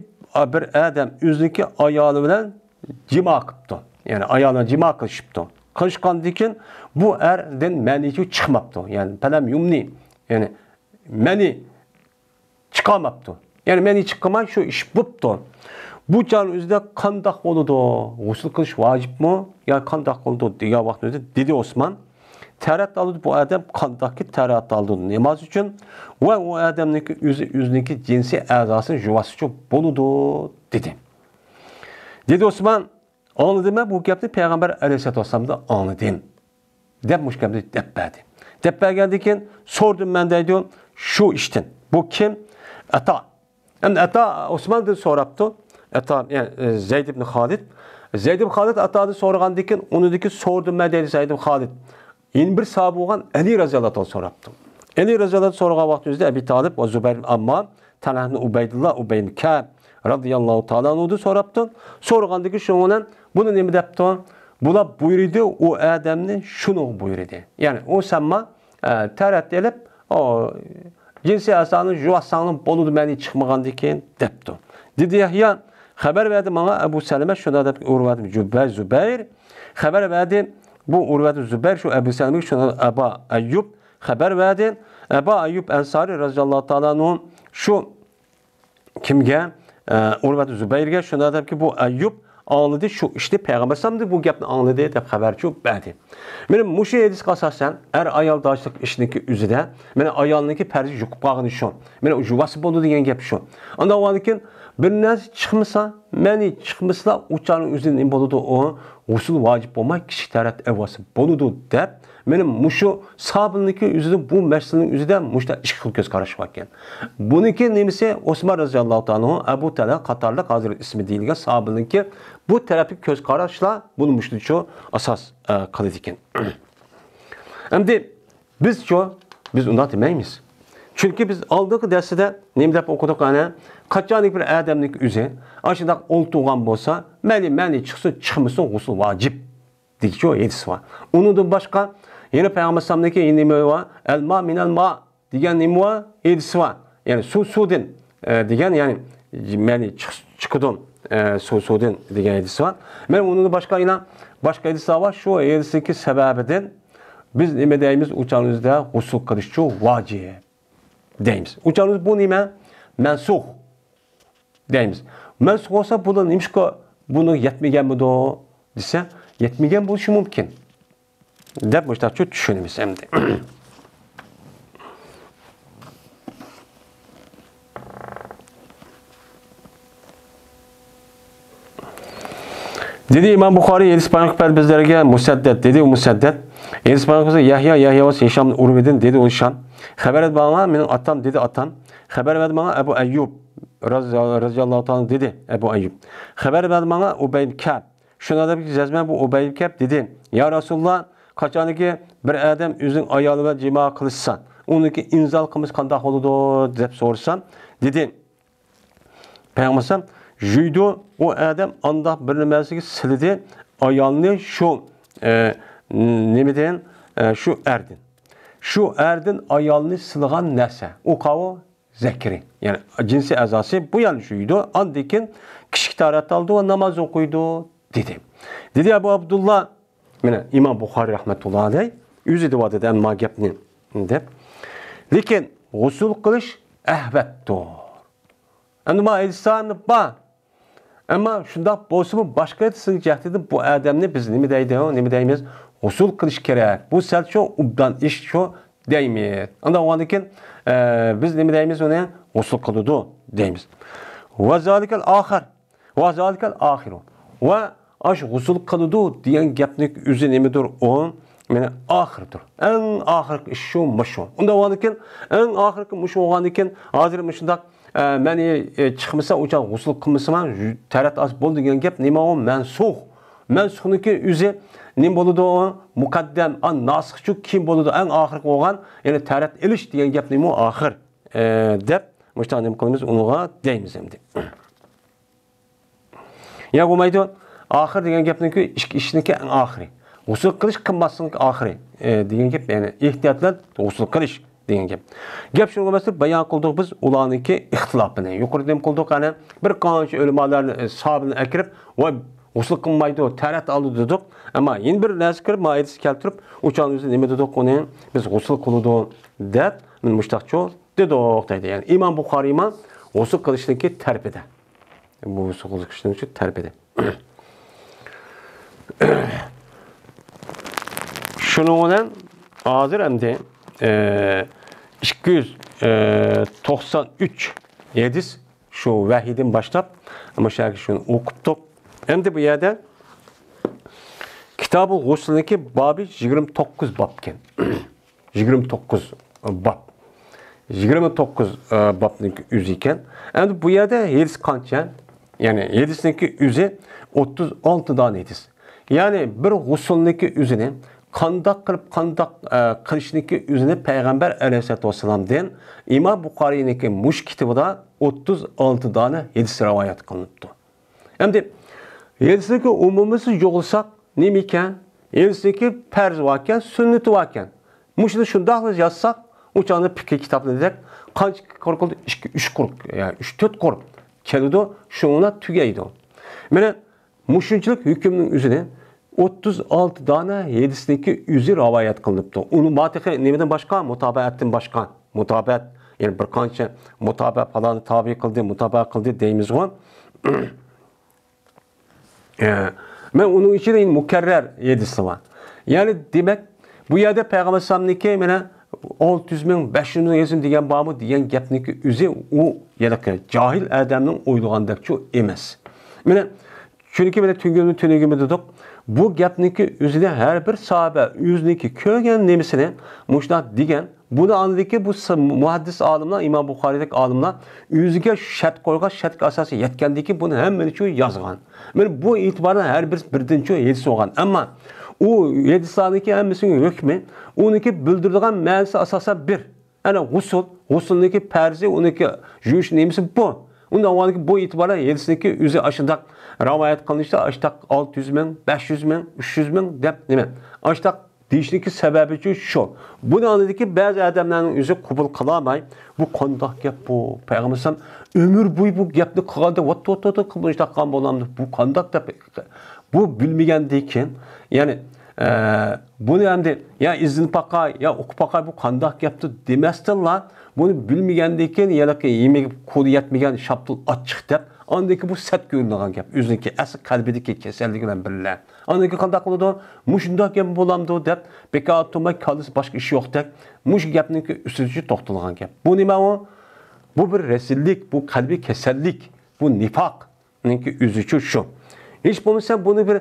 بىر ئادەم ئۆزىنىڭكى ئايالى بىلەن جىما قىپتۇ. يەنى ئايالى بىلەن جىما قىلىشىپتۇ. قىلىشقاندىن كېيىن بۇ ئەردىن مەنى چىقماپتۇ. يەنى پەلەم يۇمنى. يەنى مەنى چىقارماپتۇ. يەنى مەنى چىقماي شۇ ئىش بوپتۇ. بۇ چاغنىڭ ئۆزىدە قانداق بولىدۇ؟ غۇسۇل قىلىش ۋاجىپمۇ؟ يا قانداق بولىدۇ؟ دېگەن ۋاقىتنىڭ ئۆزىدە دېدى ئوسمان. تەرەت ئالىدۇ بۇ ئادەم، قانداقكى تەرەت ئالىدۇ؟ ناماز ئۈچۈن ۋە ئۇ ئادەمنىڭكى ئۆزى ئۆزىنىڭكى جىنسىي ئەزاسىنى يۇۋالسىچۇ بولىدۇ، دېدى. دېدى ئوسمان، ئاڭلىدىم مەن بۇ گەپنى پەيغەمبەر ئەلەيھىسسالاتۇ ۋەسسالامدىن ئاڭلىدىم، دەپ مۇشۇ گەپنى دەپ بەردى. دەپ بەرگەندىن كېيىن سورىدىم مەن دەيدۇ شۇ ئىشتىن. بۇ كىم؟ ئەتا. ئەمدى ئەتا ئوسماندىن سوراپتۇ. ئەتا، يەنى، ئە، زەيد ئىبن خالىد. زەيد ئىبن خالىد ئەتادىن سورىغاندىن كېيىن، ئۇنىڭدىن كېيىن سورىدىم مەن دەيدۇ زەيد ئىبن خالىد. يەنە بىر ساھابە بولغان ئەلى رەزىياللاھۇ تائالا سورىپتۇ. ئەلى رەزىياللاھۇ تائالا سورىغان ۋاقتىمىزدا ئەبى تالىپ ۋە زۇبەير ئىبن ئاممار، تەلھە ئىبن ئۇبەيدۇللا، ئۇبەي ئىبن كەئب رەزىياللاھۇ تائالا ئەنھۇدىن سوراپتۇ. سورىغاندىن كېيىن شۇنىڭ بىلەن بۇنى نېمە دەپتۇ؟ بۇلار بۇيرۇدى، ئۇ ئادەمنى شۇنىڭغا بۇيرۇدى. يەنى ئۇ سەنما، ئە، تەرەت ئېلىپ، ئۇ جىنسىي ئەزانى يۇۋالساڭلار بولىدۇ، مەنى چىقمىغاندىن كېيىن، دەپتۇ. دېدى يەھيا، خەۋەر بەردى ماڭا ئەبۇ سەلەمە، شۇنداق دەپ ئۇرۋەت زۇبەير، زۇبەير خەۋەر بەردى. بۇ ئۇرۋەت زۇبەير شۇ ئەبۇ سەلەمەگە شۇنداق ئەبا ئەييۇب خەۋەر بەردى. ئەبا ئەييۇب ئەنسارى رەزىياللاھۇ تائالا ئەنھۇ شۇ كىمگە؟ ئە، ئۇرۋەت زۇبەيرگە شۇنداق دەپكى، بۇ ئەييۇب ئاڭلىدى شۇ ئىشنى، پەيغەمبەر ئەلەيھىسسالامدىن بۇ گەپنى ئاڭلىدى دەپ خەۋەرچۇ بەردى. مېنىڭ مۇشۇ ھەدىسكە ئاساسەن، ئەر-ئايال داشلىق ئىشنىڭكى ئۆزىدە، مېنىڭ ئايالنىڭكى پەرزى يۇقۇپ قالغىنى شۇ. مېنىڭ يۇۋالسا بولىدۇ دېگەن گەپ شۇ. ئاندىن ئاۋۋالدىن كېيىن بىر نەرسە چىقمىسا، مەنى چىقمىسىلا، ئۇ چاغنىڭ ئۆزىدە نېمە بولىدۇ؟ ئۇ غۇسۇل ۋاجىپ بولماي، كىچىك تەرەت ئەۋۋالسا بولىدۇ دەپ، مېنىڭ مۇشۇ سابىلنىڭكى ئۆزىدە، بۇ مەسىلىنىڭ ئۆزىدە مۇشۇنداق ئىككى خىل كۆز قاراش باركەن. بۇنىڭكى نېمىسى؟ ئوسمان رەزىياللاھۇ تائالا ئەنھۇ، ئەبۇ تەلھە قاتارلىق ھازىر ئىسمى دېيىلگەن سابىلنىڭكى بۇ تەرەپتىكى كۆز قاراشلار بۇنى مۇشۇنچە ئاساس، ئە، قىلىدىكەن. ئەمدى بىزچۇ؟ بىز ئۇنداق دېمەيمىز. چۈنكى بىز ئالدىنقى دەرسىدە نېمە دەپ ئوقۇدۇق ئەنە؟ قاچانكى بىر ئادەمنىڭكى ئۆزى ئاشۇنداق ئولتۇرغان بولسا، مەيلى مەنى چىقسۇن، چىقمىسۇن، غۇسۇل ۋاجىپ. دېگۈچى ھەدىس بار. ئۇنىڭدىن باشقا يەنە پەيغەمبەر ئەلەيھىسسالامنىڭكى يەنە نېمە بار؟ ئەلما مىنەل ما دېگەن نېمە بار؟ ھەدىس بار. يەنى سۇ سۇدىن، ئە، دېگەن، يەنى، يەنى چىق-، چىقىدۇ، ئە، سۇ سۇدىن دېگەن ھەدىس بار. مەن ئۇنىڭدىن باشقا يەنە باشقا ھەدىسلەر بار. شۇ ھەدىسنىڭكى سەۋەبىدىن بىز نېمە دەيمىز؟ ئۇ چاغىمىزدا غۇسۇل قىلىشچۇ ۋاجىپ دەيمىز. ئۇ چاغىمىز بۇ نېمە؟ مەنسۇخ دەيمىز. مەنسۇخ بولسا، بۇلار نېمىشقا بۇنى يەتمىگەنمىدۇ دېسە، يەتمىگەن بولۇشى مۇمكىن دەپ مۇشۇنداقچە چۈشىنىمىز ئەمدى. دېدى ئىمام بۇخارىي، ھەدىس بايان قىلىپ بەردى بىزلەرگە مۇسەددەد، دېدى ئۇ مۇسەددەد. ھەدىس بايان قىلسا يەھيا، يەھيا بولسا ھىشام ئۇرۋىدىن، دېدى ئۇ ھىشام. خەۋەر بەردى ماڭا مېنىڭ ئاتام، دېدى ئاتام. خەۋەر بەردى ماڭا ئەبۇ ئەييۇب رەزىياللاھۇ تائالا، دېدى ئەبۇ ئەييۇب. خەۋەر بەردى ماڭا ئۇبەي ئىبن كەئب. شۇنىڭ دەپ جەزمەن بۇ ئۇبەي ئىبن كەئب دېدى، يا رەسۇلاللا، قاچانكى بىر ئادەم ئۆزىنىڭ ئايالى بىلەن جىما قىلىشسا، ئۇنىڭكى ئىنزال قىلمىسا قانداق بولىدۇ؟ دەپ سورىسام، دېدى پەيغەمبەر ئەلەيھىسسالام، يۇيىدۇ، ئۇ ئادەم ئانداق بىر نېمىسىگە سىلىدى ئايالنى شۇ، ئە، نېمىدىن، ئە، شۇ ئەردىن. شۇ ئەردىن ئايالنى سىلىغان نەرسە، ئۇ قاۋۇ زەكىرى، يەنى جىنسىي ئەزاسى بۇ يەرنى يۇيىدۇ، ئاندىن كېيىن كىچىك تەھارەت ئالىدۇ ۋە ناماز ئوقۇيدۇ، دېدى. دېدى ئەبۇ ئابدۇللا، مانا ئىمام بۇخارىي رەھمەتۇللا ئەلەيھ ئۆزى دەۋاتىدۇ ئەمما گەپنى دەپ. لېكىن غۇسۇل قىلىش ئەھۋەتتۇر. ئەمدى ما ئېيتسا بار. ئەمما شۇنداق بولسىمۇ باشقا سىز جەھەتتىن بۇ ئادەمنى بىز نېمە دەيدۇ، نېمە دەيمىز؟ غۇسۇل قىلىش كېرەك. بۇ سەل شۇ ئوبدان ئىش شۇ دەيمىز. ئانداق بولغاندىن كېيىن، ئە، بىز نېمە دەيمىز ئۇنى؟ غۇسۇل قىلىدۇ دەيمىز. ۋەزالىكەل ئاخىر. ۋەزالىكەل ئاخىرۇ. ۋە ئاشۇ غۇسۇل قىلىدۇ دېگەن گەپنىڭ ئۆزى نېمىدۇر؟ ئۇ مانا ئاخىردۇر. ئەڭ ئاخىرقى ئىش شۇ، مۇشۇ. ئۇنداق بولغاندىكىن، ئەڭ ئاخىرقى مۇشۇ بولغاندىكىن، ھازىر مۇشۇنداق، ئە، مەنى، ئە، چىقمىسا، ئۇچان غۇسۇل قىلمىسىما، تەرەت ئاز بول دېگەن گەپ نېمە ئۇ؟ مەنسۇخ. مەنسۇخنىڭكى ئۆزى نېمە بولىدۇ؟ مۇقەددەم، ئا، ناسىخچۇ كېيىن بولىدۇ، ئەڭ ئاخىرقى بولغان، يەنى تەرەت ئېلىش دېگەن گەپ نېمە ئۇ؟ ئاخىر، ئە، دەپ، مۇشۇنداق نېمە قىلىمىز؟ ئۇنىڭغا دەيمىز ئەمدى. يا بولمايدۇ. ئاخىر دېگەن گەپنىڭكى ئىككى ئىشنىڭكى ئەڭ ئاخىرى. غۇسۇل قىلىش قىلماسلىقنىڭكى ئاخىرى، ئە، دېگەن گەپ، يەنى ئېھتىيات بىلەن غۇسۇل قىلىش دېگەن گەپ. گەپ شۇنىڭغا باشلاپ بايان قىلدۇق بىز ئۇلارنىڭكى ئىختىلاپىنى. يۇقىرىدا نېمە قىلدۇق؟ ئەنە بىر قانچە ئۆلىمالارنى، ئە، ساھابىنى ئەكىرىپ، ۋاي غۇسۇل قىلمايدۇ، تەرەت ئالىدۇ دېدۇق. ئەمما يەنە بىر نەرسە كىرىپ، ما ھەدىسنى كەلتۈرۈپ، ئۇچان ئۆزى نېمە دېدۇق ئۇنى؟ بىز غۇسۇل قىلىدۇ دەپ، مانا مۇشتاقچۇ دېدۇق دەيدۇ. يەنى ئىمام بۇخارىيما غۇسۇل قىلىشنىڭكى تەرىپىدە. بۇ غۇسۇل قىلىشنىڭكى تەرىپىدە. شۇنىڭ بىلەن ھازىر ئەمدى، ئە، ئىككى يۈز توقسان ئۈچ ھەدىس شۇ ۋەھىيدىن باشلاپ، مۇشۇ يەرگە شۇنى ئوقۇپتۇق. ئەمدى بۇ يەردە كىتابۇل غۇسلنىڭكى بابى يىگىرمە توققۇز باب ئىكەن. يىگىرمە توققۇز باب. يىگىرمە توققۇز، ئە، بابنىڭ ئۆزى ئىكەن. ئەمدى بۇ يەردە ھەدىس قانچە؟ يەنى ھەدىسنىڭكى ئۆزى ئوتتۇز ئالتە دانە ھەدىس. يەنى بىر غۇسۇلنىڭكى ئۆزىنى قانداق قىلىپ، قانداق، ئە، قىلىشنىڭكى ئۆزىنى پەيغەمبەر ئەلەيھىسسالاتۇ ۋەسسالامدىن ئىمام بۇخارىينىڭكى مۇشۇ كىتابىدا ئوتتۇز ئالتە دانە ھەدىس رىۋايەت قىلىنىپتۇ. ئەمدى ھەدىسنىڭكى ئومۇمىسى يىغلىساق نېمە ئىكەن؟ ھەدىسنىڭكى پەرزى باركەن، سۈننىتى باركەن. مۇشۇنى شۇنداقلا يازساق، ئۇ چاغدا پىقھىي كىتابلىرىدەك قانچە قۇر قىلدى؟ ئىككى، ئۈچ قۇر، يا ئۈچ، تۆت قۇر كېلىدۇ، شۇنىڭ بىلەن تۈگەيدۇ. مانا مۇشۇنچىلىك ھۆكۈمنىڭ ئۆزىنى ئوتتۇز ئالتە دانە ھەدىسنىڭكى ئۆزى رىۋايەت قىلىنىپتۇ. ئۇنى ما تېخى نېمىدىن باشقا؟ مۇتابەئەتتىن باشقا. مۇتابەئەت، يەنى بىر قانچە مۇتابەئە پالانى تابىئ قىلدى، مۇتابەئە قىلدى دەيمىزغۇ. ئە، مەن ئۇنىڭ ئىچىدە يەنە مۇكەررەر ھەدىسلەر بار. يەنى دېمەك، بۇ يەردە پەيغەمبەر ئەلەيھىسسالامنىڭكى مانا ئالتە يۈز مىڭ، بەش يۈز مىڭ ھەدىسىم دېگەن بارمۇ دېگەن گەپنىڭكى ئۆزى ئۇ ھېلىقى جاھىل ئادەمنىڭ ئويلىغاندەكچۇ ئەمەس. مانا چۈنكى مانا تۈنۈگۈن، تۈنۈگۈن دېدۇق. بۇ گەپنىڭكى ئۆزىدە ھەر بىر ساھابە ئۆزىنىڭكى كۆرگەن نېمىسىنى مۇشۇنداق دېگەن. بۇنى ئاندىكى بۇ س-، مۇھەددىس ئالىملار، ئىمام بۇخارىيدەك ئالىملار ئۆزىگە شەرت قويغان، شەرتكە ئاساسەن يەتكەندىكى بۇنى ھەممىنى شۇ يازغان. مانا بۇ ئېتىباردا ھەر بىر بىردىنچۇ ھەدىس بولغان. ئەمما ئۇ ھەدىسلارنىڭكى ھەممىسىنىڭ ھۆكمى، ئۇنىڭكى بىلدۈرىدىغان مەنىسى ئاساسەن بىر. ئەنە غۇسۇل، غۇسۇلنىڭكى پەرزى، ئۇنىڭكى يۇيۇش نېمىسى بۇ. ئۇنىڭ ئاۋۋالىكى بۇ ئېتىباردا ھەدىسنىڭكى ئۆزى ئاشۇنداق رىۋايەت قىلىنىشتا، ئاشۇنداق ئالتە يۈز مىڭ، بەش يۈز مىڭ، ئۈچ يۈز مىڭ دەپ نېمە؟ ئاشۇنداق دېيىشنىڭكى سەۋەبى شۇ. بۇنىڭ ئالدىدىكى بەزى ئادەملەرنىڭ ئۆزى قوبۇل قىلالماي، بۇ قانداق گەپ بۇ؟ پەيغەمبەر ئەلەيھىسسالام ئۆمۈر بويى بۇ گەپنى قىلغاندا، ۋات، ۋات، ۋات، ۋات، مۇشۇنداق قىلغان بولامدۇ؟ بۇ قانداق دەپ، بۇ بىلمىگەندىن كېيىن، يەنى، ئە، بۇنى ئەمدى يا ئىزدىنىپ باقاي، يا ئوقۇپ باقاي، بۇ قانداق گەپتۇ دېمەستىنلا، بۇنى بىلمىگەندىن كېيىن، ھېلىقى يېمىگە قولى يەتمىگەن شاپتۇل ئاچچىق دەپ، ئاندىن كېيىن بۇ سەت كۆرۈنىدىغان گەپ. ئۆزىنىڭكى ئەسلى قەلبىدىكى كېسەللىكى بىلەن بىللە. ئاندىن كېيىن قانداق قىلىدۇ؟ مۇشۇنداق گەپ بولامدۇ دەپ، بىكار تۇرماي كاللىسى باشقا ئىشى يوقتەك، مۇشۇ گەپنىڭكى ئۈستىدە توختالغان گەپ. بۇ نېمە ئۇ؟ بۇ بىر رەزىللىك، بۇ قەلبىي كېسەللىك، بۇ نىفاقنىڭكى ئۆزىچۇ شۇ. ھېچ بولمىسا بۇنى بىر،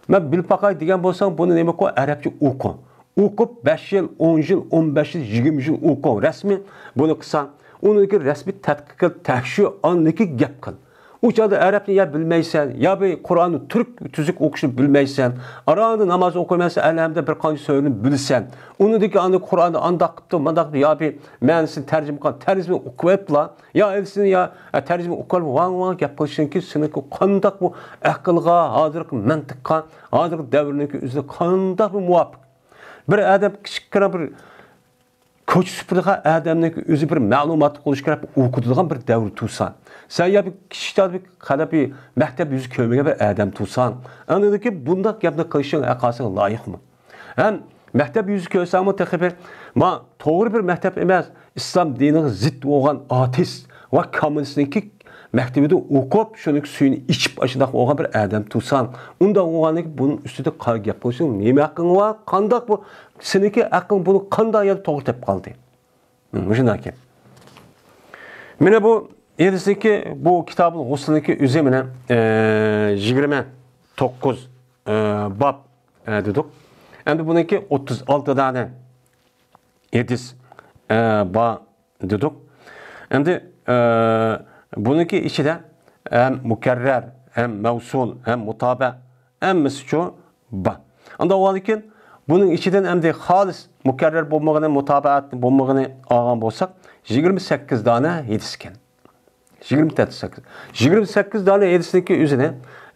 مەن بىلىپ باقاي دېگەن بولساڭ، بۇنى نېمە قىل؟ ئەرەبچە ئوقۇ. ئوقۇپ، بەش يىل، ئون يىل، ئون بەش يىل، يىگىرمە يىل ئوقۇ. رەسمىي بۇنى قىلساڭ، ئۇنىڭكى رەسمىي تەتقىق قىل، تەكشۈر، ئاندىن كېيىن گەپ قىل. ئۇ چاغدا ئەرەبنى يا بىلمەيسەن، يا بىر قۇرئاننى تۈرك تۈزۈك ئوقۇشنى بىلمەيسەن، ئاراڭدا ناماز ئوقۇيمەنسەن، ئەلھەمدە بىر قانچە سۈرىنى بىلىسەن. ئۇنىڭدىكى ئاندىن قۇرئاندا ئانداق قىپتۇ، مانداق قىپتۇ، يا بىر مەنىسىنى تەرجىمە قىلغان، تەرجىمە ئوقۇۋەتلا، يا ئەلسىنى يا، ئە، تەرجىمە ئوقۇۋەت، ۋاڭ ۋاڭ گەپ قىلىشىڭكى سېنىڭكى قانداق بۇ ئەقىلغا، ھازىرقى مەنتىققا، ھازىرقى دەۋرنىڭكى ئۆزىگە قانداق بۇ مۇۋاپىق؟ بىر ئادەم كىچىككىنە بىر بوچا سۈپۈرىدىغان ئادەمنىڭ ئۆزى بىر مەلۇماتلىق بولۇشى كېرەك، ئوقۇتىدىغان بىر دەۋر تۇرسا. سەن يا بىر كىشىلەر بىر قەدەر بىر مەكتەپ يۈزى كۆرمىگەن بىر ئادەم تۇرساڭ، ئاندىن كېيىن بۇنداق گەپنى قىلىشىڭ ھەققاسىغا لايىقمۇ؟ ھەم مەكتەپ يۈزى كۆرسەڭمۇ تېخى بىر، ما، توغرا بىر مەكتەپ ئەمەس، ئىسلام دىنىغا زىت بولغان ئاتېئىست ۋە كوممۇنىستنىڭكى مەكتىۋىدە ئوقۇپ، شۇنىڭ سۈيىنى ئىچىپ، ئاشۇنداق بولغان بىر ئادەم تۇرساڭ، ئۇنداق بولغاندىكىن بۇنىڭ ئۈستىدە قا-، گەپ قىلىشنىڭ نېمە ھەققىڭ بار؟ قانداق بۇ، سېنىڭكى ھەققىڭ بۇنى قانداق يەردە توغرا تېپىپ قالدى؟ مم، مۇشۇنداق ئىكەن. مانا بۇ ھەدىسنىڭكى، بۇ كىتابۇل غۇسلنىڭكى ئۆزى مانا، ئە، يىگىرمە توققۇز، ئە، باب، ئە، دېدۇق. ئەمدى بۇنىڭكى ئوتتۇز ئالتە دانە ھەدىس، ئە، بار دېدۇق. ئەمدى، ئە، بۇنىڭكى ئىچىدە ھەم مۇكەررەر، ھەم مەۋسۇل، ھەم مۇتابە، ھەممىسىچۇ بار. ئانداق بولغاندىكىن بۇنىڭ ئىچىدىن ئەمدى خالىس مۇكەررەر بولمىغىنى، مۇتابەئەت بولمىغىنى ئالغان بولساق، يىگىرمە سەككىز دانە ھەدىس ئىكەن. يىگىرمە سەككىز. يىگىرمە سەككىز دانە ھەدىسنىڭكى ئۆزىنى،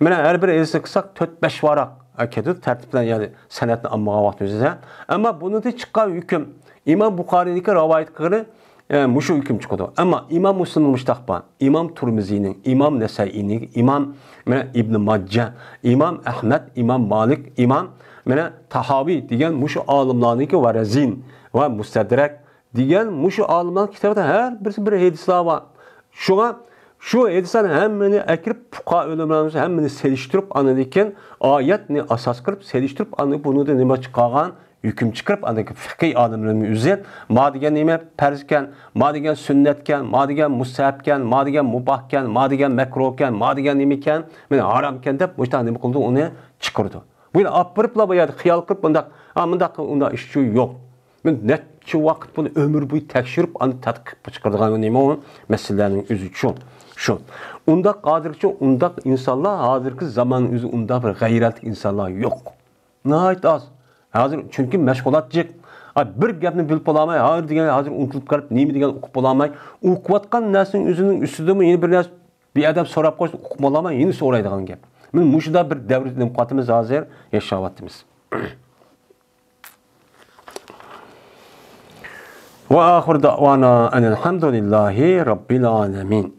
مانا ھەر بىر ھەدىسنى قىلساق، تۆت بەش ۋاراق كېتىدۇ، تەرتىپ بىلەن، يەنى سەنەدنى ئالمىغان ۋاقىت ئۆزىدە. ئەمما بۇنىڭدىن چىققان ھۆكۈم، ئىمام بۇخارىينىڭكى رىۋايەت قىلغىنى، ئە، مۇشۇ ھۆكۈم چىقىدۇ. ئەمما ئىمام مۇسلىمنىڭ مۇشتاق بار، ئىمام تۇرمىزىنىڭ، ئىمام نەسەئىنىڭ، ئىمام، مانا، ئىبنى ماججا، ئىمام ئەھمەد، ئىمام مالىك، ئىمام، مانا، تاھاۋى دېگەن مۇشۇ ئالىملارنىڭكى ۋە رەزىن ۋە مۇستەدرەك دېگەن مۇشۇ ئالىملارنىڭ كىتابىدا ھەر بىرسى بىر ھەدىسلەر بار. شۇڭا شۇ ھەدىسلەرنى ھەممىنى ئەكىرىپ، پۇقاھا ئۆلىمىلىرىمىز ھەممىنى سېلىشتۇرۇپ، ئاندىن كېيىن ئايەتنى ئاساس قىلىپ سېلىشتۇرۇپ، ئاندىن بۇنىڭدىن نېمە چىقارغان؟ ھۆكۈم چىقىرىپ، ئاندىن كېيىن فىقھىي ئالىملىرىمىز ئۆزى ما دېگەن نېمە پەرزكەن، ما دېگەن سۈننەتكەن، ما دېگەن مۇستەھەبكەن، ما دېگەن مۇباھكەن، ما دېگەن مەكرۇھكەن، ما دېگەن نېمىكەن، مانا ھارامكەن دەپ مۇشۇنداق نېمە قىلىدۇ، ئۇنى چىقىرىدۇ. بۇنى ئاپىرىپلا بۇ يەردە خىيال قىلىپ، بۇنداق، ھا، مۇنداق قىل، ئۇنداق ئىش شۇ يوق. مەن نەچچە ۋاقىت بۇنى ئۆمۈر بويى تەكشۈرۈپ، ئاندىن تەتقىق چىقىرىدىغان نېمە ئۇ مەسىلىلەرنىڭ ئۆزى شۇ. شۇ. ئۇنداق ھازىرچە، ئۇنداق ئىنسانلار، ھازىرقى زاماننىڭ ئۆزى ئۇنداق بىر غەيرەتلىك ئىنسانلار يوق. ناھايىتى ئاز. ھازىر چۈنكى مەشغۇلات جىق. ئا، بىر گەپنى بىلىپ بولالماي، ھازىر دېگەن ھازىر ئۇنتۇلۇپ قېلىپ، نېمە دېگەننى ئۇقۇپ بولالماي، ئوقۇۋاتقان نەرسىنىڭ ئۆزىنىڭ ئۈستىدىمۇ يەنە بىر نەرسە بىر ئادەم سوراپ قويسا، ئۇقۇپ بولالماي، يەنە سورايدىغان گەپ. مانا مۇشۇنداق بىر دەۋردە نېمە قىلىۋاتىمىز ھازىر، ياشاۋاتىمىز. وآخر دعوانا أن الحمد لله رب العالمين.